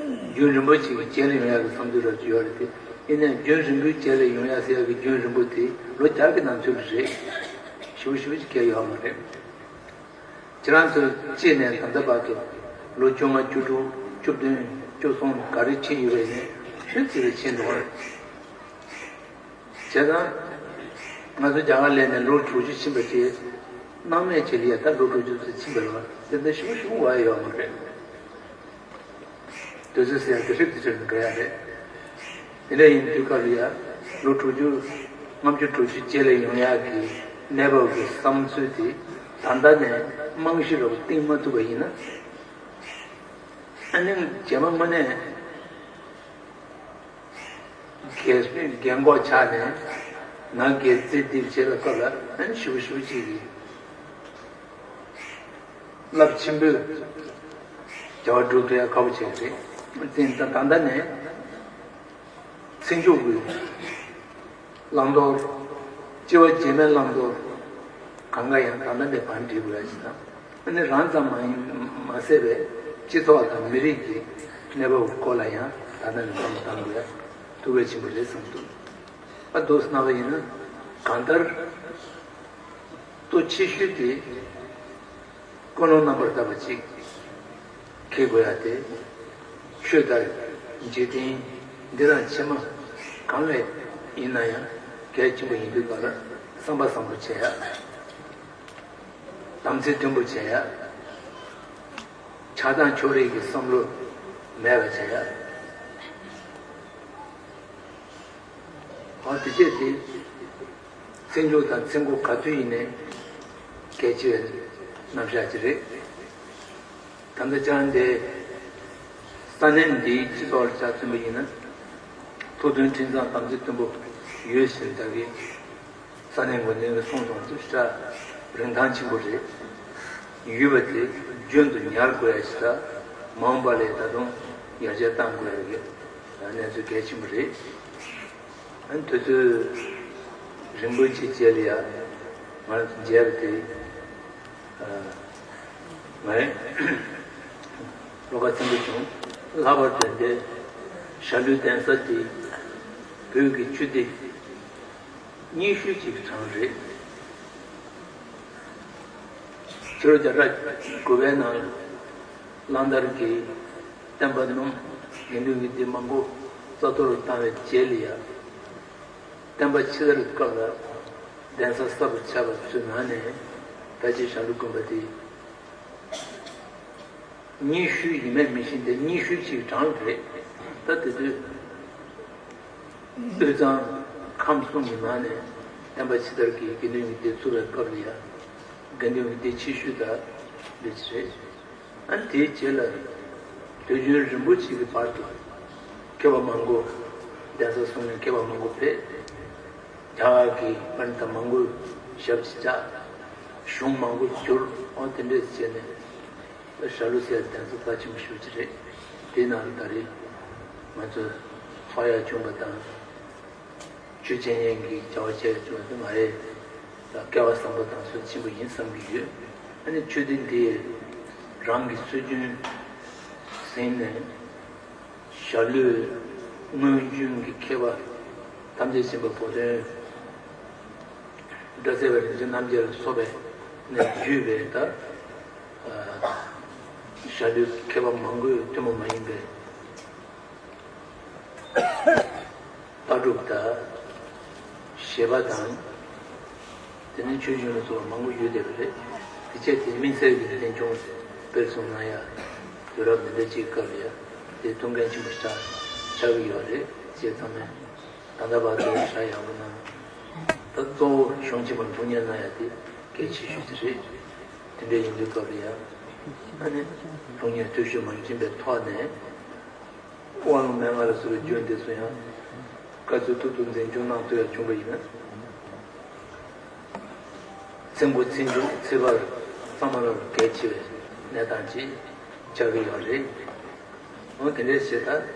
རྒྱུན་རིང་པོ་ཅིག་གི་རྗེས་ལ་ཡོང་ཡ་གི་བསམ་ཚུལ་རབ་ཅིག་ཡོད་རེད་དེ། ཡིན་ནའི་རྒྱུན་རིང་པོའི་རྗེས་ལ་ཡོང་ཡ་ཟེར་ཡ་གི་རྒྱུན་རིང་པོ་དེ་ལོ་བརྒྱ་གི་ནང་ཚུད་རེད། ཞེ་པོ་ཞེ་པོ་ཅིག་གལ་ཡོད་མ་རེད། ཁྱེད་རང་ཚོས་སྐྱེས་ནས་ད་ལྟ་བར་དུ་ལོ་བཅོ་ལྔ་བཅུ་དྲུག་བཅུ་བདུན་ སྐྱོ་སོང་ག་རེ་བྱེད་ཡོད་པ་ཡིན་ནའི་ཆོས་ཚིག་ལ་ཕྱིན་འགྲོ་བ་རེད། བྱས་ཙང་། ང་ཚོ་རྒྱ་གར་སླེབས་ནས་ལོ་དྲུག་ཅུ་ཕྱིན་པ་དེ། སྣང་མེད་བྱེད་ལ་ཡ་ད་ལོ་དྲུག་ཅུ་ཙམ་ཕྱིན་པ་ལ་དེ་འདྲ་ཞིག་ཞིག་བ་ཡོད་མ་རེད། དུས་ཚོད་ཟེར་ཡ་དེ་ཧྲིབ་ཏུ་ཆེར་འགྲོ་ཡ་རེད། དེ་འདྲ་ཡིན་དུས་སྐབས་ལ་ཡ། ལོ་དྲུག་ཅུ། ལྔ་བཅུ་དྲུག་ཅུ་རྗེས་ལ་ཡོང་ཡག་གི་གནས་བབ་ཀྱི་བསམ་ཚུལ་དེ་ད་ལྟ་ནས་རྨང་གཞི་འདྲ་པོ་བཏིང་མ་ཐུབ་པ་ཡིན་ན། ཨ་ནི་རྗེས་མ་དངོས་གནས་རྒན་རྒན་གོག་ཆགས་ནས་ང་རྒན་རྩེ་རྡིབ་བྱེད་ལ་སྐབས་ལ་ཨ་ནི་ཞིབ་པོ་ཞིབ་པོ་ཅིག་གིས་རླབས་ཆེན་པོས་བྱ་བ་སྒྲུབ་ཐུབ་ཡ་ཁག་པོ་ཆགས་ཀྱི་རེད། བཙན་ད་ད་ལྟ་ནས། ཚེ་མཇུག་གི་བླང་དོར། སྐྱེ་བ་རྗེས་མའི་བླང་དོར། གང་ག་ཡང་ད་ལྟ་ནས་བར་འགྲིག་དགོས་ཡ་ཞིག་དང་། ཨ་ནི་རང་ཙམ་མ་ཡིན་མ་ཟད་པའི་སྤྱི་ཚོགས་དང་མི་རིགས་ཀྱི་གནས་བབ་སྐོར་ལ་ཡང་ད་ལྟ་ནས་བསམ་བློ་གཏང་དགོས་ཡ་ཐུགས་གལ་ཆེན་པོ་རེད་བསམ་འདུག་ཨ་འདུག་སྣང་བ་ཡིན་ན་གང་ལྟར། གཙོ་ཆེ་ཤོས་དེ། ཀུན་སློང་རྣམ་པར་དག་པ་ཅིག་འཁྱེར་དགོས་ཡ་དེ། ཆོས་དང་འཇིག་རྟེན་འདི་དང་ཕྱི་མ་གང་ལ་ཡིན་ན་ཡང་གལ་ཆེན་པོ་ཡིན་དུས་ག་ལ་བསམ་པ་བཟང་པོ་བྱེད་ཡ། དམ་ཚིག་མཐུན་པོ་བྱེད་ཡ། ཆགས་སྡང་ཕྱོགས་རིས་ཀྱི་བསམ་བློ་མེད་པ་བྱེད་ཡ། འོ་དེ་བྱས་ཏེ། ཚེ་མཇུག་དང་ཚེ་འགོ་ག་དུས་ཡིན་ནའི་གལ་ཆེ་བའི་རྣམ་གཞག་ཅིག་རེད། ད་ལྟ་ཅང་འདི་ས་གནས་འདིའི་སྤྱི་ཚོགས་ལ་ཆ་མཚོན་པ་ཡིན་ན། ཐུགས་མཐུན་མཐུན་གཙང་དམ་ཚིག་མཐུན་པོ་ཡོད་བཞིན་ད་གི་ས་གནས་འགོ་འཛིན་གྱིས་གསུངས་སོང་དུས་ཤ་རིན་ཐང་ཆེན་པོ་རེད། ཡོད་པ་དེ་རྒྱུན་དུ་ཉར་དགོས་ཡ་ཞིག་དང་མ་འོངས་པ་ལ་ད་དུང་ཡར་རྒྱས་གཏང་དགོས་ཡ་གི་གནས་ཚུལ་གལ་ཆེན་པོ་རེད། ཨ་ནི་དུས་ཚོད་རིང་པོ་ཅིག་རྗེས་ལ་ཡ་ང་རང་ཚོ་མཇལ་བ་དེ། ཨ། ངས་བློ་ཁ་ཚིམ་པོ་བྱུང་། ལྷག་པར་དུ་འདི་ཞྭ་ལུའི་གདན་ས་དེ་བོད་ཀྱི་ཆོས་སྡེ་རྙིང་ཤོས་ཅིག་གི་གྲས་རེད། ཕྱི་ལོ་བརྒྱ་ཕྲག་དགུ་པའི་ནང་གླང་དར་གྱིས་བསྟན་པ་སྣུམ་དགེ་འདུན་གྱི་སྡེ་མང་པོ་རྩ་གཏོར་བཏང་བའི་རྗེས་ལ་ཡ། བསྟན་པ་ཕྱི་དར་སྐབས་ལ་གདན་ས་གསར་དུ་ཆགས་པ་ཚོའི་ནང་ནས་ད་ཅི་ཞྭ་ལུ་དགོན་པ་དེ་རྙིང་ཤོས་ཡིན་མིན་མི་ཤེས། དེ་རྙིང་ཤོས་ཅིག་གྲས་རེད། ད་དེ་དུས་དབུས་གཙང་ཁམས་གསུམ་གྱི་ནང་ནས་བསྟན་པ་ཕྱི་དར་གྱི་དགེ་འདུན་གྱི་སྡེ་བཙུགས་པའི་སྐབས་ལ་ཡ་དགེ་འདུན་གྱི་སྡེ་ཆེ་ཤོས་ད་འདི་ཅི་རེད། ཨ་ནི་དེའི་རྗེས་ལ་དུས་རྒྱུན་རིང་པོ་ཅིག་གི་བར་དུ་མཁས་པ་མང་པོ། གདན་ས་གསུམ་ནས་མཁས་པ་མང་པོ་ཕེབས། རྒྱ་གར་གྱི་པཎྜི་ཏ་མང་པོས་ཞབས་ཕྱི་བཅགས། གཞུང་མང་པོ་བསྒྱུར། འོ་དེ་འདྲས་བྱས་ནས་ཞྭ་ལུ་ཟེར་ཡ་གདན་ས་རྩ་ཆེན་པོ་ཞེ་པོ་ཅིག་རེད། དེའི་ནང་ད་རེས་ང་ཚོ་ཚོགས་ཡ་བྱུང་བ་དང་། ཆོས་འཆད་ཉན་གྱི་བྱ་བ་བྱས་ཡོད་ཙང་དེ་ང་རེ་ད་སྐལ་བ་བཟང་པོ་དང་སྲོལ་ཆེན་པོ་ཡིན་བསམ་གྱི་ཡོད། ཨ་ནི་ཆོས་སྡེ་འདིས་རང་གི་སྲོལ་རྒྱུན་ཟིན་ནས་ཞྭ་ལུའི་སྔོན་བྱོན་གྱི་མཁས་པ་ཐམས་ཅད་མཁྱེན་པ་བུ་སྟོན་སྒྲ་ཚལ་པ་རིན་ཆེན་རྣམ་རྒྱལ་ལ་སོགས་པའི་ནས་བརྒྱུད་པའི་ད་ཞྭ་ལུའི་མཁས་པ་མང་པོས་ཐུན་མོང་མ་ཡིན་པའི་ལྟ་གྲུབ་དང་བཞེད་པ་དང་། དེ་ནས་ཆོས་བྱུང་ལ་སོགས་པ་མང་པོ་ཡོད་བསྡད་པ་རེད། དེ་བྱས་དེ་དམིགས་བསལ་གྱི་རྟེན་འབྱུང་སྤེལ་གསུམ་གནང་ཡ་དུས་རབས་འདི་འདྲ་ཅིག་སྐབས་ལ་ཡ་དེ་ཐུགས་འགན་ཆེན་པོ་ཆགས་ཆགས་ཀྱི་ཡོད་རེད། བྱས་ཙང་ནས་ད་ལྟ་བར་དུ་ཧྲ་ཡག་པོ་གནང་། ད་གཙོ་བོ་གཞུང་ཆེན་པོ་ཐུགས་ཉན་གནང་ཡ་དེ་གལ་ཆེ་ཤོས་དེ་རེད། དེ་འདྲ་ཡིན་དུས་སྐབས་ལ་ཡ་ཨ་ནི་ཐུགས་ཉན་ཐུགས་ཞུ་མ་བྱིན་པའི་ཐོག་ནས། དབང་ལུང་མན་ངག་ལ་སོགས་པའི་རྒྱུན་འདི་ཚོ་ཡང་བཀའ་ཚོད་ཐུག་ཐུག་འཛིན་སྐྱོང་གནང་ཐུབ་ཡ་བྱུང་བ་ཡིན་ན། ཚེ་འགོ་ཚེ་མཇུག་ཚེ་བར་ཚང་མ་ལ་གལ་ཆེ་བའི་གནས་སྟངས་ཅིག་ཆགས་ཀྱི་ཡོད་རེད། འོ་དེ་འདྲའི་བྱེད་ཐབས་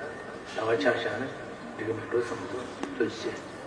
བྱ་བ་ཆ་བཞག་ན་འགྲིག་གི་མི་འགྲོ་བསམ་དུ་ཐུགས་རྗེ་ཆེ།